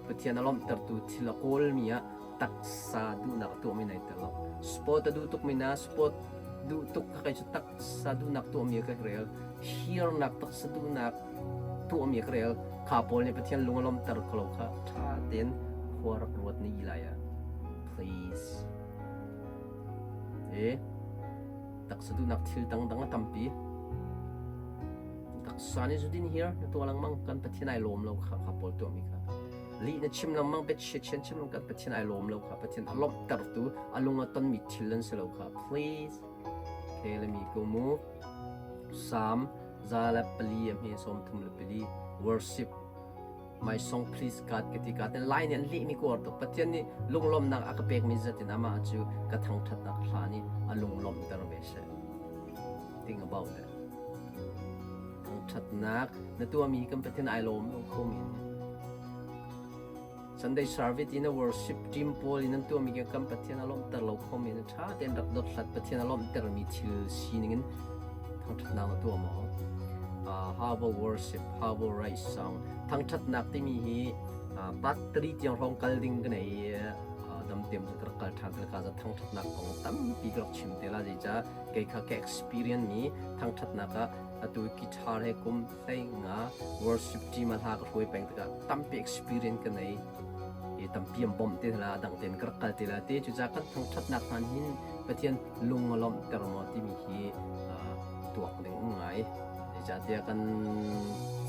Pathian a lawmhtertu thil a kawlmi ah taksa duhnak a tuahmi nai tel lo. Sport a duh tukmi na sport duh tuk kha kei cu taksa duhnak tuahmi ka rel. Hirnak taksa duhnak tuahmi ka rel. Kha pawl nih Pathian lung a lawmhter kho lo kha ṭha tein khua rak ruat ni lai ah. Please. E taksa duhnak thil dangdang a tampi. Taksa nih zudin here na tuah lengmang kan Pathian ai lawm lo kha kha pawl tuahmi kha. Lih na chim lengmang biachia chian chim lengmang kan Pathian ai lawm lo kha Pathian a lawmhtertu a lung a tonmi thil an si lo kha. Please. Okay, let me go move. Psalm 104 a hme 34 worship My song please God ka ti ka ten lai nih an lehmi ka uar tuk. Pathian nih lunglawmhnak a ka pekmi zat in amah cu ka thangṭhatnak hla nih a lunglawmhter ve seh. Think about that. Thangṭhatnak na tuahmi kan Pathian ai lawm lo kho men. Sunday service in a worship team pawl in an tuahmi kan Pathian a lawmhter lo kho men. Ṭha tein rak dothlat Pathian a lawmhtermi thil sining in thangṭhatnak na tuah maw? How about worship? How about right song? Thangṭhatnak timi hi part 3 tiang hrawng kal ding ka nei dam tem cu ka rak kal ṭhan ka za thangṭhatnak kong tampi ka rak chim te la zeicah kei kha ka experience mi thangṭhatnak ah atu guitar he kum hlei nga worship team a hla ka hruai peng tikah tampi experience ka nei i tampi an bawmh te la dang tein ka rak kal te la te cucaah kan thangṭhatnak hna hin Pathian lung a lawmhter maw timi hi tuak ding um ngai. Zeicahtiah kan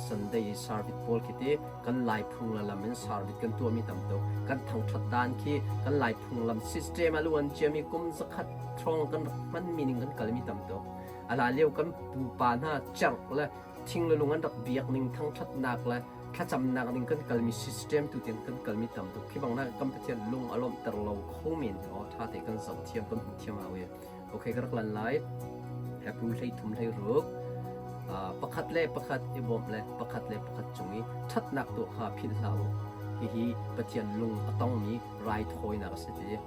Sunday service pawl khi ti kan Lai phunglam in service kan tuahmi tam tuk. Kan thangṭhat dan khi kan Lai phunglam system a luan ciami kum zakhat hrawng kan rak hmanmi ning kan kalmi tam tuk. A hlan lio kan pupa hna cerh le thing le lung an rak biak ning thangṭhatnak le thlacamnak ning kan kalmi system tu tiang kan kalmi tam tuk. Khi bang na kan Pathian lung a lawmhter lo kho men aw ṭha te kan zoh thiam kan hmu thiam hau i. Okay ka rak lan lai. Hebrew hlei thum hlei ruk. Pakhat le pakhat i bawmh le pakhat le pakhat cung i ṭhatnak tuah kha philh hlah u. Hihi Pathian lung a tongmi raithawinak a si ti.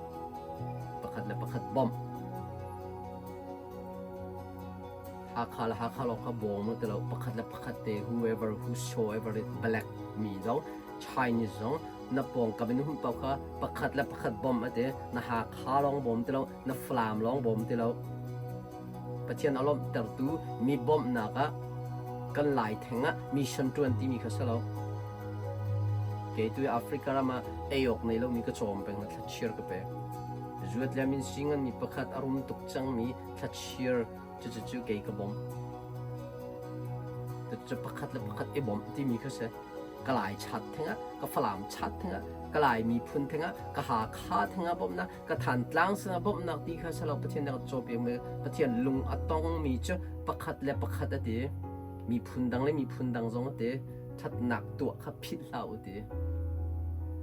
Pakhat le pakhat bawmh. Hakha le Hakha lawng kha bawm ti lo pakhat le pakhat te whoever whosoever it black mi zong Chinese zong na pawngkam in hun paoh kha pakhat le pakhat bawmh a ti na Hakha lawng bawm ti lo na Falam lawng bawm ti lo Pathian a lawmhtertu mi bawmhnak ah kan lai theng ah mission ṭuan timi kha si lo kei tu Africa ram ah ei awk nei lomi ka cawm peng na thlachir ka pek zuat le min singan mi pakhat a rum tuk cangmi thlachir cucu kei ka bawmh. Cucu pakhat le pakhat i bawmh timi kha si. Ka Lai chat thengah, ka Falam chat thengah, ka Lai miphun thengah, ka Hakha thengah bawmhnak, ka Thantlang sinah bawmhnak ti kha salo Pathian nih a cawpiakmi Pathian lung a tongmi cu pakhat le pakhat a ti. Miphun dang le miphun dang zong a ti. Ṭhatnak tuah kha philh hlah u ti.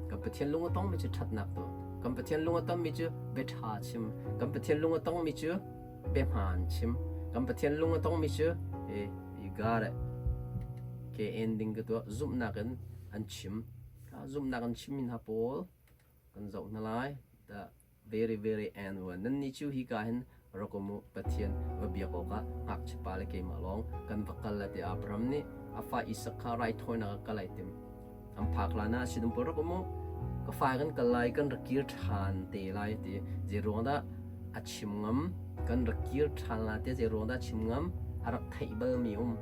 Kan Pathian lung a tongmi cu ṭhatnak tuah. Kan Pathian lung a tongmi cu bia ṭha chim. Kan Pathian lung a tongmi cu biahmaan chim. Kan Pathian lung a tongmi cu eh, you got it. Ke ending ka tuah zumhnak in an chim. Zumhnak an chimmi hna pawl kan zoh hna lai. The very very end one. Nan nih cu hi ka hin rak um u Pathian va biak awkah ngakchia pa le keimah lawng kan va kal la ti Abraham nih a fa Isak kha raithawinak ah kal ai tim. An phak hlan ah sinum pawl rak um u. Ka fa kan kal lai, kan rak kir ṭhan te lai ti. Zei ruang dah a chim ngam? Kan rak kir ṭhan la ti zei ruang dah a chim ngam? A rak theih balmi um.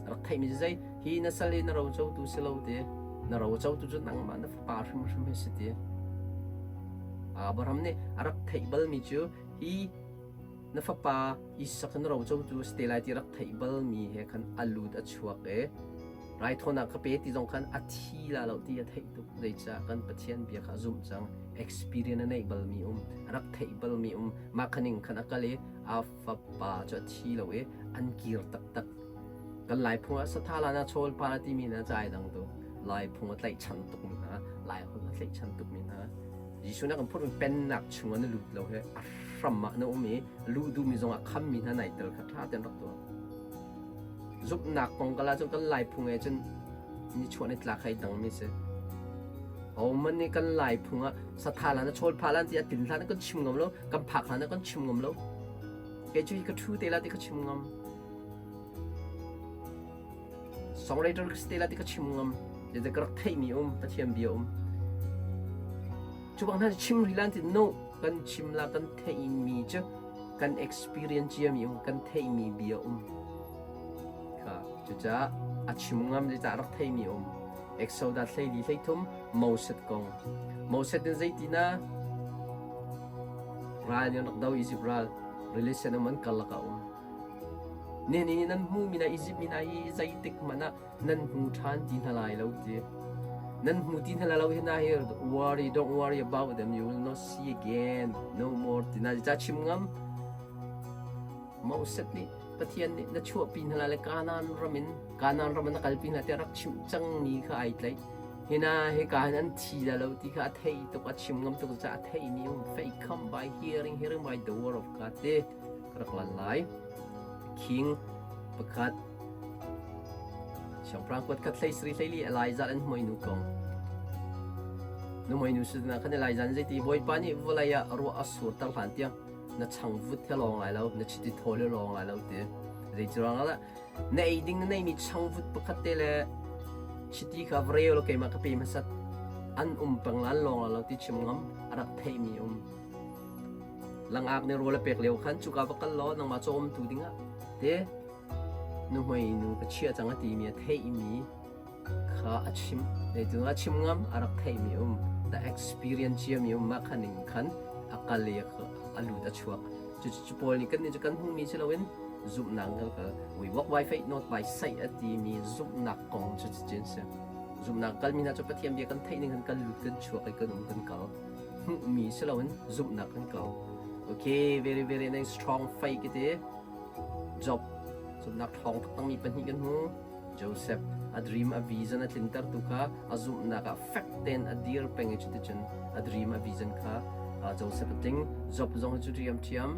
A rak theihmi cu zei? Hi na sal i na rocotu si lo ti. Na rocotu cu nangmah na fapa hrimhrim hi si ti. Abraham nih a rak theih balmi cu hi na fapa Isak na rocotu a si te lai ti rak theih balmi he khan a lut a chuak i raithawinak ka pe ti zong khan a thi la lo ti a theih tuk zeicah kan Pathian bia kha a zumh cang experience a neih balmi um a rak theih balmi um mah khaning khan a kal i a fapa cu a thi lo i an kir taktak. Kan Laiphung ah satha la na chawl pa na timi hna ca ai dang tuk. Laiphung a tlaihchan tukmi hna, Laiholh a tlaihchan tukmi hna. Jesuh nih a kan phurhmi pennak chungah na lut lo he a hram ah na um i luh duhmi zong a khammi hna nai tel kha ṭha tein rak tuah. Zumhnak kong kal ahcun kan Laiphung he cun nichuah nitlak he ai dangmi si. Ahohmanh nih kan Laiphung ah satha lan a chawl phah lan ti a tin hlan kan chim ngam lo, kan phak hlan kan chim ngam lo. Kei cu hi ka ṭhu te la ti ka chim ngam. Songwriter ka si te la ti ka chim ngam. Zeicah ka rak theihmi um, Pathian bia um. Cu bang hna chim rih lan ti no kan chim la kan theihmi cu kan experience ciami um, kan theihmi bia um. Kha cucaah a chim ngam zeicah rak theimi um. Exodus 14 13 Moses kong. Moses in zeitina ral nih rak do Egypt ral relation um an karlak ah um. Nihin ni nan hmumi na Izipt mi hna hi zeitik hmanh ah nan hmu ṭhan ti hna lai lo ti. Nan hmu ti hna lai lo hi na hi worry, don't worry about them, you will not see again, no more ti na ca chim ngam. Moses nih Pathian nih na chuahpi hna lai le Kanaan ram in Kanaan ram in na kalpi hna tiah rak chimh cangmi kha ai tlaih. Hina hika hin an thi la lo ti kha a thei tuk, a chim ngam tuk caah a theimi um. Faith come by hearing, hearing by the word of God ti. Ka rak lan lai. King pakhat Siangpahrang kuat khat hlei sri hlei li Elijah an hmuinu kong. Nu hmuinu si na khan Elijah zeiti Bawipa nih vawlei ah ruah a surter hlan tiang na changvut he lawng lai lo, na chiti thawl he lawng lai lo ti. Zei ruang ah na ei ding na neimi changvut pakhat te le chiti kha vreu lo keimah ka pe hmasat an um peng lan lawng lai lo ti chim ngam a rak theimi um. Langak nih rawl a pek lio khan cuka va kal law nangmah cawmtu dingah te nuhmei nu ka chia cang a timi a theihmi kha a chim. Zeitin a chim ngam a rak theihmi um the experience ciami um mah kha ning khan a kal i a lut a chuak. Cucu Paul nih kan nih cu kan hmuhmi si loin zumhnak kan kal. We walk by faith not by sight a timi zumhnak kong cu cutin si. Zumhnak kalmi hna cu Pathian bia kan theih ning khan kan lut kan chuak i kan um kan kal. Hmuhmi si loin zumhnak kan kal. Okay, very very nice strong faith kiti. Job zumhnak ṭhawng taktakmi pahnih kan hmu. Joseph a dream a vision a tlintertu kha a zumhnak ah fek tein a dir peng i cuticun a dream a vision kha Joseph a tling. Job zong hi cu ṭhiamṭhiam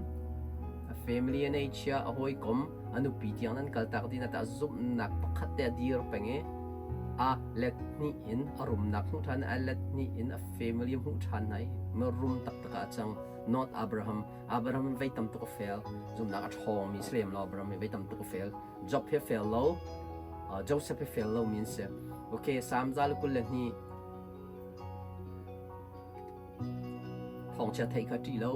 a family a neihchia a hawikom a nupi tiang nan kaltak dih na tah zumhnak pakhat te a dir peng i a let hnih in a rumnak hmuh ṭhan a let hnih in a family hmuh ṭhan hna i rum taktak ah a cang. Not Abraham. Abraham vei tam tuk a fail. Zumhnak a ṭhawngmi si lem lo Abraham hi vei tam tuk a fail. Job he fail lo. Joseph he fail lo mi an si. Okay, Psalm 122 Thawngchia theih kha ṭih lo.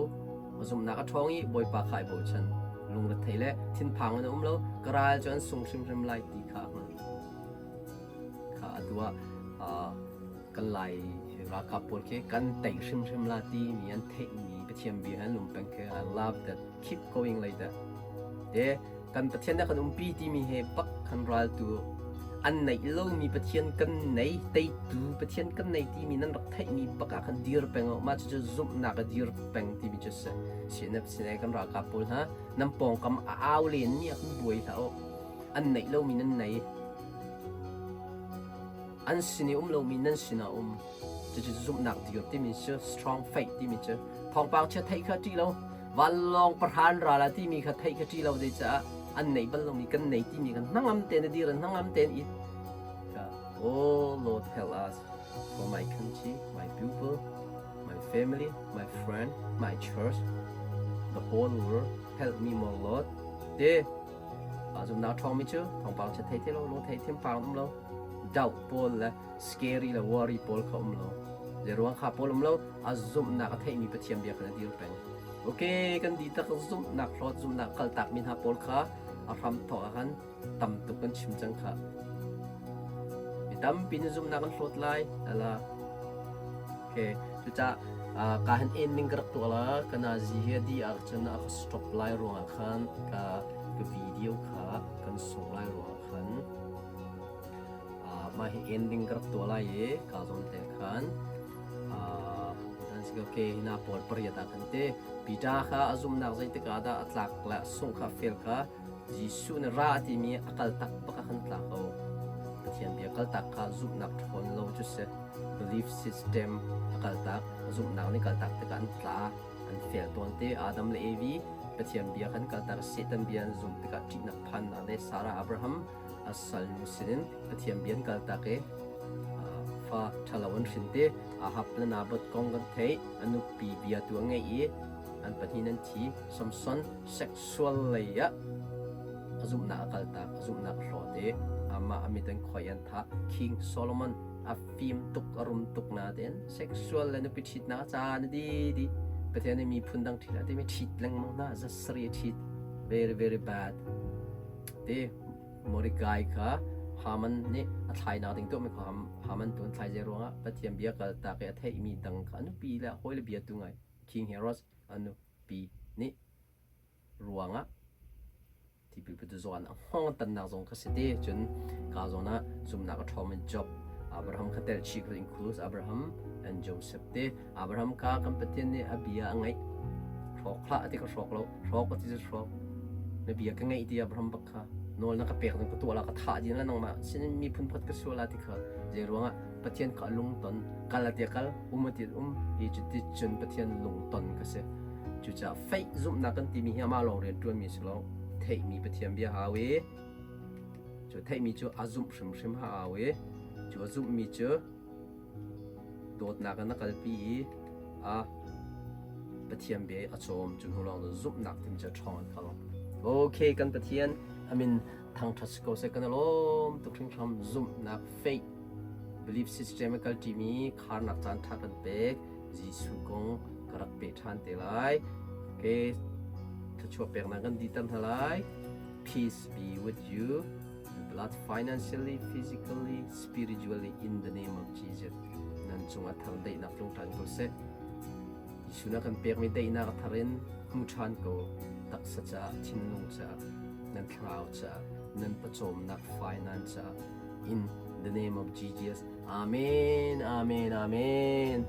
Zumhnak a ṭhawng i Bawipa kha ai bochan. Lungrethei le thinphang in a um lo. Ka ral cu an sung hrimhrim lai ti kha a hngalh. Kha atu ah kan Lai ralkap pawl khi kan tei hrimhrim la timi an theihmi Pathian bia he an um peng khi I love that. Keep going like that. Te kan Pathian nih a kan umpi timi he bak kan raltu an neih lomi Pathian kan nei teitu Pathian kan nei timi nan rak theihmi bak ah khan dir peng u mah cucu zumhnak a dir peng timi cu si sinep sine kan ralkap pawl hna nan pawngkam a au len mi ah khan buai hlah u an neih lomi nan nei an sin i um lomi nan sinah um Cucu zumhnak dir timi cu strong faith timi cu thawngpang chia theih kha ṭih lo vanlawng pahran ral ah timi kha theih kha ṭih lo zeicah an nei bal lomi kan nei timi kan hnangam tein a dir hnangam tein it Oh Lord help us for my country, my people, my family, my friend, my church, the whole world. Help me more Lord. Te zumnak ṭhawngmi cu thawngpang chia thei te lo lung thei thimpang um lo doubt pawl le scary le worry pawl kha um lo. Zeiruang kha pawl um lo, a zumhnak a theihmi Pathian bia khan a dir peng. Okay, kan di tak zumhnak hlawt zumhnak kaltak mi hna pawl kha a hram thawk ah khan tam tuk kan chim cang kha. Mi tampi nih zumhnak an hlawt lai ala. Okay, cucah ka han en ning ka rak tuah la kana zi hi di ah cun a ka stop lai ruangah khan ka ka video kha kan sung lai ruangah khan Mah hi ending ka rak tuah lai i kaa zawn te khan dan si ke hina pawl pariat ah khan te Peter kha a zumnak zeitik ah dah a tlak le sungh kha fail kha Jesuh nih ra a timi a kaltak bak ah khan tla ko. Pathian bia kaltak kha zumhnak ṭhawn lo cu si. Belief system a kaltak, zumhnak nih kaltak tikah an tla, an fail tawn te. Adam le Evi Pathian bia khan kaltak, Satan bia an zumh tikah ṭihnak phannak le Sarah Abraham a salnu sinin Pathian bia an kaltak i fa ṭhalo an hrin te. Ahab le Naboth kong kan theih, a nupi bia tu a ngeih i an pahnih an thi. Samson sexual lei ah a zumhnak a kaltak, a zumhnak a hlawt i amah a mit an khoi an thah. King Solomon a fim tuk, a rum tuk nain sexual le nupi ṭhitnak a caan a di dih. Pathian nih miphun dang ṭhit ah timi ṭhit lengmang hna, zasari a ṭhit. Very very bad. Te Mordecai kha Haman nih a thlainak ding tuahmi kha Haman tu an thlai zei ruangah Pathian bia kaltak i a theihmi dang kha a nupi le a hawile bia tu ngai King Herod a nupi nih ruangah tipil petu Johan a hngawng tannak zong kha si te. Cun ka zawn ah zumnak a ṭhawng in Job, Abraham kha telh chih kha includes Abraham and Joseph te. Abraham kha kan Pathian nih a bia a ngaih. Hrawk hlah a ti ka hrawk lo, hrawk a ti cu hrawk. Na bia ka ngaih ti Abraham bak kha nawl na ka pek ka tuah la ka thah din la nangmah sin miphun pakhat ka sual la ti kha zei ruangah Pathian kha a lungton kal a ti kal um a ti um i cuti cun Pathian lungton ka si. Cucaah faith zumhnak kan timi hi amah lawng rian ṭuanmi si lo, theihmi Pathian bia hau i cu theihmi cu a zumh hrimhrim hau i cu a zumhmi cu dawtnak in a kalpi i a Pathian bia a cawm cu hnu lawng zumhnak timi cu a ṭhawng an kal. Okay, kan Pathian amin thangṭhat si ko seh kan i lawm tuk hringhran zumhnak faith belief system a kal ṭimi kharnak caan ṭha kan pek. Jesuh kong ka rak pe ṭhan te lai. Okay, thluachuah peknak kan dihter hna lai. Peace be with you. Blood financially, physically, spiritually in the name of Jesus. Nan cungah thar daihnak tlung ṭhan ko seh. Jesuh na kan pekmi daihnak a thar in hmu ṭhan ko. Taksa caah, thinlung caah, nan thlarau caah, nan pawcawmnak finance caah in the name of Jesus. Amen, amen, amen.